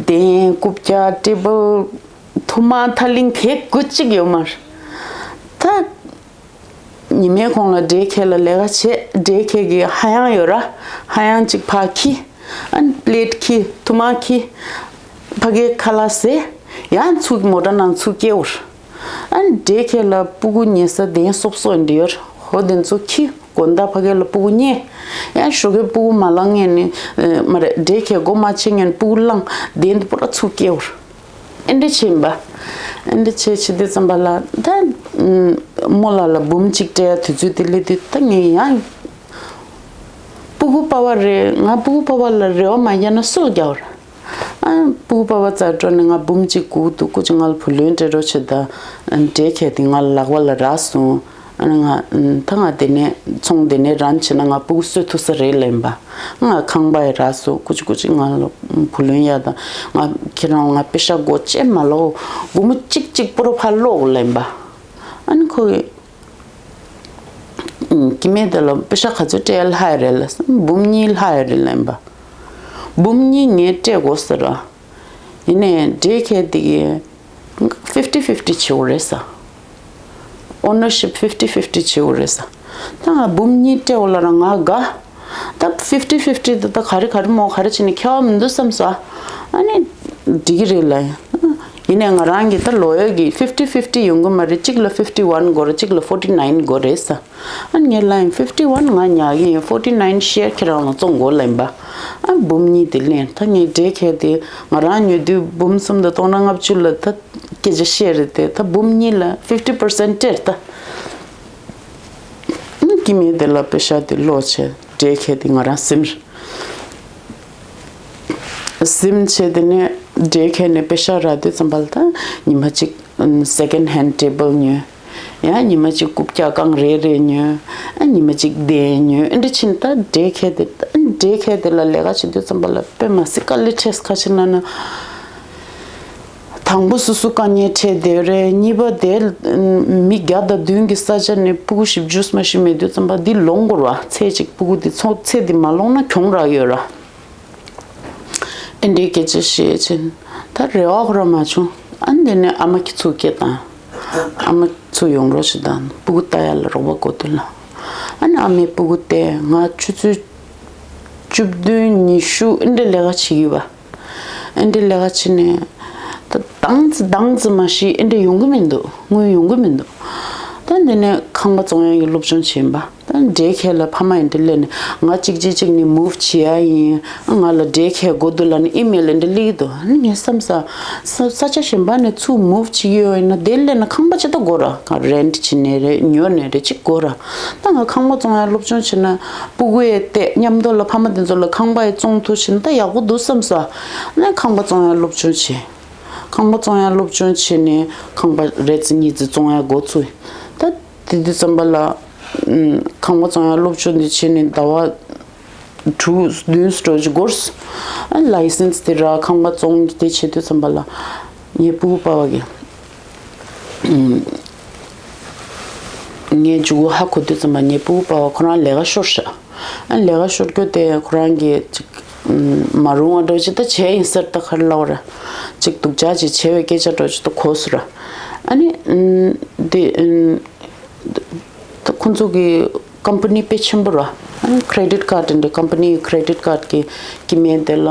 གདན་རྐུབ་བཀྱག་ཊེ་བལ་ཐུར་མ་ཐག་ལིང་གས་དགུ་གཅིག་ཡོད་མ་རེད། ད་ཉི་མའི་གོང་ལ་འདྲེ་ཁྱེར་ལ་ལས་ཀ་བྱེད། འདྲེ་ཁྱེར་གྱི་ཧ་ཡང་ཡོད་ར། ཧ་ཡང་གཅིག་ཕར་འཁྱེར། ཨ་ནི་པི་ལེཊ་འཁྱེར། ཐུར་མ་འཁྱེར། ཕ་གིའི་ཁ་ལག་ཟས། ཡང་ཚུར་མོ་ཊ་ནང་ཚུར་སྐྱེལ་བར། ཨ་ནི་འདྲེ་ཁྱེར་ལ་སྤུ་གུ་ཉལ་ས་གདན་སོབ་སོབ་འདི་ཡོད་ར། ཧོ་དེ་ཚོ་འཁྱེར། དགོང་དག་ཕ་གི་ལ་སྤུ་གུ་ཉལ། ཡང་ཞོགས་ཀས་སྤུ་གུ་མ་ལངས་ངེས་ནི། ཨ་མ་རེད། འདྲེ་ཁྱེར་སྒོ་མ་ཕྱེ་ངེས་ནི་སྤུ་གུ་ལངས། གདན་དེ་པུ་ར་ཚུར་སྐྱེལ་བར། ཨེ་འདྲ་བྱེད་ཡིན་པ། ཨེ་འདྲ་བྱེད་བྱེད་དུས་ཙམ་པ་ལ་ད། ཨུམ། རྨོ་ལགས་ལ་འབུམ་གཅིག་སྤྲད་ཡ་དུས་ཚོད་དེ་སླེབས་དུས་ད་ངས་ཡང་སྤུ་གུ་པ་ཕ་རེད། ང་སྤུ་གུ་པ་ཕ་ལ་རེ་བ་མ་བརྒྱབ་ན་སུ་ལ་རྒྱག་པ་རེད། ཨ། སྤུ་གུ་པ་ཕ་རྩར་འགྲོ་ནས་ང་འབུམ་གཅིག་སྒུག་འདུག་སྐུ་མཁྱེན་ང་ལ་བུ་ལོན་སྤྲད་རོགས་བྱེད་དང་། འབྲས་ཁལ་དེ་ང་ལག་པ་ལ་རག་སོང་། ཨ་ནི་ང་ད་ང་དེ་ནས་ཚོང་དེ་ནས་རན་བྱས་ན་ང་སྤུ་གུ་གསོ་ཐུབ་ས་རེད་ལབ་ཡིན་པ། ང་ཁང་པ་ཡི་རག་སོང་། སྐུ་མཁྱེན་སྐུ་མཁྱེན་ང་ལ་བུ་ལོན་ཡ་དང་། ང་ཁྱེད་རང་ང་པེ་ཤ་དགོས་ཅེས་མ་ལོ། སྒོར་མོ་གཅིག་གཅིག་པོ་རོ་ཕར་སློག་ལབ་ཡིན་པ། ཨ་ནི་ཁོ་གི་སྐྱེ་དམན་དེ་ལ་པེ་ཤ་ག་ཚོད་སྤྲད་ལྷག་ཡ་རེད་ལབ་སོང་། འབུམ་གཉིས་ལྷག་ཡ་རེད་ལབ་ཡིན་པ། འབུམ་གཉིས་ངས་སྤྲད་དགོས་ཟེར་ར། ཡིན་ནའི་འབྲས་ཁལ་དེ་གི་fifty fifty བྱེད་དགོས་རེད་ཟེར། Ownership fifty fifty བྱེད་དགོས་རེད་ཟེར། ད་ང་འབུམ་གཉིས་སྤྲད་འོ་ལ་ར་ང་དགའ། ད་fifty fifty དེ་ད་ག་རེ་ག་རེ་མོ་ག་རེ་བྱས་ནས་ཁྱད་པར་མི་འདུག་བསམ་སོང་། ཨ་ནི་འགྲིག་གི་རེད་ལ། ཡིན་ནའི་ང་རང་གི་ད་ལོ་ཡོད་ཀྱི་fifty fifty ཡོང་གི་མ་རེད། གཅིག་ལ་fifty one དགོས་རེད། གཅིག་ལ་forty nine དགོས་རེད་ཟེར། ཨ་ངས་ལབ་ཡིན། fifty one ང་ཉར་གི་ཡིན། forty nine share ཁྱེད་རང་ལ་བཙོང་དགོས་ལབ་ཡིན་པ། ཨ་འབུམ་གཉིས་དེ་ལེན། ད་ངས་འབྲས་ཁལ་དེ་ང་རང་ཉོ་དུས་འབུམ་གསུམ་དང་སྟོང་ཕྲག་ལྔ་བཅུ་ལ་ད་སྐད་ཆ་བཤད་རེད་དེ། ད་འབུམ་གཉིས་ལ་fifty percent སྤྲད་ད། ཨ་སྐྱེ་དམན་དེ་ལ་པེ་ཤ་དེ་སློག་བྱས་འབྲས་ཁལ་དེ་ང་རང་ཟིན། ཟིན་བྱས་དེ་ནས་འབྲས་ཁལ་ནས་པེ་ཤ་རག་དུས་ཙམ་པ་ལ་ད་ཉི་མ་གཅིག་second hand table ཉོས། ཡང་ཉི་མ་གཅིག་རྐུབ་བཀྱག་རྐང་རེ་རེ་ཉོས། ཨ་ཉི་མ་གཅིག་གདན་ཉོས། ཨ་འདྲ་ཕྱིན། ད་འབྲས་ཁལ་དེ་ད་འབྲས་ཁལ་དེ་ལ་ལས་ཀ་བྱེད་དུས་ཙམ་པ་ལ་དཔེ་མ་སྲིད་དཀའ་ལས་འཕྲད་སོང་། ག་ཅི་ལབ་ན། དང་པོ་སོ་སོ་དཀའ་ངལ་འཕྲད་བསྡད་རེད། གཉིས་པ་དེ་མི་བརྒྱ་དང་བདུན་གྱི་ས་ཆ་ནས་སྤུ་གུ་བཞི་བཅུ་མ་ཞིག་མེད་དུས་ཙམ་པ་འདི་ལོངས་དགོས་ར། ཚེ་གཅིག་སྤུ་གུ་འདི་ཚོ་ཚེ་འདི་མ་ལོངས་ན་གྱོང་རག་ཡོད་ར། ཨེ་འདྲའི་སྐད་ཆ་བཤད་ཕྱིན། ད་རེ་བ་ཁོ་རང་མ་བྱུང་། ཨ་ནི་དེ་ནས་ཨ་མ་ཁྱི་ཚུར་སྐད་བཏང་། ཨ་མ་ཚུར་ཡོང་རོགས་ཞེས་དང་། སྤུ་གུ་ལྟ་ཡ་ལ་རོགས་པ་དགོས་འདུག་ལབ། ཨ་ནི་ཨ་མས་སྤུ་གུ་བལྟས། ང་ཆུ་ཚོད་བཅུ་བདུན་ཉི་ཤུ་ཨེ་འདྲའི་ལས་ཀ་བྱེད་ཀྱི་ཡོད་པ། ཨེ་འདྲའི་ལས་ཀ་བྱེད་ནས་ད་དང་ཙི་དང་ཙི་མ་ཞིག་ཨེ་འདྲའི་ཡོང་གི་མི་འདུག་དངུལ་ཡོང་གི་མི་འདུག་ད་འདི་ནས་ཁང་པ་བཙོང་ཡ་གི་སློབ་སྦྱོང་བྱེད་པ། ད་འབྲས་ཁལ་ལ་ཕ་མ་ཡིན་དེ་སླེབས་ནས་ང་གཅིག་གཅིག་གཅིག་ནས་མུབ་བྱེད་ཡ་ཡིན། ང་ལ་འབྲས་ཁལ་དགོས་འདུག་ལབ་ནས་ཨི་མེལ་ལ་འདི་སླེབས་ཀྱི་འདུག་ཨ་ནི་ངས་བསམ་ས། ས་ས་ཆ་གཞན་པ་ནས་ཚུར་མུབ་བྱེད་ཀྱི་ཡོད་ཡིན་ན་དེ་སླེབས་ན་ཁང་པ་ཅི་ལྟར་དགོས་ར། ང་རེན་ཊི་བྱེད་ནས་རེད། ཉོ་ནས་རེད། ཅིག་དགོས་ར། ད་ང་ཁང་པ་བཙོང་ཡ་སློབ་སྦྱོང་བྱེད་ན་སྤུ་གུ་ཡས་བལྟས། མཉམ་དུ་ལ་ཕ་མ་དེ་ཚོ་ལ་ཁང་པ་ཡས་བཙོང་ཐུབ་ཕྱིན་ན་ད་ཡག་པོ་འདུག་བསམ་ས། ཨ་ནི་ཁང་པ་བཙོང་ཡ་སློབ་སྦྱོང་བྱེད། ཁང་པ་བཙོང་ཡ་སློབ་སྦྱོང་བྱས་ནས་ཁང་པ་རེ་ཙམ་གཉིས་ཙམ་བཙོང་ཡ་འགོ་ཚུགས། ད་དེ་དུས་ཙམ་པ་ལ་ཨམ། ཁང་པ་བཙོང་ཡ་སློབ་སྦྱོང་འདི་བྱས་ནས་ཟླ་བ་དྲུག་བདུན་འགྲོ་གི་འགོར། ཨ་ལའི་སེན་སི་དེ་རག་ཁང་པ་བཙོང་དེ་བྱེད་དུས་ཙམ་པ་ལ་ངའི་སྤུ་གུ་པ་ཕ་གིས་ཨམ། ངའི་མཇུག་གུ་ཧ་གོ་དུས་ཙམ་པ་ངའི་སྤུ་གུ་པ་ཕ་ཁོ་རང་ལས་ཀ་ཤོར་ཤག་ཨ་ལས་ཀ་ཤོར་རྒྱུ་དེ་ཁོ་རང་གིས་ཅིག་ཨམ། མ་རུང་བ་འདྲ་ཅིག་ད་བྱས་ཡིན་ཟེར། ད་ག་རེ་ལབ་དགོས་རེད། ཅིག་སྡུག་ཅག་ཅིག་བྱས་པའི་སྐད་ཆ་འདྲ་ཅིག་ད་གོ་སོང་ར། ཨ་ནི་ཨམ། དེ་ཨམ། ད་ཁོང་ཚོ་གི་ཀམ་པ་ནི་དཔེ་ཆེན་པོ་ར། ཨ་ནི་ཁེ་རེ་ཌིཊ་ཀར་དེ་འདྲ། ཀམ་པ་ནི་ཁེ་རེ་ཌིཊ་ཀར་གི་སྐྱེ་དམན་དེ་ལ་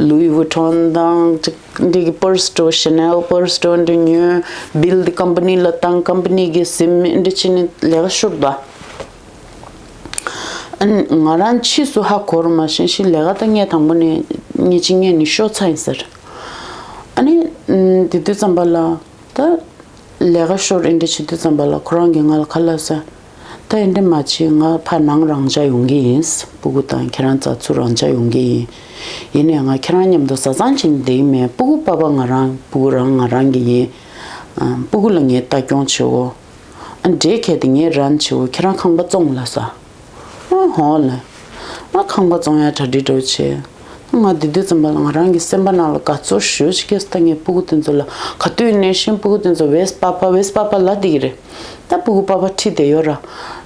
ལུའི་ཝུ་ཊོན་དང་ཅིག་འདི་གི་པར་སི་འདྲ་པོ། ཤ་ནེལ་པར་སི་འདྲ་པོ་འདི་ཉོས། བིལ་འདི་ཀམ་པ་ནི་ལ་བཏང་། ཀམ་པ་ནི་གི་སིམ་འདི་བྱས་ནས་ལས་ཀ་ཤོར་འདུག་ཨ་ནི་ང་རང་ཕྱིས་སུ་ཧ་གོ་ར། མ་གཞི་ལས་ཀ་ད་ངས་དང་པོ་ནས་ངས་ཅིག་ངས་ནི་ཤོར་ཚར་ཡིན་ཟེར། ཨ་ནི་ཨམ། དེ་དུས་ཙམ་པ་ལ་ད་ལས་ཀ་ཤོར་ཨེ་འདྲ་བྱེད་དུས་ཙམ་པ་ལ་ཁོ་རང་གིས་ང་ལ་ག་ལབ་ཟེར། ད་ཨེ་འདྲ་མ་བྱེད། ང་ཕར་ནང་རང་འཇགས་ཡོང་གི་ཡིན། སྤུ་གུ་དང་ཁྱེད་རང་ཚོ་ཚུར་རང་འཇགས་ཡོང་གི་ཡིན། ཡིན་ནའི་ང་ཁྱེད་རང་མཉམ་དུ་བཟའ་ཚང་བྱས་ནས་བསྡད་ཀྱི་མེད། སྤུ་གུ་པ་ཕ་ང་རང་། སྤུ་གུ་རང་ང་རང་གི་ཡིན། ཨ། སྤུ་གུ་ལ་ངས་ལྟ་སྐྱོང་བྱེད་འོ། ཨ། འབྲས་ཁལ་དེ་ངས་རན་བྱེད་འོ། ཁྱེད་རང་ཁང་པ་བཙོང་ལབ་ས། ཨ། ཧོ་ལེ། ང་ཁང་པ་བཙོང་ཡ་གྲ་སྒྲིག་འདྲ་པོ་བྱས། ང་དེ་དུས་ཙམ་པ་ལ་ང་རང་གི་སེམས་པ་ནང་ལ་དགའ་ཚོར་ཞེ་པོ་ཅིག་སྐྱེས་སོང་། ད་ངས་སྤུ་གུ་དེ་ཚོ་ལ་ག་དུས་ནང་བཞིན་སྤུ་གུ་དེ་ཚོ་ཝེས་པ་པ་ཝེས་པ་པ་ལབ་བསྡད་ཀྱི་རེད། ད་སྤུ་གུ་པ་ཕ་ཁྲིད་བསྡད་ཡོད་ར།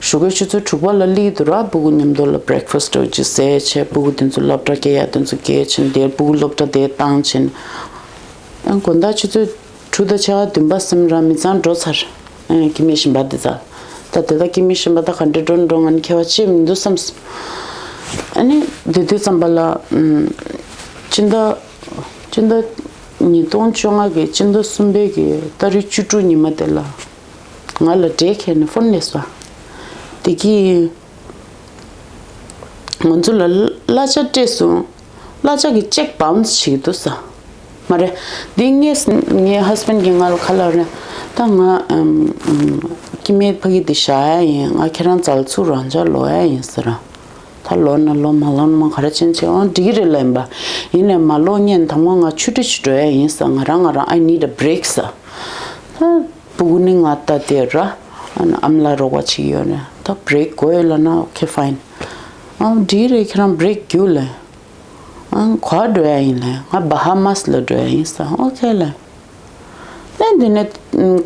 ཞོགས་ཀའི་ཆུ་ཚོད་དྲུག་པ་ལ་སླེབས་ཀྱི་འདུག་ར། སྤུ་གུ་མཉམ་དུ་ལ་བྷི་རེག་ཕ་སི་འདྲ་པོ་ཅིག་བཟས་བྱས། སྤུ་གུ་དེ་ཚོ་སློབ་གྲྭ་སྐྱེལ་ཡ་དེ་ཚོ་སྐྱེལ་ཕྱིན། དེར་སྤུ་གུ་སློབ་གྲྭ་དེར་བཏང་ཕྱིན། ཨ། དགོང་དག་ཆུ་ཚོད་དྲུག་དང་ཕྱེད་ཀ་བདུན་པ་ཙམ་ར་མི་ཚང་འགྲོ་ཚར། ཨ། སྐྱེ་དམན་གཞན་པ་དེ་ཚོ། ད་དེ་དག་སྐྱེ་དམན་གཞན་པ་ད་ག་འདྲ་འགྲོ་འགྲོ། ང་ནི་ཁྱད་པར་ཅི་མི་འདུག་བསམས། ཨ་ནི་དེ་དུས་ཙམ་པ་ལ། ཨམ། སྤྱི་ཟླ་སྤྱི་ཟླ་ཉིས་སྟོང་བཅོ་ལྔ་གི་སྤྱི་ཟླ་གསུམ་པའི་གི་ཏ་རིག་བཅུ་དྲུག་ཉི་མ་དེ་ལ་ང་ལ་འབྲས་ཁལ་ནས་ཕོན་སླེབས་སོང་། དེ་གིས་ང་ཚོ་ལ་གླ་ཆ་སྤྲད་སོང་། གླ་ཆ་གི་ཅེག་བྷའུན་སི་བྱེད་ཀྱི་འདུག་ས། མ་རེད། འདི་ངས་ངའི་ཧ་སི་བྷེན་ཌི་གིས་ང་ལ་ག་ལབ་རེད། ད་ང་ཨམ་ཨམ་སྐྱེ་དམན་ཕ་གི་འདི་བཞག་ཡ་ཡིན། ང་ཁྱེད་རང་རྩ་ལ་ཚུར་རང་འཇགས་ལོག་ཡ་ཡིན་ཟེར། ད་ལོག་ན་ལོག་མ་ལོག་ན་མ་ག་རེ་བྱེད་བྱེད། འོ་འགྲིག་གི་རེད་ལབ་ཡིན་པ། ཡིན་ནའི་མ་ལོག་སྔོན་དང་པོ་ང་ཆུ་ཊི་ཞིག་འགྲོ་ཡ་ཡིན་ཟེར། ང་རང་ང་རང་I need a break ཟེར། ད་སྤུ་གུ་ནི་ང་ལྟ་དེ་ར། ཨ་ནི་ཨ་མ་ལགས་རོགས་པ་བྱེད་ཀྱི་ཡོད་རེད། ད་བྷི་རེག་དགོས་ཡོད་ལབ་ན། Okay, fine. ཨ་འགྲིག་རེད། ཁྱེད་རང་བྷི་རེག་རྒྱུགས་ལབ། ཨ་ག་པར་འགྲོ་ཡ་ཡིན་ལབ། ང་བྷ་ཧ་མཱས་ལ་འགྲོ་ཡ་ཡིན་ཟེར། Okay ལབ། ཨ་དེ་ནས་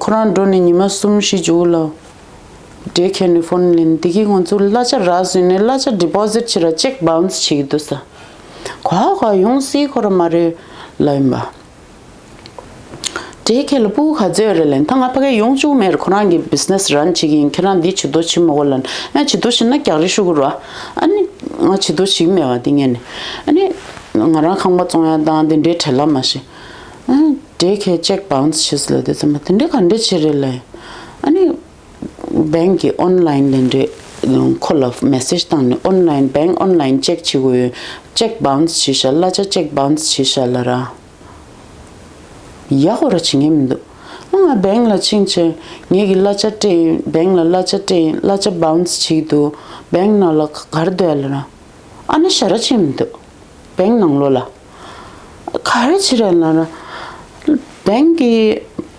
ཁོ་རང་འགྲོ་ནས་ཉི་མ་གསུམ་བཞི་མཇུག་ལ། ཌེ་ཁེར་ནས་ཕོན་ལེན། འདི་གིས་ང་ཚོ་གླ་ཆ་རག་ཟིན་ནས་གླ་ཆ་ཌི་པོ་ཟིཊ་བྱེད་ར་ཅེག་བྷའུན་སི་བྱེད་ཀྱི་འདུག་ཟེར། ག་ག་ཡོང་སྲིད་ཁོ་ར་མ་རེད་ལབ་ཡིན་པ། ཌེ་ཁེར་ལ་སྤུ་གུ་ག་ཚོད་ཡོད་རེད་ལབ་ཡིན། ད་ང་ཕ་གིར་ཡོང་བཅུག་མེད་རེད། ཁོ་རང་གིས་བྷི་ཛི་ནེ་སི་རན་བྱེད་ཀྱི་ཡིན། ཁྱེད་རང་འདི་བྱེད་དོ་བྱེད་མ་དགོས་ལབ་ན། ཨ་བྱེད་དོ་བྱེད་ན་རྒྱག་རེས་ཞུ་དགོས་རེད་པ། ཨ་ནི་ང་བྱེད་དོ་བྱེད་ཀྱི་མེད་པ་འདི་སྔོན་ནས། ཨ་ནི་ང་རང་ཁང་པ་བཙོང་ཡ་དང་དེ་འདྲའི་བྲེལ་བ་མ་ཤེས། ཨ་ཌེ་ཁེར་ཅེག་བྷའུན་སི་བྱེད་ཟེར་ལབ་དུས་ཙམ་པ་དེ་འདྲའི་ག་འདྲ་བྱེད་རེད་ལབ་ཡིན། ཨ་ནི་བྷེང་གི་ཨོན་ལའིན་ལས་འབྲེལ་ཁོ་ལ་མེ་སེཇ་བཏང་ནས། ཨོན་ལའིན་བྷེང་ཨོན་ལའིན་ཅེག་བྱེད་དགོས་ཡོད། ཅེག་བྷའུན་སི་བྱས་ཤག་གླ་ཆ་ཅེག་བྷའུན་སི་བྱས་ཤག་ལབ་ར། ཡག་པོ་ར་བྱེད་མཁན་མི་འདུག་ཨ་ང་བྷེང་ལ་ཕྱིན་བྱས་ངེད་ཀྱི་གླ་ཆ་སྤྲད་ཡིན། བྷེང་ལ་གླ་ཆ་སྤྲད་ཡིན། གླ་ཆ་བྷའུན་སི་བྱེད་ཀྱི་འདུག་བྷེང་ནང་ལ་ག་རེ་འདུག་ལབ་ར། ཨ་ནི་ཞེ་དྲག་བྱེད་མི་འདུག་བྷེང་ནང་ལོགས་ལ། ག་རེ་བྱེད་རེད་ལབ་ན། བྷེང་གི་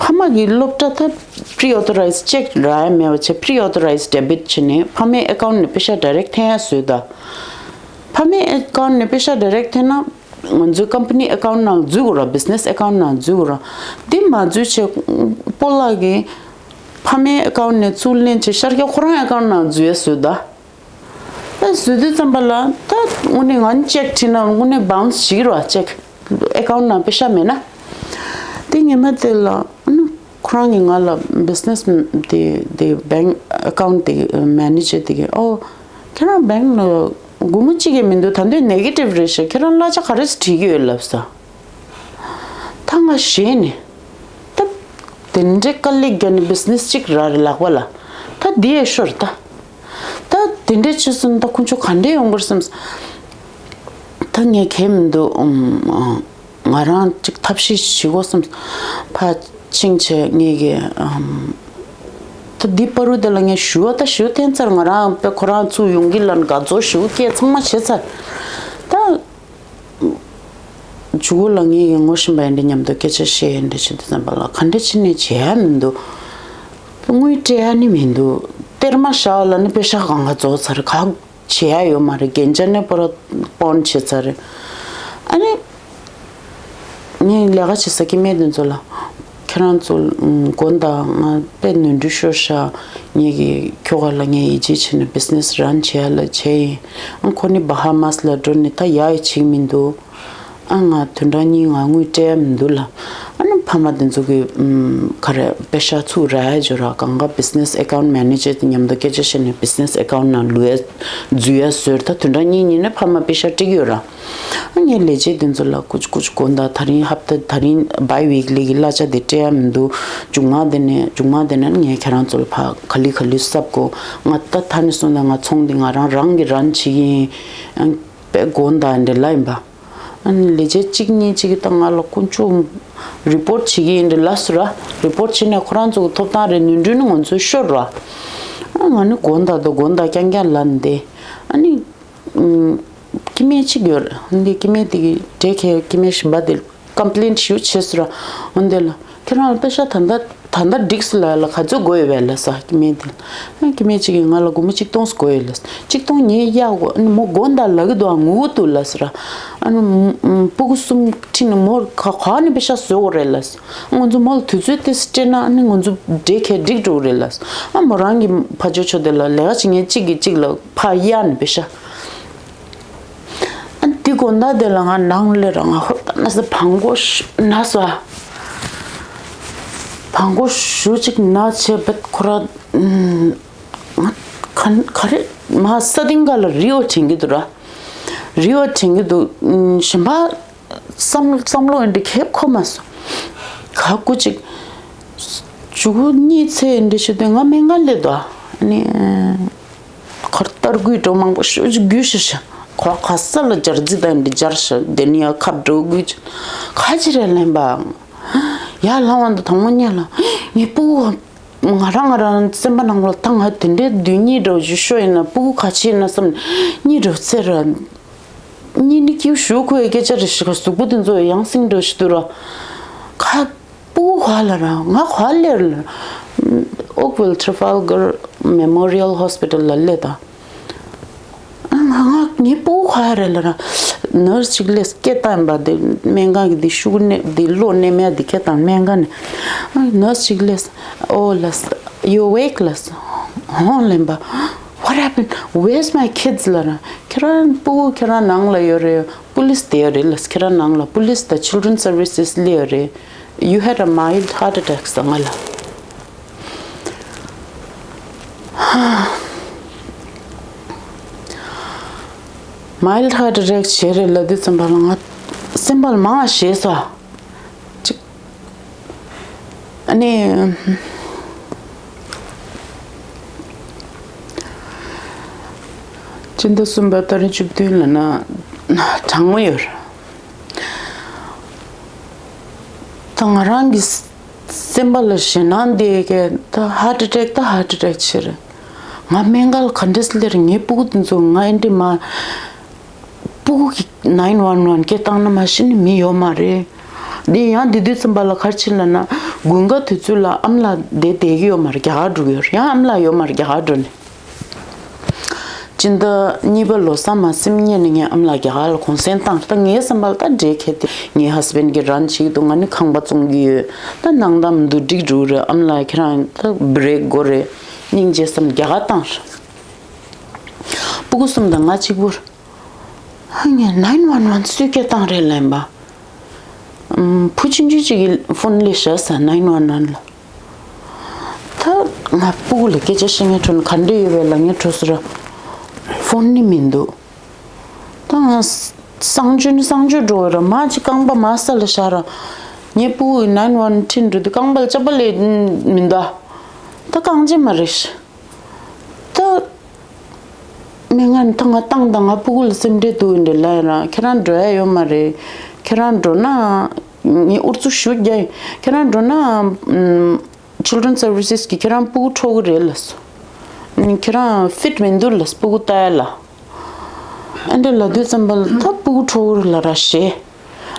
ཕ་མ་གི་སློབ་གྲྭ་ད་པི་རི་ཨོ་ཐོ་རའིཛ་ཅེག་རག་ཡ་མེད་པ་བྱས། པི་རི་ཨོ་ཐོ་རའིཛ་ཌེ་བིཊ་བྱས་ནས་ཕ་མའི་ཨེ་ཀའུན་ཊི་ནས་པེ་ཤ་ཌའི་རེག་ཊི་འཐེན་ཡ་བཟོས་ད། ཕ་མའི་ཨེ་ཀའུན་ཊི་ནས་པེ་ཤ་ཌའི་རེག་ཊི་འཐེན་ན་ང་ཚོའི་ཀམ་པ་ནི་ཨེ་ཀའུན་ཊི་ནང་འཛུལ་དགོས་ར། བྷི་ཛི་ནེ་སི་ཨེ་ཀའུན་ཊི་ནང་འཛུལ་དགོས་ར། འདི་མ་འཛུལ་བྱས་སྤོ་ལགས་ཀྱིས་ཕ་མའི་ཨེ་ཀའུན་ཊི་ནས་ཚུར་ལེན་བྱས་ཤར་རྒྱག་ཁོ་རང་ཨེ་ཀའུན་ཊི་ནང་འཛུལ་ཡ་བཟོས་ད། ད་བཟོས་དུས་ཙམ་པ་ལ་ད་དངོས་གནས་ང་ནི་ཅེག་བྲིས་ན་དངོས་གནས་བྷའུན་སི་བྱེད་ཀྱི་རེད་པ། ཅེག་ཨེ་ཀའུན་ཊི་ནང་པེ་ཤ་མེད་ན། དེ་ཉི་མ་དེ་ལ་ཨ་ནི་ཁོ་རང་གིས་ང་ལ་བྷི་ཛི་ནེ་སི་དེ་དེ་བྷེང་ཨེ་ཀའུན་ཊི་དེ་མེ་ནེ་ཇར་དེ་གིས། ཨོ་ཁྱེད་རང་བྷེང་ལ་སྒོར་མོ་གཅིག་ཀྱང་མི་འདུག་ད་དུང་ནེ་གེ་ཊིབ་རེད་ཤག་ཁྱེད་རང་གླ་ཆ་ག་རེ་བྲིས་ཀྱི་ཡོད་ལབ་ས། ད་ང་ཞེད་ནས། ད་དེ་འདྲའི་དཀའ་ལས་བརྒྱབ་ནས་བྷི་ཛི་ནེ་སི་གཅིག་རག་རེད་ལག་པ་ལ། ད་འདི་ཡས་ཤོར་ད། ད་དེ་འདྲའི་བྱས་སོང་ན་ད་ཁོང་ཚོ་ག་འདྲས་ཡོང་དགོས་བསམས། ད་ངས་གལ་མི་འདུག་ཨུམ། ང་རང་གཅིག་ཐབས་ཤེས་ཤིག་བྱེད་དགོས་བསམས། ཕར་ཕྱིན་བྱས་ངས་ཀྱི་ཨམ། ད་འདི་བར་དུ་དེ་ལ་ངས་ཞུ་བ་ད་ཞུ་འཐེན་ཚར། ང་རང་དཔེ་ཁོ་རང་ཚུར་ཡོང་གི་ལབ་ནས་དགའ་ཚོར་ཞུ་སྐད་ཚང་མ་བྱས་ཚར། ད་ཇུ་གུ་ལ་ངས་ཀྱི་ངོ་ཤེས་པ་ཡིན་འདྲ་མཉམ་དུ་སྐད་ཆ་བཤད་ཡིན་འདྲ་བྱེད་དུས་ཙམ་པ་ལ་ག་འདྲ་བྱས་ནས་བྱེད་ཡ་མི་འདུག་དངུལ་སྤྲད་ཡ་ནི་མི་འདུག་སྟེར་མ་བཞག་ལབ་ནི་པེ་ཤ་གང་ག་རྫོགས་ཚར། ག་བྱེད་ཡ་ཡོད་མ་རེད། རྒྱན་ཆ་ནས་པོ་ར་པོན་བྱས་ཚར་རེད། ཨ་ནི། ངས་ལས་ཀ་བྱེད་ས་སྐྱེ་དམན་དེ་ཚོ་ལ། ཁྱེད་རང་ཚོ་དགོངས་དག་ང་དཔེ་ནོར་འཁྲུལ་ཤོར་ཤག་ངེད་ཀྱི་ཁྱོ་ག་ལ་ངས་ཡིད་ཆེས་བྱས་ནས་བྷི་ཛི་ནེ་སི་རན་བྱེད་ཡ་ལ་བྱས་ཡིན། ཨ་ཁོ་ནི་བྷ་ཧ་མཱས་ལ་འགྲོ་ནས་ད་ཡག་ཡག་བྱེད་ཀྱི་མི་འདུག་ཨ་ང་དོན་དག་གཉིས་ང་དངུལ་སྤྲད་ཡ་མི་འདུག་ལ། ཨ་ནི་ཕ་མ་དེ་ཚོ་གི་ཨམ། ག་རེ་པེ་ཤ་ཚུར་རག་ཡ་འཇོག་ར། གང་ག་བྷི་ཛི་ནེ་སི་ཨེ་ཀའུན་ཊི་མེ་ནེ་ཇར་དེ་མཉམ་དུ་སྐད་ཆ་བཤད་ནས་བྷི་ཛི་ནེ་སི་ཨེ་ཀའུན་ཊི་ནང་བླུག་ཡ་འཛུལ་ཡ་བཟོས། ད་དོན་དག་གཉིས་གཉིས་ནས་ཕ་མ་པེ་ཤ་སྤྲད་ཀྱི་ཡོད་ར། ཨ་ངས་ལས་བྱེད་དེ་ཚོ་ལ་ཀུ་ཅི་ཀུ་ཅི་དགོངས་དག་ད་རིང་ཧབ་ཏ་ད་རིང་བའི་ཝིག་ལི་གི་གླ་ཆ་དེ་སྤྲད་ཡ་མི་འདུག་མཇུག་མ་དེ་ནས་མཇུག་མ་དེ་ནས་ངས་ཁྱེད་རང་ཚོ་ལ་ཕར་ག་ལེ་ག་ལེ་གསབ་དགོས། ང་ད་ད་ནས་བཟུང་ནས་ང་ཚོང་འདི་ང་རང་རང་གིས་རན་བྱེད་ཀྱི་ཡིན། ཨ་དཔེ་དགོངས་དག་འདྲ་ལབ་ཡིན་པ། ཨ་ནི་ལས་བྱེད་གཅིག་གཉིས་གཅིག་གིས་ད་ང་ལ་དཀོན་མཆོག་རི་པོར་ཊི་བྱེད་ཀྱི་ཡིན་འདྲ་ལབ་སོང་ར། རི་པོར་ཊི་བྱས་ནས་ཁོ་རང་ཚོ་གི་ཐོབ་ཐང་རེད། ནོར་འཁྲུལ་ནི་ང་ཚོའི་ཤོར་ར། ཨ་ང་ནི་དགོངས་དག་དང་དགོངས་དག་རྐྱང་རྐྱང་ལབ་ནས་བསྡད། ཨ་ནི། ཨུམ། སྐྱེ་དམན་གཅིག་ཡོད་རེད། འདི་སྐྱེ་དམན་དེ་གི་ཌེ་ཁེར་སྐྱེ་དམན་གཞན་པ་དེ་ཀམ་པི་ལེན་ཞུ་བྱས་སོང་ར། འོན་ཏེ་ལ་ཁྱེད་རང་ལ་པེ་ཤ་ད་ལྟ་ད་ལྟ་འགྲིག་སོང་ལབ་ལ་ག་ཚོད་དགོས་ཡོད་པས་ལབ་ས་སྐྱེ་དམན་དེ་ལ། ཨ་སྐྱེ་དམན་གཅིག་གིས་ང་ལ་སྒོར་མོ་གཅིག་སྟོང་དགོས་ཡོད་ལབ་ས། གཅིག་སྟོང་ངས་གཡར་དགོས། ཨ་ནི་མོ་དགོངས་དག་ལབ་ཀྱི་འདུག་ཨ་ངུ་གི་འདུག་ལབ་ས་ར། ཨ་ནི་སྤུ་གུ་གསུམ་ཁྲིད་ནས་མོར་ག་ག་ནས་པེ་ཤ་བཟོ་དགོས་རེད་ལབ་ས། ང་ཚོ་མོ་ལ་དུས་ཚོད་དེ་སྤྲད་ན་ཨ་ནི་ང་ཚོ་ཌེ་ཁེར་འགྲིག་འགྲོ་གི་རེད་ལབ་ས། ཨ་མོ་རང་གི་ཕ་ཇོ་ཆོ་དེ་ལ་ལས་ཀ་བྱེད་མཁན་གཅིག་གིས་གཅིག་ལ་ཕར་གཡར་ནས་པེ་ཤ། ཨ་འདི་དགོང་དག་དེ་ལ་ང་ནང་ལ་རང་ང་ཧོབ་ཏ་ན་ས་བང་གོ་ན་ས། བང་གོ་ཞུ་ཅིག་ན་ཆེ་བེད་ཁོ་ར། ང་ག་ག་རེ་མ་ས་སྟེང་ག་ལ་རི་བོ་དྲན་གྱི་འདུག་ར། རི་བོ་དྲན་གྱི་འདུག་གཞན་པ་བསམ་བསམ་བློ་འདི་ཁེབས་ཁོ་མ་སོང་། ག་སྐུ་ཅིག་ཇུ་གུ་གཉིས་ཚེ་འདི་ཞུ་དུས་ང་སྨན་ཁང་སླེབས་འདུག་ཨ་ནི། ཁར་ལྟར་སྐུའི་སྒྲོ་མང་པོ་ཞུ་རྒྱུ་ཞུ་ཞུ། ཁོ་ག་ས་ལ་སྦྱར་རྩི་དང་འདི་སྦྱར་ཞུ་དེ་ནི་ཡ་ཁབ་སྒྲོ་དགོས་ཀྱི་ཁ་ཅི་རེད་ལན་པ། ཡ་ལྷ་བ་འདི་དང་མོ་ཉལ་ལ། ངའི་སྤུ་གུ། ང་རང་ང་རང་སེམས་པ་ནང་ལ་ད་ང་དེ་འདྲའི་དུས་གཉིད་འདྲ་བོ་ཞིག་ཤོར་ཡིན་ན་སྤུ་གུ་ག་ཆེ་ཡིན་ན་བསམ་གཉིད་འདྲ་བོ་སད་ར། གཉིད་ནི་སྐྱིད་ཞུ་ཁོའི་སྐད་ཆ་རེ་ཞིག་ག་གཟུགས་པོ་དེ་ཚོ་ཡང་སེང་འདྲ་བོ་ཞིག་འདུག་ར། ཁ་སྤུ་གུ་ག་ལ་ར་ང་ག་ལེར་ལ། Oakville Trafalgar Memorial Hospital ལ་སླེབས་ད། ང་ང་ངའི་སྤུ་གུ་ག་རེ་ལ་ར། ནར་སི་ཅིག་སླེབས་སྐད་བཏང་པ་དེ་སྨན་ཁང་གི་དེ་ཤུགས་ནད་དེ་གློ་ནད་མེད་དེ་སྐད་བཏང་སྨན་ཁང་ནས། ནར་སི་ཅིག་སླེབས། ཨོ་ལ། You awake ལ། ཧོན་ལེན་པ། What happened? Where's my kids ལ་ར། ཁྱེད་རང་སྤུ་གུ་ཁྱེད་རང་ནང་ལ་ཡོད་རེད། པུ་ལིས་དེ་ཡོད་རེད་ལ། ཁྱེད་རང་ནང་ལ་པུ་ལིས་དང་Children's Services སླེབས་ཡོད་རེད། You had a mild heart attack ཟེར་ང་ལ། Mild heart attack བྱས་རེད་ལབ་དུས་ཙམ་པ་ལ་ང་སེམས་པ་ལ་མང་བ་ཞེད་སོང་། ཅིག་ཨ་ནི། སྤྱི་ཟླ་གསུམ་པ་ཏ་རིག་བཅུ་བདུན་ལ་ན་གྲང་མོ་ཡོད། ད་ང་རང་གི་སེམས་པ་ལ་ཞེད་སྣང་འདི་གས་ད་heart attack ད་heart attack བྱེད་རེད། ང་སྨན་ཁང་ལ་ག་འདྲས་སླེབས་རེད། ངའི་སྤུ་གུ་དེ་ཚོ་ང་ཨེ་འདྲས་མ། སྤུ་གུ་གི་nine one one སྐད་བཏང་ན་མ་གཞི་ནས་མི་ཡོད་མ་རེད། འདི་ཡང་འདི་དུས་ཙམ་པ་ལ་ག་རེ་བྱེད་ལབ་ན་དགུན་ཁ་དུས་ཚོད་ལ་ཨ་མ་ལགས་བསྡད་བསྡད་ཀྱི་ཡོད་མ་རེད། རྒྱ་གར་འགྲོ་གི་ཡོད་རེད། ཡང་ཨ་མ་ལགས་ཡོད་མ་རེད། རྒྱ་གར་འགྲོ་ནས། སྤྱི་ཟླ་གཉིས་པ་ལོ་གསར་མ་ཟིན་སྔོན་ནས་ངས་ཨ་མ་ལགས་རྒྱ་གར་ལ་གུང་སེང་བཏང་། ད་ངའི་བསམ་པ་ལ་ད་འདྲའི་ཁེ་དེ་ངའི་husband གིས་རན་བྱེད་ཀྱི་འདུག་ང་ནི་ཁང་པ་བཙོང་གི་ཡོད། ད་ནང་ད་མི་འདུག་འགྲིག་འགྲོ་རེད། ཨ་མ་ལགས་ཁྱེད་རང་ད་break དགོས་རེད། སྙིང་རྗེ་བསམ་རྒྱ་གར་བཏང་རེད། སྤུ་གུ་གསུམ་དང་ང་གཅིག་པུར། ཨ་ངས་nine one one སུས་སྐད་བཏང་རེད་ལབ་པ། ཨམ། བུ་ཆུང་ཆུང་གཅིག་གིས་ཕོན་སླེབས་ཤག་ཟེར། nine one one ལ། ད་ང་སྤུ་གུ་ལ་སྐད་ཆ་བཤད་མཁན་འཕྲོ་ན་ག་འདྲ་ཡོད་པས་ལབ་མཁན་འཕྲོ་སོང་ར། ཕོན་ནི་མི་འདུག་ད་ང་གསང་སྤྱོད་ནི་གསང་སྤྱོད་འགྲོ་བ་ར། མ་ཅིག་རྐང་པ་མ་ས་ལ་བཞག་ར། ངའི་སྤུ་གུ་nine one འཕྲིན་འགྲོ་དུས་རྐང་པ་ལ་ཅ་པ་ལས་མི་འདུག་ད་རྐང་རྗེས་མ་རེད། ད། མི་ང་ཐང་ང་བཏང་དང་ང་སྤུ་གུ་ལ་སེམས་ཁྲལ་འདུག་འདྲ་ལབ་ཡ་རང་ཁྱེད་རང་འགྲོ་ཡ་ཡོད་མ་རེད། ཁྱེད་རང་འགྲོ་ན། ངས་ཨུ་ཚུགས་ཞུ་རྒྱ་ཡིན། ཁྱེད་རང་འགྲོ་ན། ཨམ། Children Services གིས་ཁྱེད་རང་སྤུ་གུ་འཕྲོག་གི་རེད་ལབ་སོང་། ཁྱེད་རང་fit མི་འདུག་ལབ་སྤུ་གུ་ལྟ་ཡ་ལ། ཨ་འདྲ་ལབ་དུས་ཙམ་པ་ལ་ད་སྤུ་གུ་འཕྲོག་གི་རེད་ལབ་ར་ཞེས།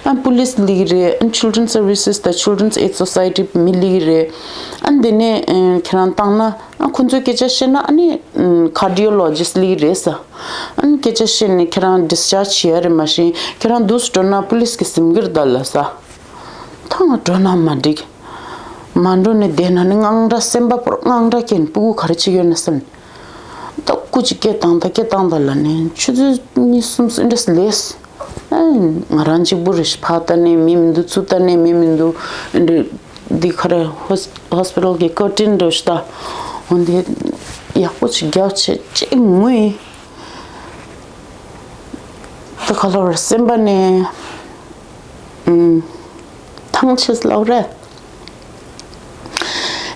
ཨ་པུ་ལིས་སླེབས་ཀྱི་རེད། ཨ་Children Services དང་Children's Aid Society མི་སླེབས་ཀྱི་རེད། ཨ་འདི་ནས་ཨ་ཁྱེད་རང་བཏང་ན་ཨ་ཁོ་ཚོས་སྐད་ཆ་བཤད་ན་ཨ་ནི་ཨ་cardiologist སླེབས་ཀྱི་རེད་ཟེར། ཨ་ནི་སྐད་ཆ་བཤད་ནས་ཁྱེད་རང་discharge བྱེད་ཡ་རེད། མ་གཞི་ཁྱེད་རང་འདུག་སེ་འགྲོ་ན་པུ་ལིས་ཀྱིས་ཟིན་གྱི་རེད་ད་ལབ་ཟེར། ད་ང་འགྲོ་ན་མ་འགྲིག་མ་འགྲོ་ནས་བསྡད་ན་ནི་དངངས་སྐྲག་སེམས་པ་པོར་དངངས་སྐྲག་སྐྱེས་ནས་སྤུ་གུ་ག་རེ་བྱེད་ཀྱི་ཡོད་ན་བསམ། ད་སྐུ་མཁྱེན་སྐད་བཏང་ད་སྐད་བཏང་ད་ལབ་ནས་ཆུ་ཚོད་གཉིས་གསུམ་ཨེ་འདྲས་ལས། ཨ་ང་རང་གཅིག་པུ་རེད་ཤག་ཕར་ལྟ་ནས་མི་མི་འདུག་ཚུར་ལྟ་ནས་མི་མི་འདུག་ཨེ་འདྲས་འདི་ག་རེ་ཧོས་ཧོས་པི་ཊལ་གྱི་ཀར་ཊིན་འདྲ་ཞིག་ད། འོ་འདི་ཡག་པོ་ཅིག་རྒྱབ་བྱས་ཅིག་ངུས། ད་ག་ལོར་སེམས་པ་ནས་ཨུམ་ཐང་ཆད་ལབ་རེད།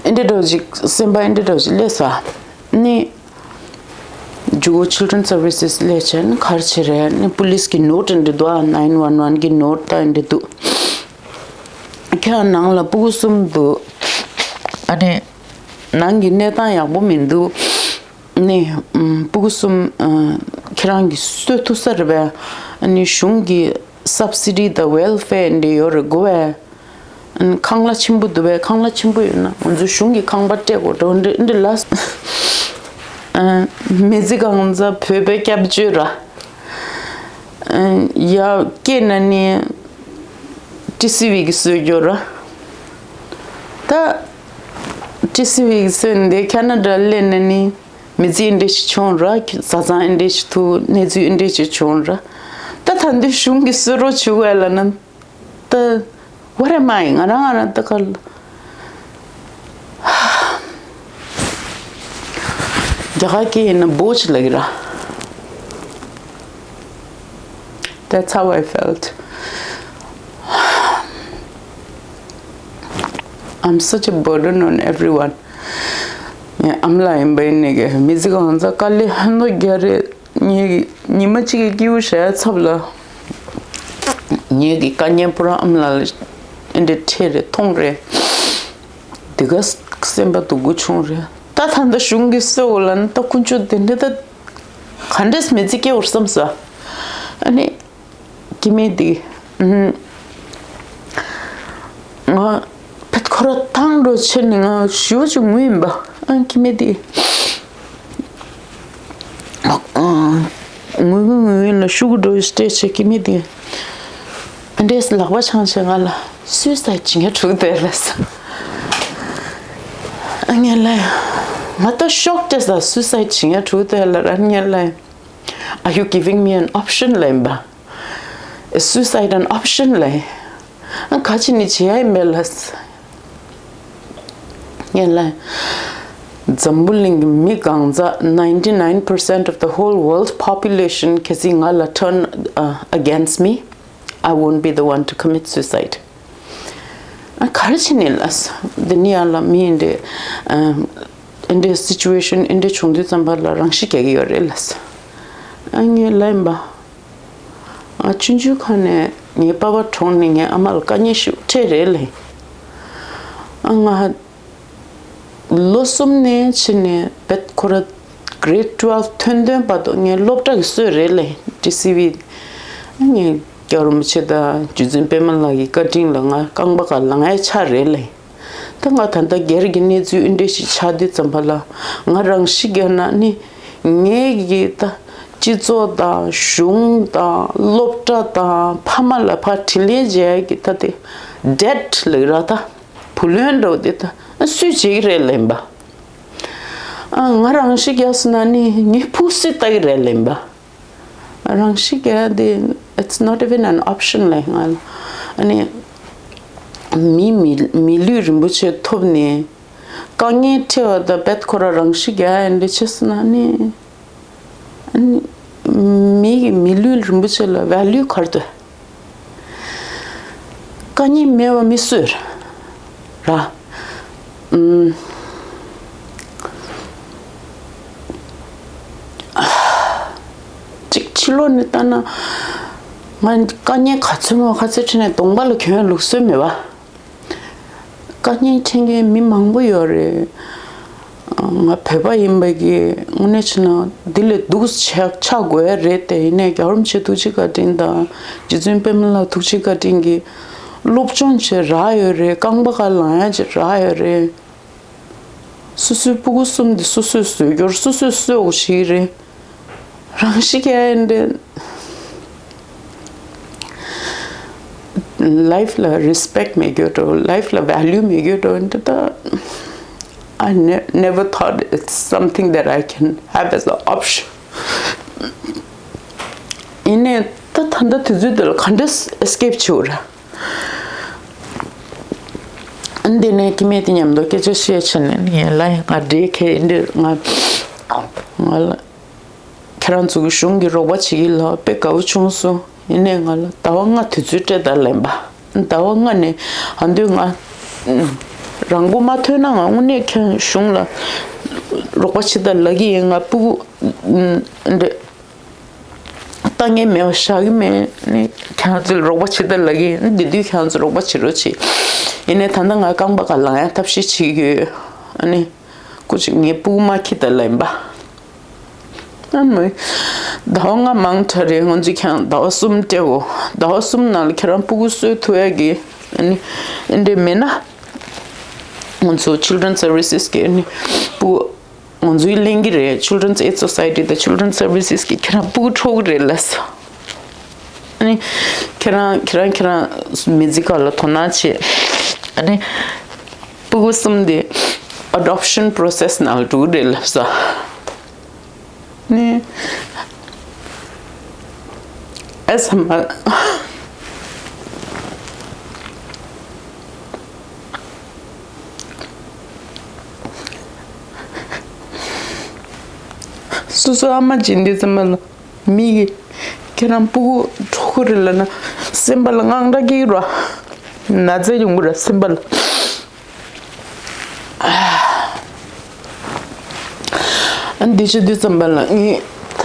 ཨེ་འདྲས་འདྲ་ཅིག་སེམས་པ་ཨེ་འདྲས་འདྲ་ཅིག་སླེབས་ས་ནི། མཇུག་གུ་Children Services སླེབས་བྱས་ནི་ག་རེ་བྱེད་རེད་ནི་པུ་ལིས་ཀྱི་ནོ་ཊི་འདི་འདུག་ཨ་nine one one གི་ནོ་ཊི་ད་འདི་འདུག་ཁྱེད་ནང་ལ་སྤུ་གུ་གསུམ་འདུག་ཨ་ནི་ནང་གི་གནས་སྟངས་ཡག་པོ་མི་འདུག་ནི་ཨམ་སྤུ་གུ་གསུམ་ཨ་ཁྱེད་རང་གི་གསོ་ཐུབ་ས་རེད་པས། ཨ་ནི་གཞུང་གི་སབ་སི་ཌི་དང་ཝེལ་ཕེར་འདི་ཡོད་རེད་དགོས་པས། ཁང་གླ་ཆེན་པོ་འདུག་པས། ཁང་གླ་ཆེན་པོ་ཡོད་ན་ང་ཚོ་གཞུང་གི་ཁང་པ་སྤྲད་དགོས་འགྲོ་འདི་འདི་ལ། མི་ཚེ་གང་ཚ་བོད་པའི་སྐྱབས་བཅོལ་ར། ཡ་སྐྱེས་ན་ནི་ཊི་སི་ཝི་གི་གསོལ་རྒྱུ་ར། ད་ཊི་སི་ཝི་གི་གསོལ་འདི་ཁ་ན་ཌ་སླེབས་ན་ནི་མི་ཚེ་འདི་ཞིག་བྱུང་ར། བཟའ་ཚང་འདི་ཞིག་ཐུག་གནས་ཚུལ་འདི་ཞིག་བྱུང་ར། ད་ད་འདི་གཞུང་གི་གསོལ་རོགས་བྱུག་བས་ལ་ན། ད་what am I ང་རང་ང་རང་ད་ག་ལ། རྒྱ་གར་སྐད་ཡིན་ན་བོ་ཆི་ལ་གི་ར། That's how I felt. I'm such a burden on everyone. ངའི་ཨ་མ་ལགས་ཡིན་པ་ཡིན་ནའི་གི་མི་ཚེ་གང་ཚ་དཀའ་ལས་ཧན་ནོ་རྒྱ་རེད། ངེད་ཀྱི་ཉི་མ་གཅིག་གི་སྐྱིད་པོ་བྱ་ཡ་ཚབ་ལ། ངེད་ཀྱི་དཀའ་ངལ་པོ་རང་ཨ་མ་ལགས་ལ་ཨེ་འདྲས་འཕྲད་རེད་མཐོང་རེད། དེ་ག་སེམས་པ་སྡུག་པོ་བྱུང་རེད། ད་ད་ལྟ་གཞུང་གིས་གསོད་འོ་ལ་ནི་ད་དཀོན་མཆོག་དེ་འདྲ་ད་ག་འདྲས་མི་ཚེ་སྐྱེལ་བར་བསམ་ས། ཨ་ནི་སྐྱེ་མེད་དེ། ང་བེད་ཁོ་ར་ཐང་འགྲོ་ཆེ་ནི་ང་ཞུ་ཅིག་ངུ་ཡིན་པ། ཨ་སྐྱེ་མེད་དེ། ངུ་གི་ངུ་གི་ལ་ཤུ་གུ་འགྲོ་སྟེ་ཆེ་སྐྱེ་མེད་དེ། ཨ་འདྲས་ལག་པ་འཆང་ཆེ་ང་ལ་སུའི་སའི་ཇི་ངས་དྲུག་དེ་ལས། ཨ་ངས་ལ་ང་ད་ཤོག་སྟེ་ས་སུའི་སའི་ཇི་ངས་དྲུག་དེ་ལ་ར་ངས་ལ། Are you giving me an option? ལ་ཡིན་པ། Is suicide an option? ལ་ཡིན། ཨ་ག་ཅི་ནི་བྱེད་ཡ་ཡིན་མེད་ལ། ངས་ལ། འཛམ་བུ་གླིང་གི་མི་གང་ཟག ninety nine percent of the whole world population གལ་སྲིད་ང་ལ་turn uh, against me, I won't be the one to commit suicide. ཨ་ག་རེ་བྱེད་ནི་ལ། འདི་ནི་ཡང་ལ་མི་ཡིན་འདྲེ། ཨ་འདྲེ་situation འདྲེ་བྱུང་དུས་ཙམ་པ་ལ་རང་ཤི་རྒྱག་གི་ཡོད་རེད་ལ། ཨ་ངས་ལ་ཡིན་པ། ང་ཆུང་ཆུང་ཁ་ནས་ངའི་པ་ཕ་གྲོངས་ནས་ངའི་ཨ་མ་ལ་དཀའ་ངལ་ཞིག་འཕྲད་རེད་ལེ། ཨ་ང་ལོ་གསུམ་ནས་ཕྱིན་ནས་བེད་ཁོ་ར་grade twelve ཐོན་ཐོན་བར་དུ་ངའི་སློབ་གྲྭ་གི་སྲོལ་རེད་ལེ། ཌི་སི་བི། ཨ་ངའི་སྐྱབས་རིན་པོ་ཆེ་དང་རྗེ་བཙུན་པད་མ་ལགས་ཀྱི་བཀའ་དྲིན་ལ་ང་རྐང་པ་ག་ལངས་ཡ་ཆགས་རེད་ལེ། ད་ང་ད་ལྟ་སྒེར་གྱི་གནས་ཚུལ་འདི་འདྲ་ཞིག་ཆགས་དུས་ཙམ་པ་ལ་ང་རང་ཤི་རྒྱག་ན་ནི་ངའི་གི་ད་སྤྱི་ཚོགས་དང་གཞུང་དང་སློབ་གྲྭ་དང་ཕ་མ་ལ་ཕར་དྲིན་ལན་འཇལ་གྱི་ད་དེ་debt ལབ་ར་ད་བུ་ལོན་འདྲ་བོ་དེ་ད་སུས་བྱེད་ཀྱི་རེད་ལེན་པ། ཨ་ང་རང་ཤི་རྒྱག་སོང་ན་ནི་ངའི་ཕུགས་སུས་ལྟ་གི་རེད་ལེན་པ། རང་ཤི་རྒྱག་དེ། It's not even an option ལབ་ང་ལ། ཨ་ནི། མི་མི་མི་ལུས་རིན་པོ་ཆེ་ཐོབ་ནས། དཀའ་ངལ་འཕྲད་པ་དང་བེད་ཁོ་ར་རང་ཤི་རྒྱག་ཡ་འདི་བྱས་སོང་ན་ནི། ཨ་ནི། མི་གི་མི་ལུས་རིན་པོ་ཆེ་ལ་value ག་རེ་འདུག་དཀའ་ངལ་མེད་པ་མི་གསོད་ར། ཨུམ། གཅིག་ཕྱི་ལོགས་ནས་ལྟ་ན། ང་དཀའ་ངལ་ག་ཚོད་མང་ག་ཚོད་འཕྲད་ནས་གདོང་པ་ལ་གྱོན་ལུགས་སྲོལ་མེད་པ། དཀའ་ངལ་འཕྲད་མཁན་མི་མང་པོ་ཡོད་རེད། ང་བོད་པ་ཡིན་པ་གི་དངོས་གནས་བྱས་ན་འདི་ལས་སྡུག་ཆགས་ཆགས་དགོས་ཡ་རེད་དེ། ཡིན་ནའི་རྒྱལ་བ་རིན་པོ་ཆེ་ཐུགས་རྗེ་བཀའ་དྲིན་དང་རྗེ་བཙུན་པད་མ་ལགས་ཐུགས་རྗེ་བཀའ་དྲིན་གྱིས་སློབ་སྦྱོང་བྱེད་རག་ཡོད་རེད། རྐང་པ་ཁ་ལངས་ཡ་བྱེད་རག་ཡོད་རེད། སོ་སོའི་སྤུ་གུ་གསུམ་དེ་སོ་སོས་བཟོས་རྒྱུར་སོ་སོས་གསོས་འོ་ཞིག་རེད། རང་ཤི་རྒྱག་ཡ་འདི། Life ལ་respect མེད་རྒྱུ་འགྲོ། Life ལ་value མེད་རྒྱུ་འགྲོ་འདི་ད། I ne- never thought it's something that I can have as an option. ཡིན་ནའི་ད་ད་ལྟ་དུས་ཚོད་འདི་ལ་ག་འདྲས་escape བྱེད་ར། འདི་ནས་ཀི་མེད་དེ་མཉམ་དུ་སྐད་ཆ་བཤད་ཕྱིན་ནས་ངས་ལ་ཡང་ང་འདྲེ་ཁེ་འདི་ང་ང་ལ་ཁྱེད་རང་ཚོ་གི་གཞུང་གི་རོགས་པ་བྱེད་ཀྱི་ལ་དཔེ་དགའ་བོ་བྱུང་སོང་། ཡིན་ནས་ང་ལ་ཟླ་བ་ལྔ་དུས་ཚོད་སྤྲད་དང་ལེན་པ། ཟླ་བ་ལྔ་ནས་ཨ་འདོད་ང་རང་མགོ་མ་ཐོན་ན་ང་དངོས་གནས་ཁྱེད་གཞུང་ལ་རོགས་པ་བྱེད་དང་ལབ་ཀྱི་ཡིན། ང་སྤུ་གུ་འདི། ལྟ་མཁན་མེད་པ་བཞག་གི་མེད་ནི། ཁྱེད་རང་ཚོས་རོགས་པ་བྱེད་དང་ལབ་ཀྱི་ཡིན། འདི་དུས་ཁྱེད་རང་ཚོས་རོགས་པ་བྱེད་རོགས་བྱེད། ཡིན་ནའི་ད་ལྟ་ང་རྐང་པ་ག་ལངས་ཡ་ཐབས་ཤེས་བྱེད་ཀྱི་ཡོད། ཨ་ནི། སྐུ་མཁྱེན་ངའི་སྤུ་གུ་མ་འཁྱེར་དང་ལབ་ཡིན་པ། ཨ་མ། ཟླ་བ་ལྔ་མང་དྲགས་རེད། ང་ཚོས་ཁྱེད་རང་ཟླ་བ་གསུམ་སྤྲད་འོ། ཟླ་བ་གསུམ་ནང་ལ་ཁྱེད་རང་སྤུ་གུ་གསོ་ཐུབ་ཡ་གི་ཨ་ནི་འདི་མེད་ན། ང་ཚོ་Children's Services གི་ཨ་ནི་སྤུ་གུ། ང་ཚོའི་གླེང་གི་རེད། Children's Aid Society དང་Children's Services གིས་ཁྱེད་རང་སྤུ་གུ་འཕྲོག་གི་རེད་ལབ་སོང་། ཨ་ནི། ཁྱེད་རང་ཁྱེད་རང་ཁྱེད་རང་མི་ཚེ་ག་ལ་དོ་སྣང་བྱེད། ཨ་ནི། སྤུ་གུ་གསུམ་དེ་adoption process ནང་ལ་འགྲོ་གི་རེད་ལབ་སོང་། ཨ་ནི། ཨེ་ས་མ། སོ་སོ་ཨ་མ་བྱེད་འདི་ཙམ་མ་ལ་མི་གི་ཁྱེད་རང་སྤུ་གུ་འཕྲོག་གི་རེད་ལབ་ན་སེམས་པ་ལ་དངངས་སྐྲག་སྐྱེ་གི་ར། ན་ཚ་ཡོང་གི་ར་སེམས་པ་ལ། ཨ་འདི་བྱེད་དུས་ཙམ་པ་ལ་ངས་ད་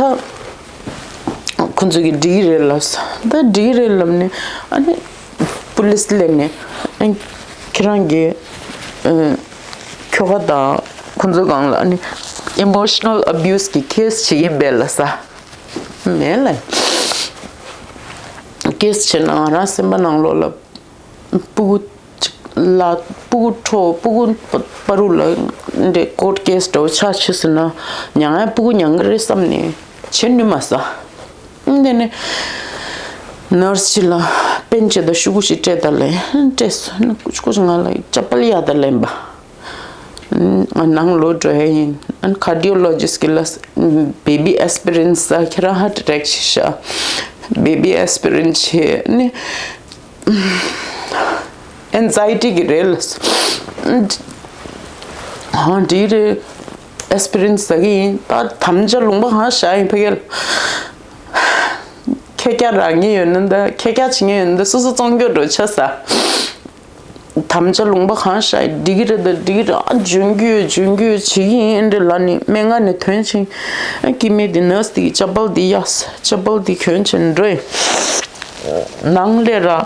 ཁོ་ཚོ་གི་འགྲིག་གི་རེད་ལབ་སོང་། ད་འགྲིག་གི་རེད་ལབ་ནས་ཨ་ནི་པུ་ལིས་སླེབས་ནས་ཨ་ཁྱེད་རང་གི་ཨ་ ཁྱོ་ག་དང་ཁོ་ཚོའི་སྒང་ལ་ཨ་ནི་emotional abuse གི་case བྱེད་ཀྱིན་པས་ལགས། མེད་ལགས། case བྱས་ན་ང་རང་སེམས་པ་ནང་ལོགས་ལ་སྤུ་གུ་ཅིག་ལ་སྤུ་གུ་འཕྲོག་སྤུ་གུ་བར་དུ་ལ་འདྲེ་court case འདྲ་བོ་ཆགས་ཕྱིན་སོང་ན་མྱང་ཡ་སྤུ་གུ་མྱང་གི་རེད་བསམ་ནས་བྱེད་ནུས་མ་སོང་། འདི་ནས་nurse ཅིག་ལ་པེན་ཅིག་དང་ཤོག་གུ་ཞིག་སྤྲད་ད་ལབ། སྤྲད་སོང་ན་ཀུ་ཅི་ཀུ་ཅི་ང་ལ་ཅ་པལ་གཡར་ད་ལབ་པ། ང་ནང་ལོག་འགྲོ་ཡ་ཡིན། ཨ་ནི་cardiologist གིས་ལབ། baby aspirin ཟ། ཁྱེད་རང་heart attack བྱས་ཤག baby aspirin བྱས་ནི། anxiety གི་རེད་ལབ། ཧང་འདི་རེད། aspirin ཟ་གི་ཡིན། ད་དམ་བཅའ་ལུང་པ་གང་བཞག་ཡིན་ཕ་གི་ལ། ཁེ་རྒྱ་རག་ངེས་ཡོད་ན་ད་ཁེ་རྒྱ་བྱེད་ངེས་ཡོད་ན་ད་སོ་སོ་བཙོང་རྒྱུ་འགྲོ་ཆ་ས། དམ་བཅའ་ལུང་པ་གང་བཞག་འགྲིག་གི་རེད་ད་འགྲིག་གི་རེད། ཨ་འཇོན་རྒྱུ་ཡོད་འཇོན་རྒྱུ་ཡོད་བྱེད་ཀྱི་ཡིན་འདྲ་ལབ་ནི་སྨན་ཁང་ནས་ཐོན་ཕྱིན། ཨ་སྐྱེ་དམན་དེ་nurse དེ་གི་ཅ་པལ་དེ་གཡར། ཅ་པལ་དེ་གྱོན་བྱས་འགྲོ་ཡིན། ནང་སླེབས་ར།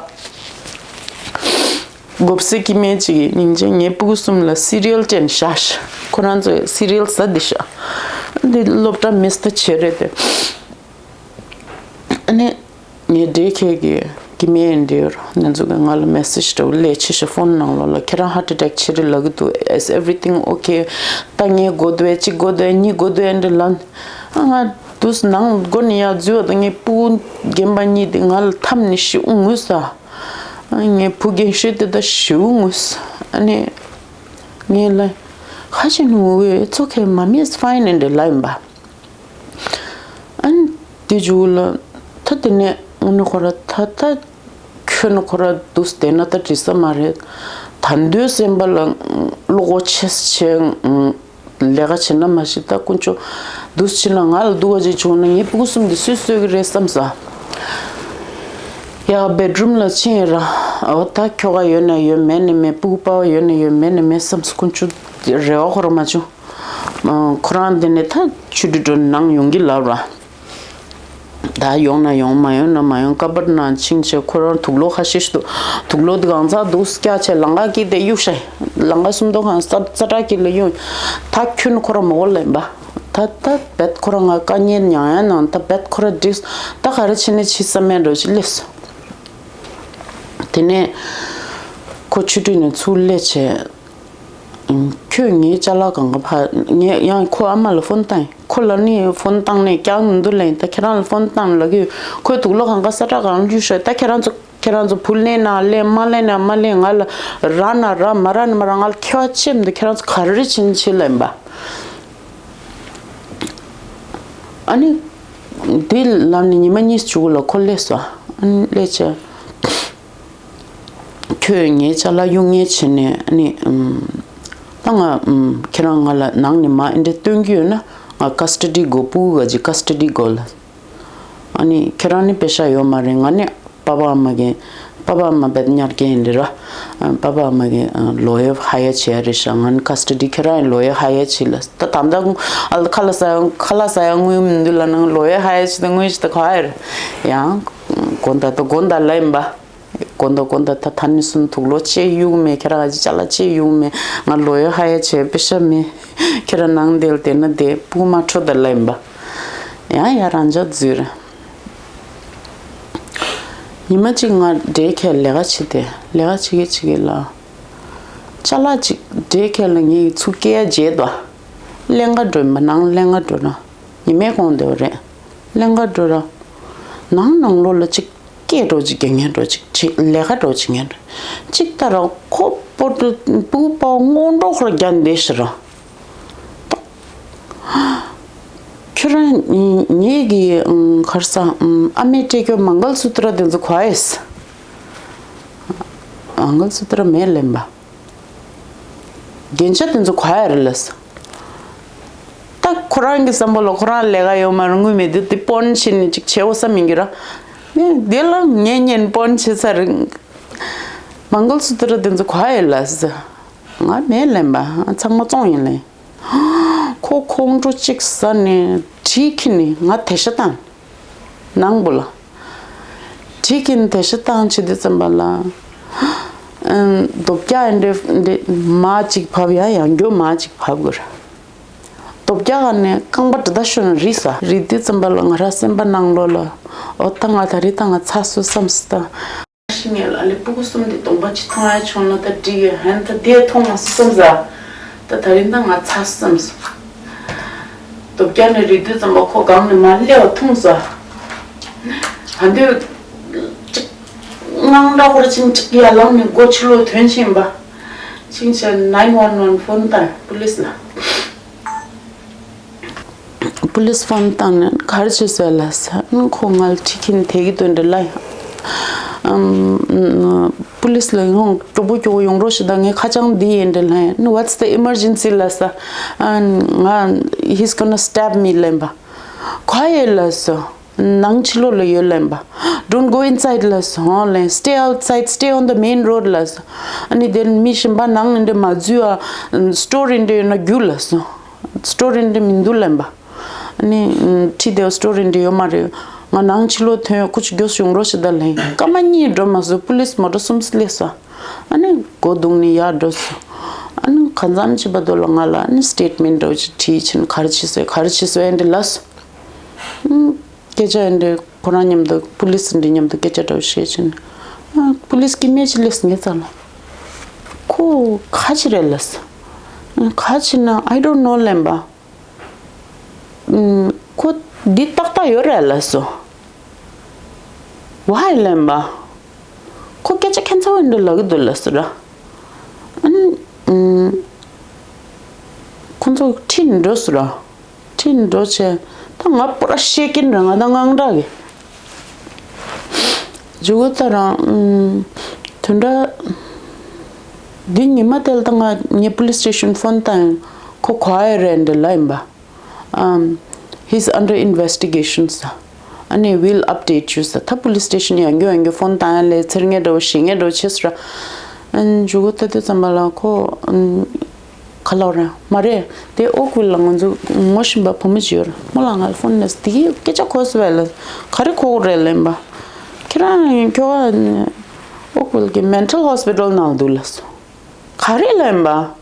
མགོ་སེར་སྐྱེ་དམན་ཅིག་གིས་སྙིང་རྗེ་ངའི་སྤུ་གུ་གསུམ་ལ་cereal སྤྲད་བཞག་ཁོ་རང་ཚོས་cereal ཟ་བསྡད་ཤག་འདི་སློབ་གྲྭ་miss ད་བྱས་རེད་དེ། ཨ་ནི་ངའི་daycare གི་སྐྱེ་དམན་འདི་ཡོད་ར། འདི་ཚོ་གིས་ང་ལ་message འདྲ་བོ་སླེབས་ཕྱིན་ཤག phone ནང་ལོགས་ལ། ཁྱེད་རང་heart attack བྱས་རེད་ལབ་ཀྱི་འདུག is everything okay? ད་ངའི་དགོས་འདུག་གཅིག་དགོས་འདུག་གཉིས་དགོས་འདུག་འདྲ་ལབ། ཨ་ང་དུས་ནང་སྒོ་ནས་ཡར་འཛུལ་བ་དང་ངའི་སྤུ་གུ་རྒན་པ་གཉིས་དེ་ང་ལ་འཐམས་ནས་ཤི་འུ་ངུས་ས། ཨ་ངའི་བུ་རྒན་ཤོས་དེ་ད་ཤི་འུ་ངུས། ཨ་ནི་ངས་ལབ། ཁ་ཤས་ནི་ངུ་གི། It's okay, mommy is fine འདྲ་ལབ་ཡིན་པ། ཨ་ནི་དེ་མཇུག་ལ་ད་དེ་ནས་དངོས་གནས་ཁོ་ར་ད་ད་ཁྱོད་ནི་ཁོ་ར་འདུག་བསྡད་ན་ད་འགྲིག་ས་མ་རེད། ད་དུང་སེམས་པ་ལ་བློ་ཁོག་ཆེ་ཆེ་ལས་ཀ་བྱེད་ན་མ་གཞི་ད་དཀོན་མཆོག་འདུག་བྱེད་ན་ང་ལ་སྡུག་པ་ཅིག་བྱུང་ན་ངའི་སྤུ་གུ་གསུམ་དེ་སུས་གསོ་གི་རེད་བསམ་ས། ཡ་bedroom ལ་ཕྱིན་ར། འོ་ད་ཁྱོ་ག་ཡོད་ན་ཡོད་མེད་ན་མེད། སྤུ་གུ་པ་ཕ་ཡོད་ན་ཡོད་མེད་ན་མེད་བསམ་ས། དཀོན་མཆོག་རེ་བ་ཁོ་རང་མ་བྱུང་། ཁོ་རང་དེ་ནས་ད་ཆུ་དྲི་འགྲོ་ནང་ཡོང་གི་ལབ་ར། ད་ཡོང་ན་ཡོང་མ་ཡོང་ན་མ་ཡོང་། ཀ་པར་ནང་ཕྱིན་བྱས་ཁོ་རང་དུག་ལོག་ཁ་ཤས་ཤིག་འདུག་དུག་ལོག་དེ་གང་ཚ་འདུག་སྐྱ་བྱས་ལང་ཀ་ཀི་དེ་གཡུག་ཤ། ལང་ཀ་སུམ་མདོ་ཁང་ས་ས་ཏྲ་ཀི་ལ་གཡུག་ད་ཁྱོད་ཁོ་རང་མོ་ལ་ཡིན་པ། ད་ད་བེད་ཁོ་རང་ང་དཀའ་ངལ་མྱངས་ཡ་ནང་ད་བེད་ཁོ་རང་འགྲིག་ད་ག་རེ་བྱས་ནས་ཕྱི་ས་མེད་འགྲོ་ཞིག་སླེབས་སོང་། དེ་ནས་ཁོ་ཆུ་དྲི་ནས་ཚུར་སླེབས་བྱས། ཁྱོད་ངའི་ཅ་ལག་གང་ག་ཕ། ངས་ཡང་ཁོ་ཨ་མ་ལ་ཕོན་བཏང་། ཁོ་ལ་ནི་ཕོན་བཏང་ནས་ཀྱང་མི་འདུག་ལབ་ཡིན། ད་ཁྱེད་རང་ལ་ཕོན་བཏང་ལབ་ཀྱི་ཡོད། ཁོའི་དུག་ལོག་གང་ག་ས་ཁྲ་གང་བླུགས་ཤོག་ད་ཁྱེད་རང་ཚོ་ཁྱེད་རང་ཚོ་བུ་ལེན་ན་ལེན་མ་ལེན་ན་མ་ལེན། ང་ལ་རག་ན་རག་མ་རག་ན་མ་རག་ང་ལ་ཁྱད་པར་ཅི་མི་འདུག་ཁྱེད་རང་ཚོ་ག་རེ་བྱེད་ན་བྱེད་ལབ་ཡིན་པ། ཨ་ནི་དེ་ལབ་ནས་ཉི་མ་གཉིས་གཅིག་ལ་ཁོ་སླེབས་སོང་། ཨ་ནི་སླེབས་བྱས། ཁྱོད་ངའི་ཅ་ལག་གཡུག་ངེས་བྱས་ནས་ཨ་ནི་ཨམ། ད་ང་ཨམ་ཁྱེད་རང་ང་ལ་ནང་ནས་མ་འདི་འདྲ་སྟོན་གྱི་ཡོད་ན་ང་ཀ་སི་ཊ་ཌི་དགོས། སྤུ་གུ་ག་ཅིག་ཀ་སི་ཊ་ཌི་དགོས་ལ། ཨ་ནི་ཁྱེད་རང་ནི་པེ་ཤ་ཡོད་མ་རེད། ང་ནི་པ་ཕ་ཨ་མ་གི་པ་ཕ་ཨ་མ་བེད་ཉར་མཁན་ཡིན་རེད་ར། ཨ་པ་ཕ་ཨ་མ་གི་ཨ་ལོ་ཡར་ཧ་ཡར་བྱེད་ཡ་རེད་ཤག་ང་ནི་ཀ་སི་ཊ་ཌི་ཁྱེད་རང་ཡི་ལོ་ཡར་ཧ་ཡར་བྱེད་ལ། ད་ད་ལྟ་ཨ་ཁ་ལག་ཟ་ཡ་ཁ་ལག་ཟ་ཡ་དངུལ་མི་འདུག་ལབ་ན་ལོ་ཡར་ཧ་ཡར་བྱེད་ད་དངུལ་ཞིག་ད་ག་ཡ་རེད། ཡང་དགོང་དག་ད་དགོང་དག་ལ་ཡིན་པ། དགོང་དག་དགོང་དག་ད་ད་ནི་སུན་དུག་ལོག་ཅེས་གཡུག་མེད། ཁྱེད་རང་ཅ་ལག་ཅེས་གཡུག་མེད། ང་ལོ་ཡར་ཧ་ཡར་བྱས་པེ་ཤ་མེད། ཁྱེད་རང་ནང་དེ་ལ་བསྡད་ན་བསྡད། སྤུ་གུ་མ་འཕྲོག་ད་ལབ་ཡིན་པ། ཡང་ཡར་རང་འཇགས་འཛུལ་རེད། ཉི་མ་གཅིག་ང་ཌེ་ཁེར་ལས་ཀ་བྱེད་དེ་ལས་ཀ་བྱེད་ཀྱི་བྱེད་ཀྱི་ལ། ཅ་ལག་ཅིག་ཌེ་ཁེར་ལ་ངས་ཚུར་སྐྱེལ་ཡ་བརྗེད་དོ། ཀླན་ཀ་འགྲོ་ཡིན་པ། ནང་ཀླན་ཀ་འགྲོ་ར། ཉི་མའི་གོང་དེ་བ་རེད། ཀླན་ཀ་འགྲོ་ར། ནང་ནང་ལོགས་ལ་ཅིག་སྐད་འགྲོ་ཅིག་རྒྱག་མཁན་འགྲོ་ཅིག་ཅིག་ལས་ཀ་འགྲོ་བྱེད་མཁན་འགྲོ། ཅིག་ལྟ་ར་ཁོ་པོ་ཏི་སྤུ་གུ་པ་སྔོན་འགྲོ་ཁོ་ར་རྒྱག་འདི་ཤི་ར། ཁྱོད་རང་ངེད་ཀྱི་ཁར་ས་ཨ་མས་སྤྲད་རྒྱུ་མང་གལ་སུ་ཏྲ་དེ་ཚོ་ག་ཡེས། མང་གལ་སུ་ཏྲ་མེད་ལེན་པ། རྒྱན་ཆ་དེ་ཚོ་ག་ཡ་རེད་ལས། ད་ཁོ་རང་གི་བསམ་པ་ལ་ཁོ་རང་ལས་ཀ་ཡོད་མ་རེད། དངུལ་མེད་དུས་དེ་སྤོན་བྱས་ནས་ཅིག་བྱེད་འོ་ས་མི་འགྱུར་ར། ངས་དེ་ལ་ངས་ཉན་སྤོན་བྱེད་ས་རེད། མང་གལ་སུ་ཏྲ་དེ་ཚོ་ག་ཡ་ལས། ང་མེད་ལེན་པ། ཚང་མ་བཙོང་ཡིན་ལེན། ཁོ་ཁོང་ཁྲོ་གཅིག་ཟ་ནས་གྲི་ཁྱེར་ནས་ང་དེ་ཤ་བཏང་། ནང་བུ་ལ། གྲི་ཁྱེར་ནས་དེ་ཤ་བཏང་བྱེད་དུས་ཙམ་པ་ལ། ཨམ། རྡོ་བཀྱག་འདི་འདི་མར་གཅིག་བབས། ཡང་ཡང་རྒྱུ་མར་གཅིག་བབས་དགོས་ར། རྡོ་བཀྱག་ག་ནས་རྐང་པ་འདྲ་ད་ཤོར་ན་རིག་ས་རེད། དེ་ཙམ་པ་ལ་ང་རང་སེམས་པ་ནང་ལོགས་ལ། འོ་ད་ང་ད་རེས་ད་ང་ཚར་སོང་བསམ་སོང་ད། ཤི་ངེས་ལ་ཨ་ལེ་སྤུ་གུ་གསུམ་དེ་གདོང་པ་ཅིག་མཐོང་ཡ་བྱུང་ན་ད་འགྲིག་ཡོད། ཧན་ད་དེ་མཐོང་མ་སོང་བསམ་ས། ད་ད་རིང་ད་ང་ཚར་སོང་བསམ་སོང་། རྡོ་བཀྱག་ནས་རེད་དུས་ཙམ་པ་ཁོ་སྒང་ནས་མར་སླེབས་པ་མཐོང་སོང་། ཧ་འདོད་ཅིག་དངངས་སྐྲག་ཧོར་ཕྱིན་ཅིག་ཡར་ལངས་ནས་སྒོ་ཕྱི་ལོགས་ཐོན་ཕྱིན་པ། ཕྱིན་ཆད་nine one one phone་བཏང་པུ་ལིས་ལ། པུ་ལིས་ཕོན་བཏང་ནས་ག་རེ་བྱས་སོང་ལབ་ས། ཁོ་ང་ལ་ཁྲིད་མཁན་དེ་གི་དོན་དེ་ལ་ཡང་། པུ་ལིས་ལ་ཡང་མགྱོགས་པོ་མགྱོགས་པོ་ཡོང་རོགས་ཞེས་དང་། ངའི་ཁ་བྱང་འདི་ཡིན་དེ་ལ་ཡང་། What's the emergency་ལབ་ས། ང་he's gonna stab me་ལབ་པ། ག་ཡོད་ལབ་སོང་། ནང་ཕྱི་ལོགས་ལ་ཡོད་ལབ་པ། Don't go inside་ལབ་སོང་ལབ། Stay outside, stay on the main road་ལབ་སོང་། ཨ་ནི་དེར་མི་གཞན་པ་ནང་འདི་མ་འཛུལ་བ། སི་ཊོར་འདི་ཡོད་ན་རྒྱུགས་ལབ་སོང་། སི་ཊོར་འདི་མི་འདུག་ལབ་པ། ཨ་ནི་ཁྲིད་དེ་སི་ཊོར་འདི་ཡོད་མ་རེད། ང་ནང་ཕྱི་ལོགས་ཐོན། ཁོ་ཅིག་མགྱོགས་ཤོག་ཡོང་རོགས་ཞེས་དང་ལབ། སྐར་མ་གཉིས་འགྲོ་མ་སོང་པུ་ལིས་མོ་ཊ་གསུམ་སླེབས་སོང་། ཨ་ནི་སྒོ་བརྡུངས་ནས་ཡར་འགྲོ་སོང་། ཨ་ནི་གང་འཚམ་བྱས་པ་དུ་ལ་ང་ལ་ཨ་ནི་སི་ཊེཊ་མེན་ཊི་འདྲ་བོ་ཅིག་བྲིས་ཕྱིན། ག་རེ་བྱས་སོང་ག་རེ་བྱས་སོང་ཨེ་འདྲ་ལབ་སོང་། སྐད་ཆ་ཨེ་འདྲ་ཁོ་རང་མཉམ་དུ་པུ་ལིས་འདི་མཉམ་དུ་སྐད་ཆ་འདྲ་བོ་བཤད་ཕྱིན། ཨ། པུ་ལིས་སྐྱེ་དམན་ཅིག་སླེབས་སོང་ངའི་རྩ་ལ། ཁོ་ག་ཅི་རེད་ལབ་སོང་། ག་ཅི་ན་I don't know་ལབ་པ། ཁོ་འདི་ཏག་ཏག་ཡོད་རེད་ལབ་སོང་། Why་ལབ་པ། ཁོ་སྐད་ཆ་ཁྱད་མཚར་བ་འདྲ་ལབ་ཀྱི་འདུག་ལབ་སོང་ར། ཨ་ནི་ཁོ་ཚོ་ཁྲིད་འགྲོ་སོང་ར། ཁྲིད་འགྲོ་བྱས་ད་ང་པུ་ར་བཤད་ཀྱིན་རེད། ང་ད་དངངས་སྐྲག་གི། མཇུག་གུ་ད་རང་། ཨུམ། དོན་དག་འདི་ཉི་མ་དེ་ལ་ད་ང་ངས་པུ་ལིས་སི་ཊེ་ཤན་ཕོན་བཏང་། ཁོ་ག་ཡོད་རེད་འདི་ལབ་པ། ཨམ། He's under investigation་ཟེར། ཨ་ནི་we'll update you་ཟེར། ད་པུ་ལིས་སི་ཊེ་ཤན་ཡང་བསྐྱར་ཡང་བསྐྱར་ཕོན་བཏང་ཡ་ལས་ཚེར་ངེས་འདྲ་བོ་ཞེད་ངེས་འདྲ་བོ་བྱས་སོང་ར། ཨ་ནི་མཇུག་གུ་ད་དེ་ཙམ་པ་ལ་ཁོ། ཨམ། ག་ལབ་རེད། མ་རེད། དེ་ཨོག་ཝིལ་ལ་ང་ཚོ་ངོ་ཤེས་པ་བུ་མོ་ཅིག་ཡོད་རེད། མོ་ལ་ང་ལ་ཕོན་ནས་དེ་གི་སྐད་ཆ་གོ་སོང་བས་ལབ། ག་རེ་གོ་དགོས་རེད་ལབ་པ། ཁྱེད་རང་ཁྱོ་ག་ཨོག་ཝིལ་གྱི་mental hospital་ནང་ལ་འདུག་ལབ་སོང་། ག་རེ་ལབ་པ།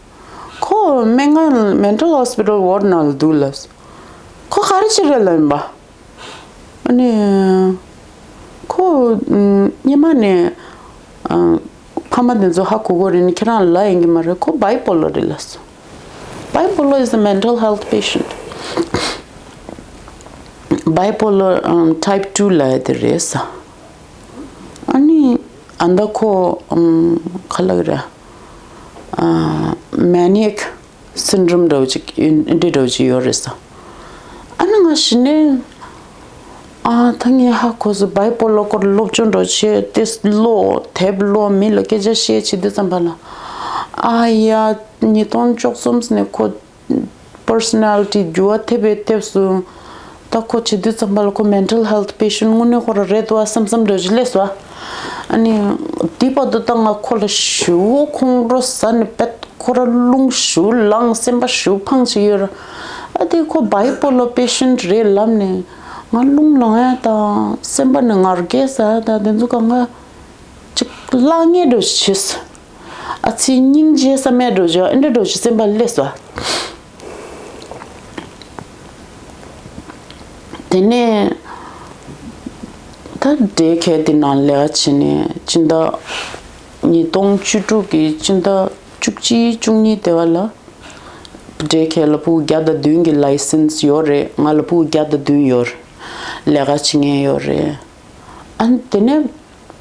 ཁོ་སྨན་ཁང་mental hospital ward་ནང་ལ་འདུག་ལབ་སོང་། ཁོ་ག་རེ་བྱས་རེད་ལབ་པ། ཨ་ནི། ཁོ། སྔོན་མ་ནས། ཨ། ཕ་མ་དེ་ཚོ་ཧ་གོ་གོ་རེད་ནི་ཁྱེད་རང་ལ་ཡིན་གྱི་མ་རེད། ཁོ་bipolar་རེད་ལབ་སོང་། Bipolar is a mental health patient. Bipolar, um, type two་ལབ་ཡ་དེ་རེད་ས། ཨ་ནི། ཨ་མདའ་ཁོ། ཨམ། ག་ལབ་ཀྱི་རེད། ཨ། manic syndrome་འདྲ་བོ་ཅིག་ཡོད། འདི་འདྲ་བོ་ཅིག་ཡོད་རེད་ས། ཨ་ནི་ང་གཞི་ནས། ཨ། ད་ངས་ཧ་གོ་སོང་། bipolar་སྐོར་སློབ་སྦྱོང་འདྲ་བོ་བྱས་ཏེ་ཀློག་དེབ་ཀློག་མི་ལ་སྐད་ཆ་བཤད་བྱེད་དུས་ཙམ་པ་ལ། ཨ་ཡ། ཉིས་སྟོང་བཅུ་གསུམ་ནས་ཁོ་personality་འགྱུར་བ་ཐེབས་པའི་ཐེབས་སོང་། ད་ཁོ་བྱེད་དུས་ཙམ་པ་ལ་ཁོ་mental health patient་དངོས་གནས་ཁོ་རང་རེད་འདུག་བསམ་བསམ་འདྲ་བོ་ཅིག་སླེབས་སོང་། ཨ་ནི། དེ་བར་དུ་ད་ང་ཁོ་ལ་ཞེ་པོ་ཁོང་ཁྲོ་ཟ་ནས་དཔེ་ཁོ་རང་རླུང་ཞེ་པོ་ལངས། སེམས་པ་ཞེ་པོ་ཕངས་བྱས་ཡོད་ར། ཨ་དེ་ཁོ་bipolar patient་རེད་ལབ་ནས་ང་རླུང་ལངས་ཡ་དང་སེམས་པ་ནས་ངར་སྐད་ཟ་ཡ་དང་དེ་ཚོ་གང་ག་ཅིག་བརླག་ངེས་འདྲ་བོ་ཅིག་བྱས། ཨ་ཙི་སྙིང་རྗེ་བསམ་ཡ་འདྲ་བོ་ཅིག་ཨེ་འདྲ་འདྲ་བོ་ཅིག་སེམས་པ་སླེབས་སོང་། དེ་ནས་ད་ཌེ་ཁེར་དེ་ནང་ལས་ཀ་བྱས་ནས་སྤྱི་ཟླ་ཉིས་སྟོང་བཅུ་དྲུག་གི་སྤྱི་ཟླ་བཅུ་གཅིག་བཅུ་གཉིས་དེ་བ་ལ་ཌེ་ཁེར་ལ་ཕྲུ་གུ་བརྒྱ་དང་བདུན་གྱི་ལའི་སེན་སི་ཡོད་རེད། ང་ལ་ཕྲུ་གུ་བརྒྱ་དང་བདུན་ཡོད་རེད། ལས་ཀ་བྱེད་མཁན་ཡོད་རེད། ཨ་ནི་དེ་ནས་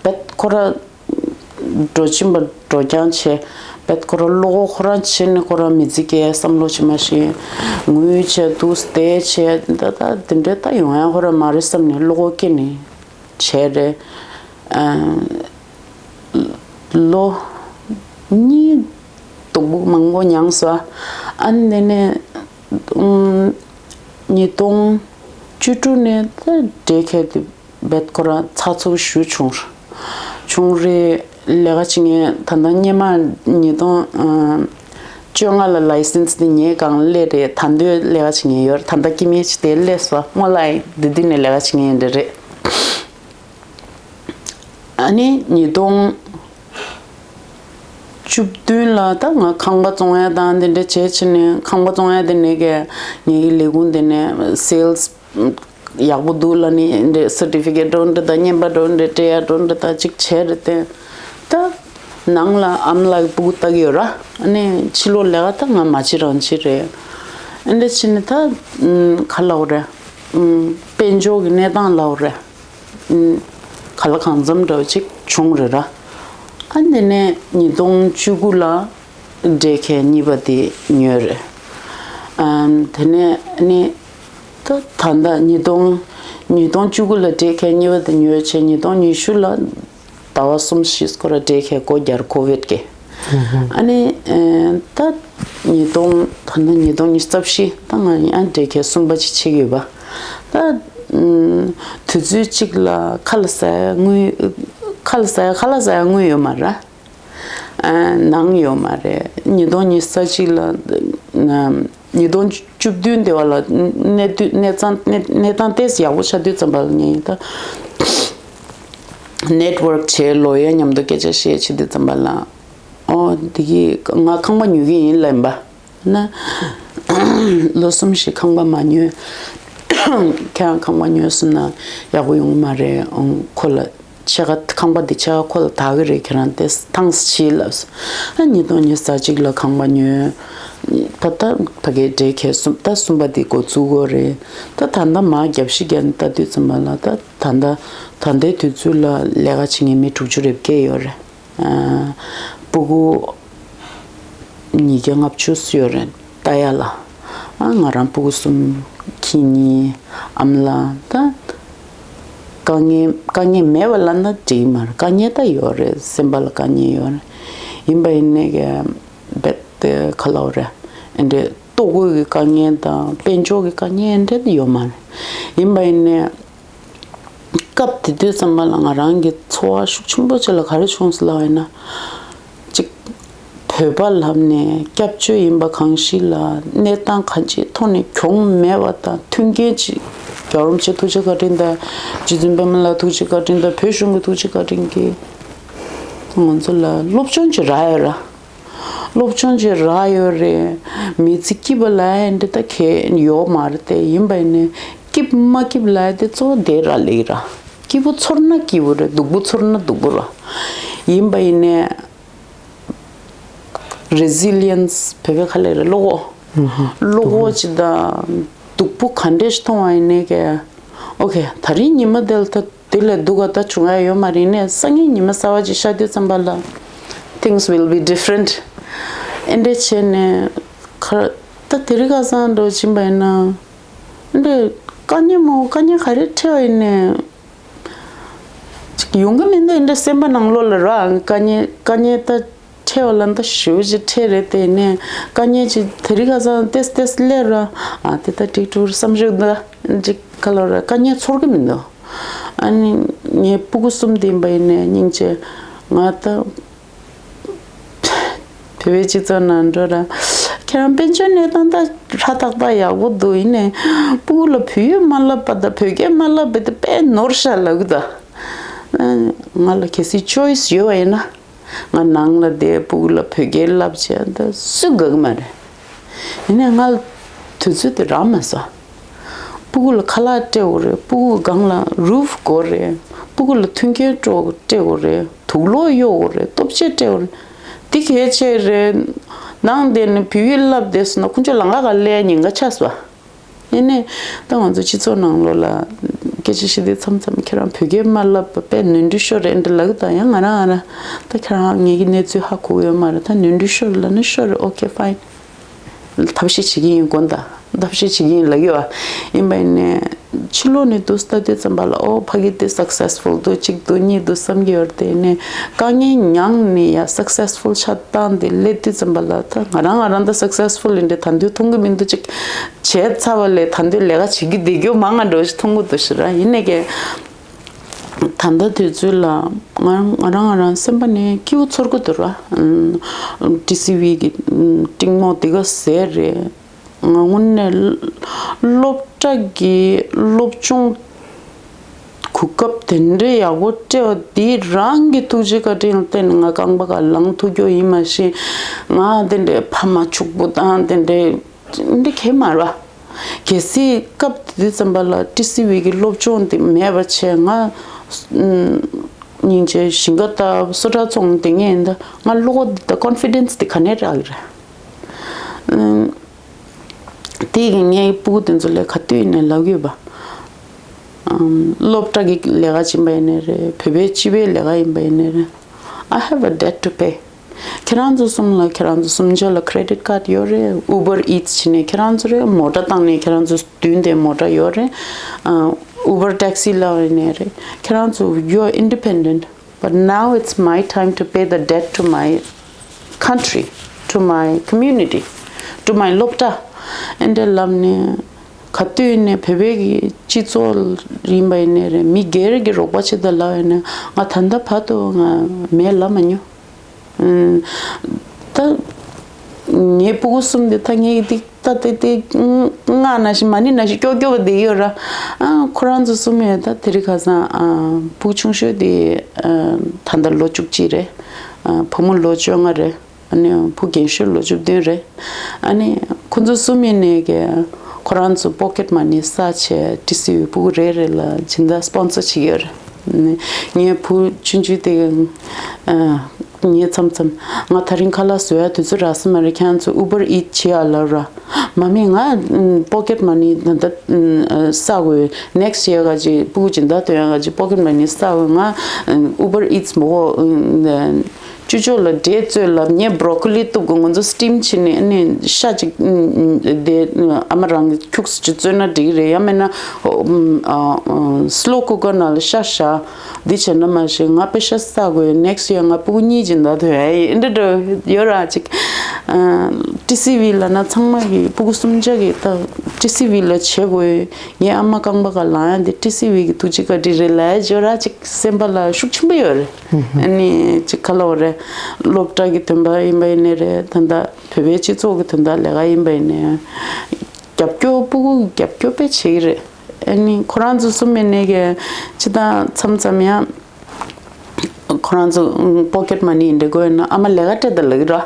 བེད་ཁོ་ར་འགྲོ་གཅིན་པ་འགྲོ་རྐྱང་བྱས། བེད་ཁོ་ར་བློ་ཁོག་ཁོ་རང་བྱས་ནས་ཁོ་རང་མི་ཚེ་སྐྱེལ་བསམ་བློ་བྱེད་མ་ཤེས། ངུས་བྱས་འདུག་བསྡད་བྱས་ད་ད་དེ་འདྲའི་ད་ཡོང་ཡ་ཁོ་ར་མ་རེད་བསམ་ནས་བློ་ཁོག་སྐྱེས་ནས་བྱས་རེད། ཨ། ལོ་གཉིས་སྡུག་པོ་མང་པོ་མྱངས་སོང་། ཨ་ནི་དེ་ནས་ཉིས་སྟོང་བཅུ་དྲུག་ནས་ད་ཌེ་ཁེར་དེ་བེད་ཁོ་རང་ཚགས་ཚུད་ཞེ་པོ་བྱུང་། བྱུང་རེད། ལས་ཀ་བྱེད་མཁན་ད་ལྟ་སྔོན་མ་ཉིས་སྟོང་བཅོ་ལྔ་ལ་ལའི་སེན་སི་དེ་ཉོས་གང་སླེབས་རེད། ད་དུང་ལས་ཀ་བྱེད་མཁན་ཡོད་རེད། ད་ལྟ་སྐྱེ་དམན་ཅིག་དེ་སླེབས་སོང་། སྔོན་ལ་ཡང་འདི་འདི་ནས་ལས་ཀ་བྱེད་མཁན་ཡིན་འདྲ་རེད། ཨ་ནི་ཉིས་སྟོང་ བཅུ་བདུན་ལ་ད་ང་ཁང་པ་བཙོང་ཡ་དང་དེ་འདྲ་བྱས་ཕྱིན་ནས། ཁང་པ་བཙོང་ཡ་དེ་ནས་ཀྱི་ངེད་ཀྱི་ལས་ཁུངས་དེ་ནས་སེལ་སི་ཡག་པོ་འདུག་ལབ་ནས་འདྲ་སར་ཊི་ཕི་ཀེཊ་འདྲ་བོ་འདྲ་དང་། རྔན་པ་འདྲ་བོ་འདྲ་སྤྲད་ཡ་འདྲ་བོ་འདྲ་དང་ཅིག་བྱས་རེད་དེ། ད་ནང་ལ་ཨ་མ་ལགས་ཀྱི་སྤུ་གུ་ལྟ་གི་ཡོད་ར། ཨ་ནི་ཕྱི་ལོགས་ལས་ཀ་ད་ང་མ་བྱེད་རང་བྱེད་རེད། ཨ་འདྲ་བྱས་ནས་ད་ཨམ་ག་ལབ་དགོས་རེད། ཨམ་དཔལ་འབྱོར་གྱི་གནས་སྟངས་ལབ་དགོས་རེད། ཨམ་ག་ལ་གང་འཚམ་འདྲ་བོ་ཅིག་བྱུང་རེད་ར། ཨ་འདི་ནས་ཉིས་སྟོང་བཅུ་དགུ་ལ་འབྲས་ཁལ་གཉིས་པ་དེ་ཉོས་རེད། ཨམ་དེ་ནས་ནི་ད་ད་ལྟ་ཉིས་སྟོང་ཉིས་སྟོང་བཅུ་དགུ་ལ་འབྲས་ཁལ་གཉིས་པ་དེ་ཉོས་བྱས། ཉིས་སྟོང་ཉི་ཤུ་ལ་ཟླ་བ་གསུམ་བཞི་སྐོར་འབྲས་ཁལ་སྒོ་བརྒྱབ། ཀོ་ཝིཌ་གི། ཨ་ནི་ཨེ་ད་ཉིས་སྟོང་ད་ལྟ་ཉིས་སྟོང་ཉི་ཤུ་རྩ་བཞི། ད་ང་ཡང་འབྲས་ཁལ་གསུམ་པ་ཅིག་བྱེད་ཀྱི་ཡོད་པ། ད་ཨམ་དུས་ཚོད་གཅིག་ལ་ཁ་ལག་ཟ་ཡ་དངུལ། ཁ་ལག་ཟ་ཡ་ཁ་ལག་ཟ་ཡ་དངུལ་ཡོད་མ་རེད། ཨ་ནང་ཡོད་མ་རེད། ཉིས་སྟོང་ཉི་ཤུ་རྩ་གཅིག་ལ་ཨམ་ཉིས་སྟོང་བཅུ་བདུན་དེ་བ་ལ་གནས་དུས་གནས་ཚང་གནས་གནས་སྟངས་ཏོག་ཙམ་ཡག་པོ་ཆགས་དུས་ཙམ་པ་ལ་ངས་ད་ནེཊ་ཝརཀ་བྱས། ལོ་ཡར་མཉམ་དུ་སྐད་ཆ་བཤད་བྱེད་དུས་ཙམ་པ་ལ། ཨོ་འདི་གི་ང་ཁང་པ་ཉོ་གི་ཡིན་ལབ་ཡིན་པ། ན་ལོ་གསུམ་བཞི་ཁང་པ་མ་ཉོས། ཁྱེད་རང་ཁང་པ་ཉོས་སོང་ན་ཡག་པོ་ཡོང་གི་མ་རེད། ཨང་ཁོ་ལ་ཕྱེད་ཀ་ཁང་པ་འདི་ཕྱེད་ཀ་ཁོ་ལ་བདག་གི་རེད། ཁྱེད་རང་དེ་ཐང་ས་ཕྱིས་ལབ་སོང་། ཨ་ཉིས་སྟོང་ཉི་ཤུ་རྩ་གཅིག་ལ་ཁང་པ་ཉོས། ད་ད་ཕ་གའི་འབྲས་ཁལ་གསུམ། ད་གསུམ་པ་འདི་འགོ་བཙུགས་དགོས་རེད། ད་ད་ལྟ་མར་རྒྱབ་བཤིག་རྒྱབ་ནས་ལྟ་དུས་ཙམ་པ་ལ་ད་ད་ལྟ་ད་ལྟའི་དུས་ཚོད་ལ་ལས་ཀ་བྱེད་མཁན་མི་དྲུག་ཅུ་རེ་བརྒྱད་ཡོད་རེད། ཨ་སྤུ་གུ་ཉིས་བརྒྱ་ལྔ་བཅུ་ཡོད་རེད་ལྟ་ཡ་ལ། ཨ་ང་རང་སྤུ་གུ་གསུམ། ཁྱི་གཉིས། ཨ་མ་ལགས། ད་དཀའ་ངལ་དཀའ་ངལ་མེད་པ་ལབ་ན་འགྲིག་མ་རེད། དཀའ་ངལ་ད་ཡོད་རེད། སེམས་པ་ལ་དཀའ་ངལ་ཡོད་རེད། ཡིན་པ་ཡིན་ནའི་གི་རྦད་དེ་ག་ལབ་དགོས་རེད། ཨེ་འདྲས་ལྟོ་གོས་ཀྱི་དཀའ་ངལ་དང་དཔལ་འབྱོར་གྱི་དཀའ་ངལ་ཨེ་འདྲས་དེ་ཡོད་མ་རེད། ཡིན་པ་ཡིན་ནའི་སྐབས་དེ་དུས་ཙམ་པ་ལ་ང་རང་གི་ཚོར་བ་ཤུགས་ཆེན་པོ་ཅིག་ལ་ག་རེ་བྱུང་སོང་ལབ་པ་ཡིན་ན། གཅིག་བོད་པ་ལབ་ནས་སྐྱབས་བཅོལ་ཡིན་པ་གང་ཞིག་ལ་གནས་སྟངས་གང་ཅིའི་ཐོག་ནས་གྱོང་མེད་པ་དང་མཐུན་རྐྱེན་ཅིག་རྒྱལ་བ་རིན་པོ་ཆེ་ཐུགས་རྗེ་བཀའ་དྲིན་དང་། རྗེ་བཙུན་པད་མ་ལགས་ཐུགས་རྗེ་བཀའ་དྲིན་དང་། བོད་གཞུང་གི་ཐུགས་རྗེ་བཀའ་དྲིན་གྱིས་ང་ཚོ་ལ་སློབ་སྦྱོང་ཅིག་རག་ཡོད་ར། སློབ་སྦྱོང་ཅིག་རག་ཡོད་རེད། མི་ཚེ་སྐྱིད་པ་ལབ་ཡ་འདི་ད་གས་ཡོད་མ་རེད་དེ། ཡིན་པ་ཡིན་ནའི་སྐྱིད་མ་སྐྱིད་ལབ་ཡ་དེ་གཙོ་བོ་དེ་ར་ལེགས་ར། སྐྱིད་པོ་ཚོར་ན་སྐྱིད་པོ་རེད། སྡུག་པོ་ཚོར་ན་སྡུག་པོ་ར། ཡིན་པ་ཡིན་ནའི་རེ་ཟི་ལི་ཡན་སི་བོད་པའི་ཁ་ལ་རེད། བློ་ཁོག་བློ་ཁོག་ཅིག་དང་སྡུག་པོ་ག་འདྲས་ཤིག་མཐོང་བ་ཡིན་ནའི་གས། ཨོ་ཁེ། ད་རིང་ཉི་མ་དེ་ལ་ད་དེ་ལས་སྡུག་ག་ད་བྱུང་ཡ་ཡོད་མ་རེད། ནས་སང་ཉིན་ཉི་མ་གསར་པ་ཅིག་ཤར་དུས་ཙམ་པ་ལ་things will be different. ཨེ་འདྲས་བྱས་ནས་ཁ་ད་དེ་རིང་ཁ་སང་འགྲོ་ཕྱིན་པ་ཡིན་ན། ཨེ་འདྲས་དཀའ་ངལ་མོ་དཀའ་ངལ་ག་རེ་འཕྲད་པ་ཡིན་ནའི། ཅིག་ཡོང་གི་མི་འདུག་ཨེ་འདྲས་སེམས་པ་ནང་ལོགས་ལ་ར། དཀའ་ངལ་དཀའ་ངལ་ད་འཕྲད་པ་ལ་ད་ཞེ་པོ་ཅིག་འཕྲད་རེད་དེ། ནས་དཀའ་ངལ་ཅིག་དེ་རིང་ཁ་སང་ཏེས་ཏེས་སླེབས་ར། ཨ་དེ་ད་འགྲིག་འགྲོ་བསམ་བཞིན་འདུག་ཅིག་ག་ལབ་ར། དཀའ་ངལ་ཚོར་གི་མི་འདུག་ཨ་ནི་ངའི་སྤུ་གུ་གསུམ་དེ་ཡིན་པ་ཡིན་ནའི་སྙིང་རྗེ། ང་ད་བོད་པའི་སྤྱི་ཚོགས་ནང་འགྲོ་ར། ཁྱེད་རང་དཔལ་འབྱོར་གནས་སྟངས་ད་ཧྲ་ཐག་ཐག་ཡག་པོ་འདུག་ཡིན་ནའི་སྤུ་གུ་ལ་བོད་ཡིག་མ་བསླབས་པ་དང་བོད་སྐད་མ་བསླབས་པ་དེ་དཔེ་ནོར་ཤག་ལབ་གི་འདུག་ང་ལ་གལ་སྲིད་ཅོའི་སི་ཡོད་པ་ཡིན་ན། ང་ནང་ལ་བསྡད་སྤུ་གུ་ལ་བོད་སྐད་བསླབ་བྱས་ད་སུ་དགའ་གི་མ་རེད། ཡིན་ནའི་ང་ལ་དུས་ཚོད་དེ་རག་མ་སོང་། སྤུ་གུ་ལ་ཁ་ལག་སྤྲད་དགོས་རེད། སྤུ་གུ་སྒང་ལ་རུབ་དགོས་རེད། སྤུ་གུ་ལ་མཐུན་རྐྱེན་སྤྲོ་སྤྲད་དགོས་རེད། དུག་ལོག་གཡོག་དགོས་རེད། ལྟོ་ཆས་སྤྲད་དགོས་རེད། འདི་གལ་ཆེ་རེད། ནང་བསྡད་ནས་བོད་ཡིག་བསླབ་བསྡད་སོང་ན་ཁོང་ཚོ་ལམ་ཁ་སྒང་སླེབས་ཉེན་ཁ་ཆགས་སོང་། ཡིན་ནའི་ད་ང་ཚོ་སྤྱི་ཚོགས་ནང་ལོགས་ལ་སྐད་ཆ་བཤད་དུས་མཚམས་མཚམས་ཁྱེད་རང་བོད་སྐད་མ་བསླབས་པ་དཔེ་ནོར་འཁྲུལ་ཤོར་རེད་འདྲ་ལབ་ཀྱི་འདུག་ཡང་ང་རང་ང་རང་ད་ཁྱེད་རང་ངེད་ཀྱི་གནས་ཚུལ་ཧ་གོ་གི་ཡོད་མ་རེད། ད་ནོར་འཁྲུལ་ཤོར་ལབ་ན་ཤོར་རེད། ཨོ་ཁེ་ཕའིན། ཐབས་ཤེས་བྱེད་ཀྱི་ཡིན་དགོངས་དག་ཐབས་ཤེས་བྱེད་ཀྱི་ཡིན་ལབ་ཀྱི་ཡོད། ཡིན་པ་ཡིན་ནའི་ཕྱི་ལོགས་ནས་འདུག་ལྟ་དུས་ཙམ་པ་ལ་ཨོ་ཕ་གི་དེ་སག་སེ་སི་ཕུལ་འདུག་གཅིག་འདུག་གཉིས་འདུག་བསམ་གྱི་ཡོད་རེད་དེ། ཡིན་ནའི་དཀའ་ངལ་མྱངས་ནས་ཡ་སག་སེ་སི་ཕུལ་ཆགས་སྟངས་དེ་སླེབས་དུས་ཙམ་པ་ལ་ད་ང་རང་ང་རང་ད་སག་སེ་སི་ཕུལ་ཡིན་འདྲ་ད་དུང་མཐོང་གི་མི་འདུག་ཅིག་བྱས་ཚར་བ་ལས་ད་དུང་ལས་ཀ་བྱེད་ཀྱི་བསྡད་རྒྱུ་མང་ང་འགྲོ་ཞིག་མཐོང་གི་འདུག་ཞེ་དྲག་ཡིན་ནའི་ཀྱེ། ད་ལྟ་དུས་ཚོད་ལ་ང་ང་རང་ང་རང་སེམས་པ་ནས་སྐྱིད་པོ་ཚོར་གི་འདུག་ར། ཨམ། ཊི་སི་ཝི་གི་ཨམ་སྤྲིང་རྨོག་དེ་ག་ཟེར་རེད། ང་དངོས་གནས་སློབ་གྲྭ་གི་སློབ་སྦྱོང་གོ་ གོ་སྐབས་དེ་འདྲའི་ཡག་པོ་སྤྲད་པ་དེ་རང་གི་ཐུགས་རྗེ་བཀའ་དྲིན་ལ་བརྟེན་ནས་ང་རྐང་པ་ག་ལངས་ཐུབ་རྒྱུ་ཡིན་མ་གཞི། ང་དེ་འདྲའི་ཕ་མ་ཕྱུག་པོ་དང་དེ་འདྲའི་འདི་གས་མ་རེད་པ། གལ་སྲིད་སྐབས་དེ་དུས་ཙམ་པ་ལ་ཊི་སི་ཝི་གི་སློབ་སྦྱོང་དེ་མེད་པ་བྱས་ང་སྙིང་རྗེ་ཞིང་ཁ་བཏབ་སོ་ཊ་བཙོང་དེ་ངས་འདི་ང་བློ་ཁོག་འདི་དང་ཀོན་ཕི་ཌེན་སི་དེ་ག་ནས་རག་གི་རེད། དེ་གི་ངའི་སྤུ་གུ་དེ་ཚོ་ལ་ག་དུས་ནས་ལབ་ཡོད་པ། སློབ་གྲྭ་གི་ལས་ཀ་ཡིན་པ་ཡིན་ནའི་རེད། བོད་པའི་སྤྱི་པའི་ལས་ཀ་ཡིན་པ་ཡིན་ནའི་རེད། I have a debt to pay. ཁྱེད་རང་ཚོ་གསུམ་ལ་ཁྱེད་རང་ཚོ་གསུམ་ཆ་ལ་ཁེ་རེ་ཌིཊ་ཀཌ་ཡོད་རེད། Uber Eats བྱས་ནས་ཁྱེད་རང་ཚོ་རེད། མོ་ཊ་བཏང་ནས་ཁྱེད་རང་ཚོ་མདུན་དེ་མོ་ཊ་ཡོད་རེད། Uber Taxi ལབ་ཡིན་ནའི་རེད། ཁྱེད་རང་ཚོ you are independent. But now it's my time to pay the debt to my country, to my community, to my སློབ་གྲྭ། ཨེ་འདྲ་ལབ་ནས་ག་དུས་ནས་བོད་པའི་གི་སྤྱི་ཚོགས་ཡིན་པ་ཡིན་ནའི་རེད། མི་སྒེར་གྱི་རོགས་པ་བྱེད་དང་ལབ་ཡིན་ན་ང་ད་ལྟ་བར་དུ་ང་མེད་ལབ་མ་མྱོང་། ཨུམ། ད་ངའི་སྤུ་གུ་གསུམ་དེ་ད་ངས་འདི་ད་དེ་དེ་སྔགས་ནང་བཞིན་མ་ཎི་ནང་བཞིན་སྐྱོ་སྐྱོ་བ་བསྡད་ཡོད་ར། ཨ་ཁོ་རང་ཚོ་གསུམ་ཡོད། ད་དེ་རིང་ཁ་སང་ཨ་སྤུ་གུ་ཆུང་ཤོས་དེ་ཨ་ད་ལྟ་ལོ་བཅུ་གཅིག་རེད། ཨ་བུ་མོ་ལོ་བཅོ་ལྔ་རེད། ཨ་ནི་བུ་རྒན་ཤོས་ལོ་བཅུ་བདུན་རེད། ཨ་ནི་ཁོ་ཚོ་གསུམ་ཡིན་ནའི་གི་ཁོ་རང་ཚོ་པོ་ཀེཊ་མ་ནི་བསགས་བྱས་ཊི་སི་ཝི་སྤུ་གུ་རེ་རེ་ལ་སྦྱིན་བདག་སྤོན་སར་བྱེད་ཀྱི་ཡོད་རེད། ངའི་བུ་ཆུང་ཆུང་དེ་ཨ་ངས་མཚམས་མཚམས་ང་ད་རིང་ཁ་ལག་བཟོ་ཡ་དུས་ཚོད་རག་ས་མ་རེད། ཁྱེད་རང་ཚོ་Uber Eats བྱེད་ཡ་ལབ་ར། མ་མི་ང་པོ་ཀེཊ་མ་ནི་ད་ལྟ་བསགས་དགོས། ནེག་སི་ཡར་ག་ཅིག་སྤུ་གུ་སྦྱིན་བདག་སྟོན་ཡ་ག་ཅིག་པོ་ཀེཊ་མ་ནི་བསགས་དགོས། ང་Uber Eats མོ་གོ་ཅུ་ཅོ་ལ་འབྲས་བཙོས་ལ་ངས་བྷོ་རོ་ཀོ་ལི་གཏུབ་དགོས། ང་ཚོ་སི་ཊིམ་བྱས་ནས་ཨ་ནི་ཤ་ཅིག་དེ་ཨ་མ་རང་གི་ཁྱུགས་ཅིག་བཙོས་ན་འགྲིག་གི་རེད། ཡང་མིན་ན་སི་ལོ་ཀུ་ཀར་ནང་ལ་ཤ་བཞག་འདི་བྱས་ན་མ་ཤེས། ང་པེ་ཤ་བསགས་དགོས། ནེག་སི་ཡར་ང་སྤུ་གུ་གཉིས་ཀྱི་མདའ་ཐོན་ཡ་ཡིན་འདི་འདྲ་ཡོད་ར་ཅིག་ཊི་སི་ཝི་ལབ་ན་ཚང་མ་གི་སྤུ་གུ་གསུམ་ཆ་གི་ད་ཊི་སི་ཝི་ལ་བྱེད་དགོས། ངའི་ཨ་མ་རྐང་པ་ག་ལངས་ཡ་འདི་ཊི་སི་ཝི་གི་ཐུགས་རྗེ་བཀའ་དྲིན་རེད་ལབ་ཡ་ཡོད་ར་ཅིག་སེམས་པ་ལ་ཤུགས་ཆེན་པོ་ཡོད་རེད། ཨ་ནི་ཅིག་ག་ལབ་དགོས་རེད། སློབ་གྲྭ་གི་དོན་དག་ཡིན་པ་ཡིན་ནའི་རེད། ད་ལྟ་བོད་པའི་སྤྱི་ཚོགས་ཀྱི་དོན་དག་ལས་ཀ་ཡིན་པ་ཡིན་ནའི་རྒྱབ་སྐྱོར་སྤུ་གུ་རྒྱབ་སྐྱོར་དཔེ་བྱེད་ཀྱི་རེད། ཨ་ནི་ཁོ་རང་ཚོ་གསུམ་ཡིན་ནའི་གི་ཅི་ད་མཚམས་མཚམས་ཡང་ཁོ་རང་ཚོ་པོ་ཀེཊ་མ་ནི་འདྲ་དགོས་ཡོད་ན་ཨ་མ་ལས་ཀ་སྤྲད་དང་ལབ་ཀྱི་ར།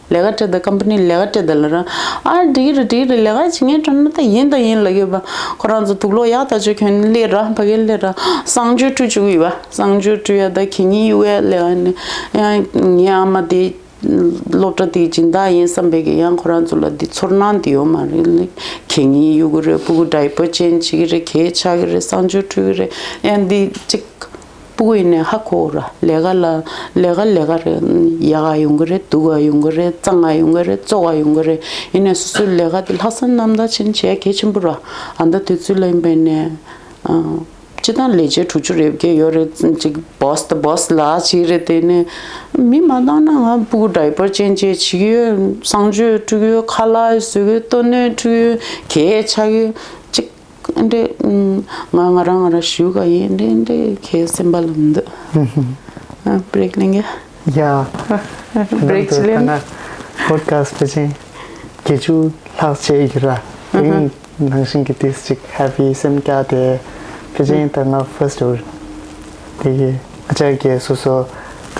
ལས་ཀ་སྤྲད་དང་ཀམ་པ་ནི་ལས་ཀ་སྤྲད་དང་ལབ་ར། ཨ་འགྲིག་གི་རེད་འགྲིག་གི་རེད། ལས་ཀ་བྱེད་མཁན་འགྲོ་ན་ད་ཡིན་དང་ཡིན་ལབ་ཀྱི་ཡོད་པ། ཁོ་རང་ཚོ་དུག་ལོག་ཡག་ད་ཆོས་ཁྱོན་སླེབས་ར་ཕ་གི་སླེབས་ར་གསང་སྤྱོད་སྤྲུལ་བཅུག་ཡོད་པ། གསང་སྤྱོད་སྤྲུལ་ཡ་ད་གད་སྙིགས་གཡུག་ཡ་ལས་ཀ་ནི་ཡང་ངའི་ཨ་མ་དེ། སློབ་གྲྭ་དེའི་སྦྱིན་བདག་ཡིན་བསམ་པའི་གི་ཡང་ཁོ་རང་ཚོ་ལ་འདི་ཚོར་སྣང་འདི་ཡོད་མ་རེད། གད་སྙིགས་གཡུག་གི་རེད། སྤུ་གུ་ཌའི་པར་ཅེན་ཇི་བྱེད་ཀྱི་རེད། གད་ཆག་གི་རེད། གསང་སྤྱོད་འཁྲུད་ཀྱི་རེད། ཡང་འདི་གཅིག་སྤུ་གུ་ཡིན་ནའི་ཧ་གོ་ར། ལས་ཀ་ལ་ལས་ཀ་ལས་ཀ་རེད། ཡག་ག་ཡོང་གི་རེད། སྡུག་ག་ཡོང་གི་རེད། གཙང་ག་ཡོང་གི་རེད། བཙོག་ག་ཡོང་གི་རེད། ཡིན་ནའི་སོ་སོའི་ལས་ཀ་དེ་ལྷག་བསམ་རྣམ་དག་ཅན་བྱས་གལ་ཆེན་པོ་ར། ཨ་ད་དུས་ཚོད་ལ་ཡིན་པ་ཡིན་ནའི། སྤྱིར་བཏང་ལས་བྱེད་དྲུག་ཅུ་རེ་བརྒྱད་ཡོད་རེད། ཅིག་བྷོ་སི་དང་བྷོ་སི་ལགས་ཅིག་རེད། དེ་ནས་མི་མ་བཏང་ན་ང་སྤུ་གུ་ཌའི་པར་ཅེན་ཇི་བྱེད་ཀྱི་ཡོད། གསང་སྤྱོད་འཁྲུད་ཀྱི་ཡོད། ཁ་ལག་བཟོ་གི་ཡོད། ལྟོ་སྣོད་འཁྲུད་ཀྱི་ཡོད། གད་ཆག་གི་ཡོད། ཅིག་འདྲེ་ང་ང་རང་ང་རང་ཞུ་ག་ཡིན་འདྲེ་འདྲེ་གད་སེམས་པ་ལ་མི་འདུག་ཨ་བྷི་རེག་ལེན་གི། ཡ། བྷི་རེག་ཅིག་ལེན། ད་ང་པོ་ཌི་ཁ་སི་ཊི་ཕལ་ཆེར་བརྒྱད་ཅུ་ལྷག་བྱས་ཡོད་ར། ཨ་ཧ། ནང་བཞིན་གྱི་ཏིས་ཅིག་ཧེ་པི་སེམས་བསྐྱེད་དེ་ཕལ་ཆེར་ད་ང་ཕར་སི་ཊི་འོ་དེ་གི་ཨ་ཅག་གིས་སོ་སོ་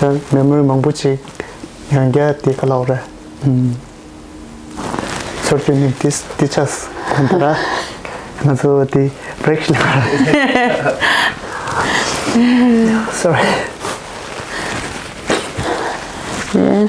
ད་མེ་མོ་རི་མང་པོ་ཅིག་ཡང་བསྐྱར་དེ་ག་ལབ་ར། ཚོར་སྐྱོན་ནི་ཏིས་ཏི་ཆགས་ད་ར། ང་ཚོ་དེ་བྷི་རེག་ལ། སོ་རི།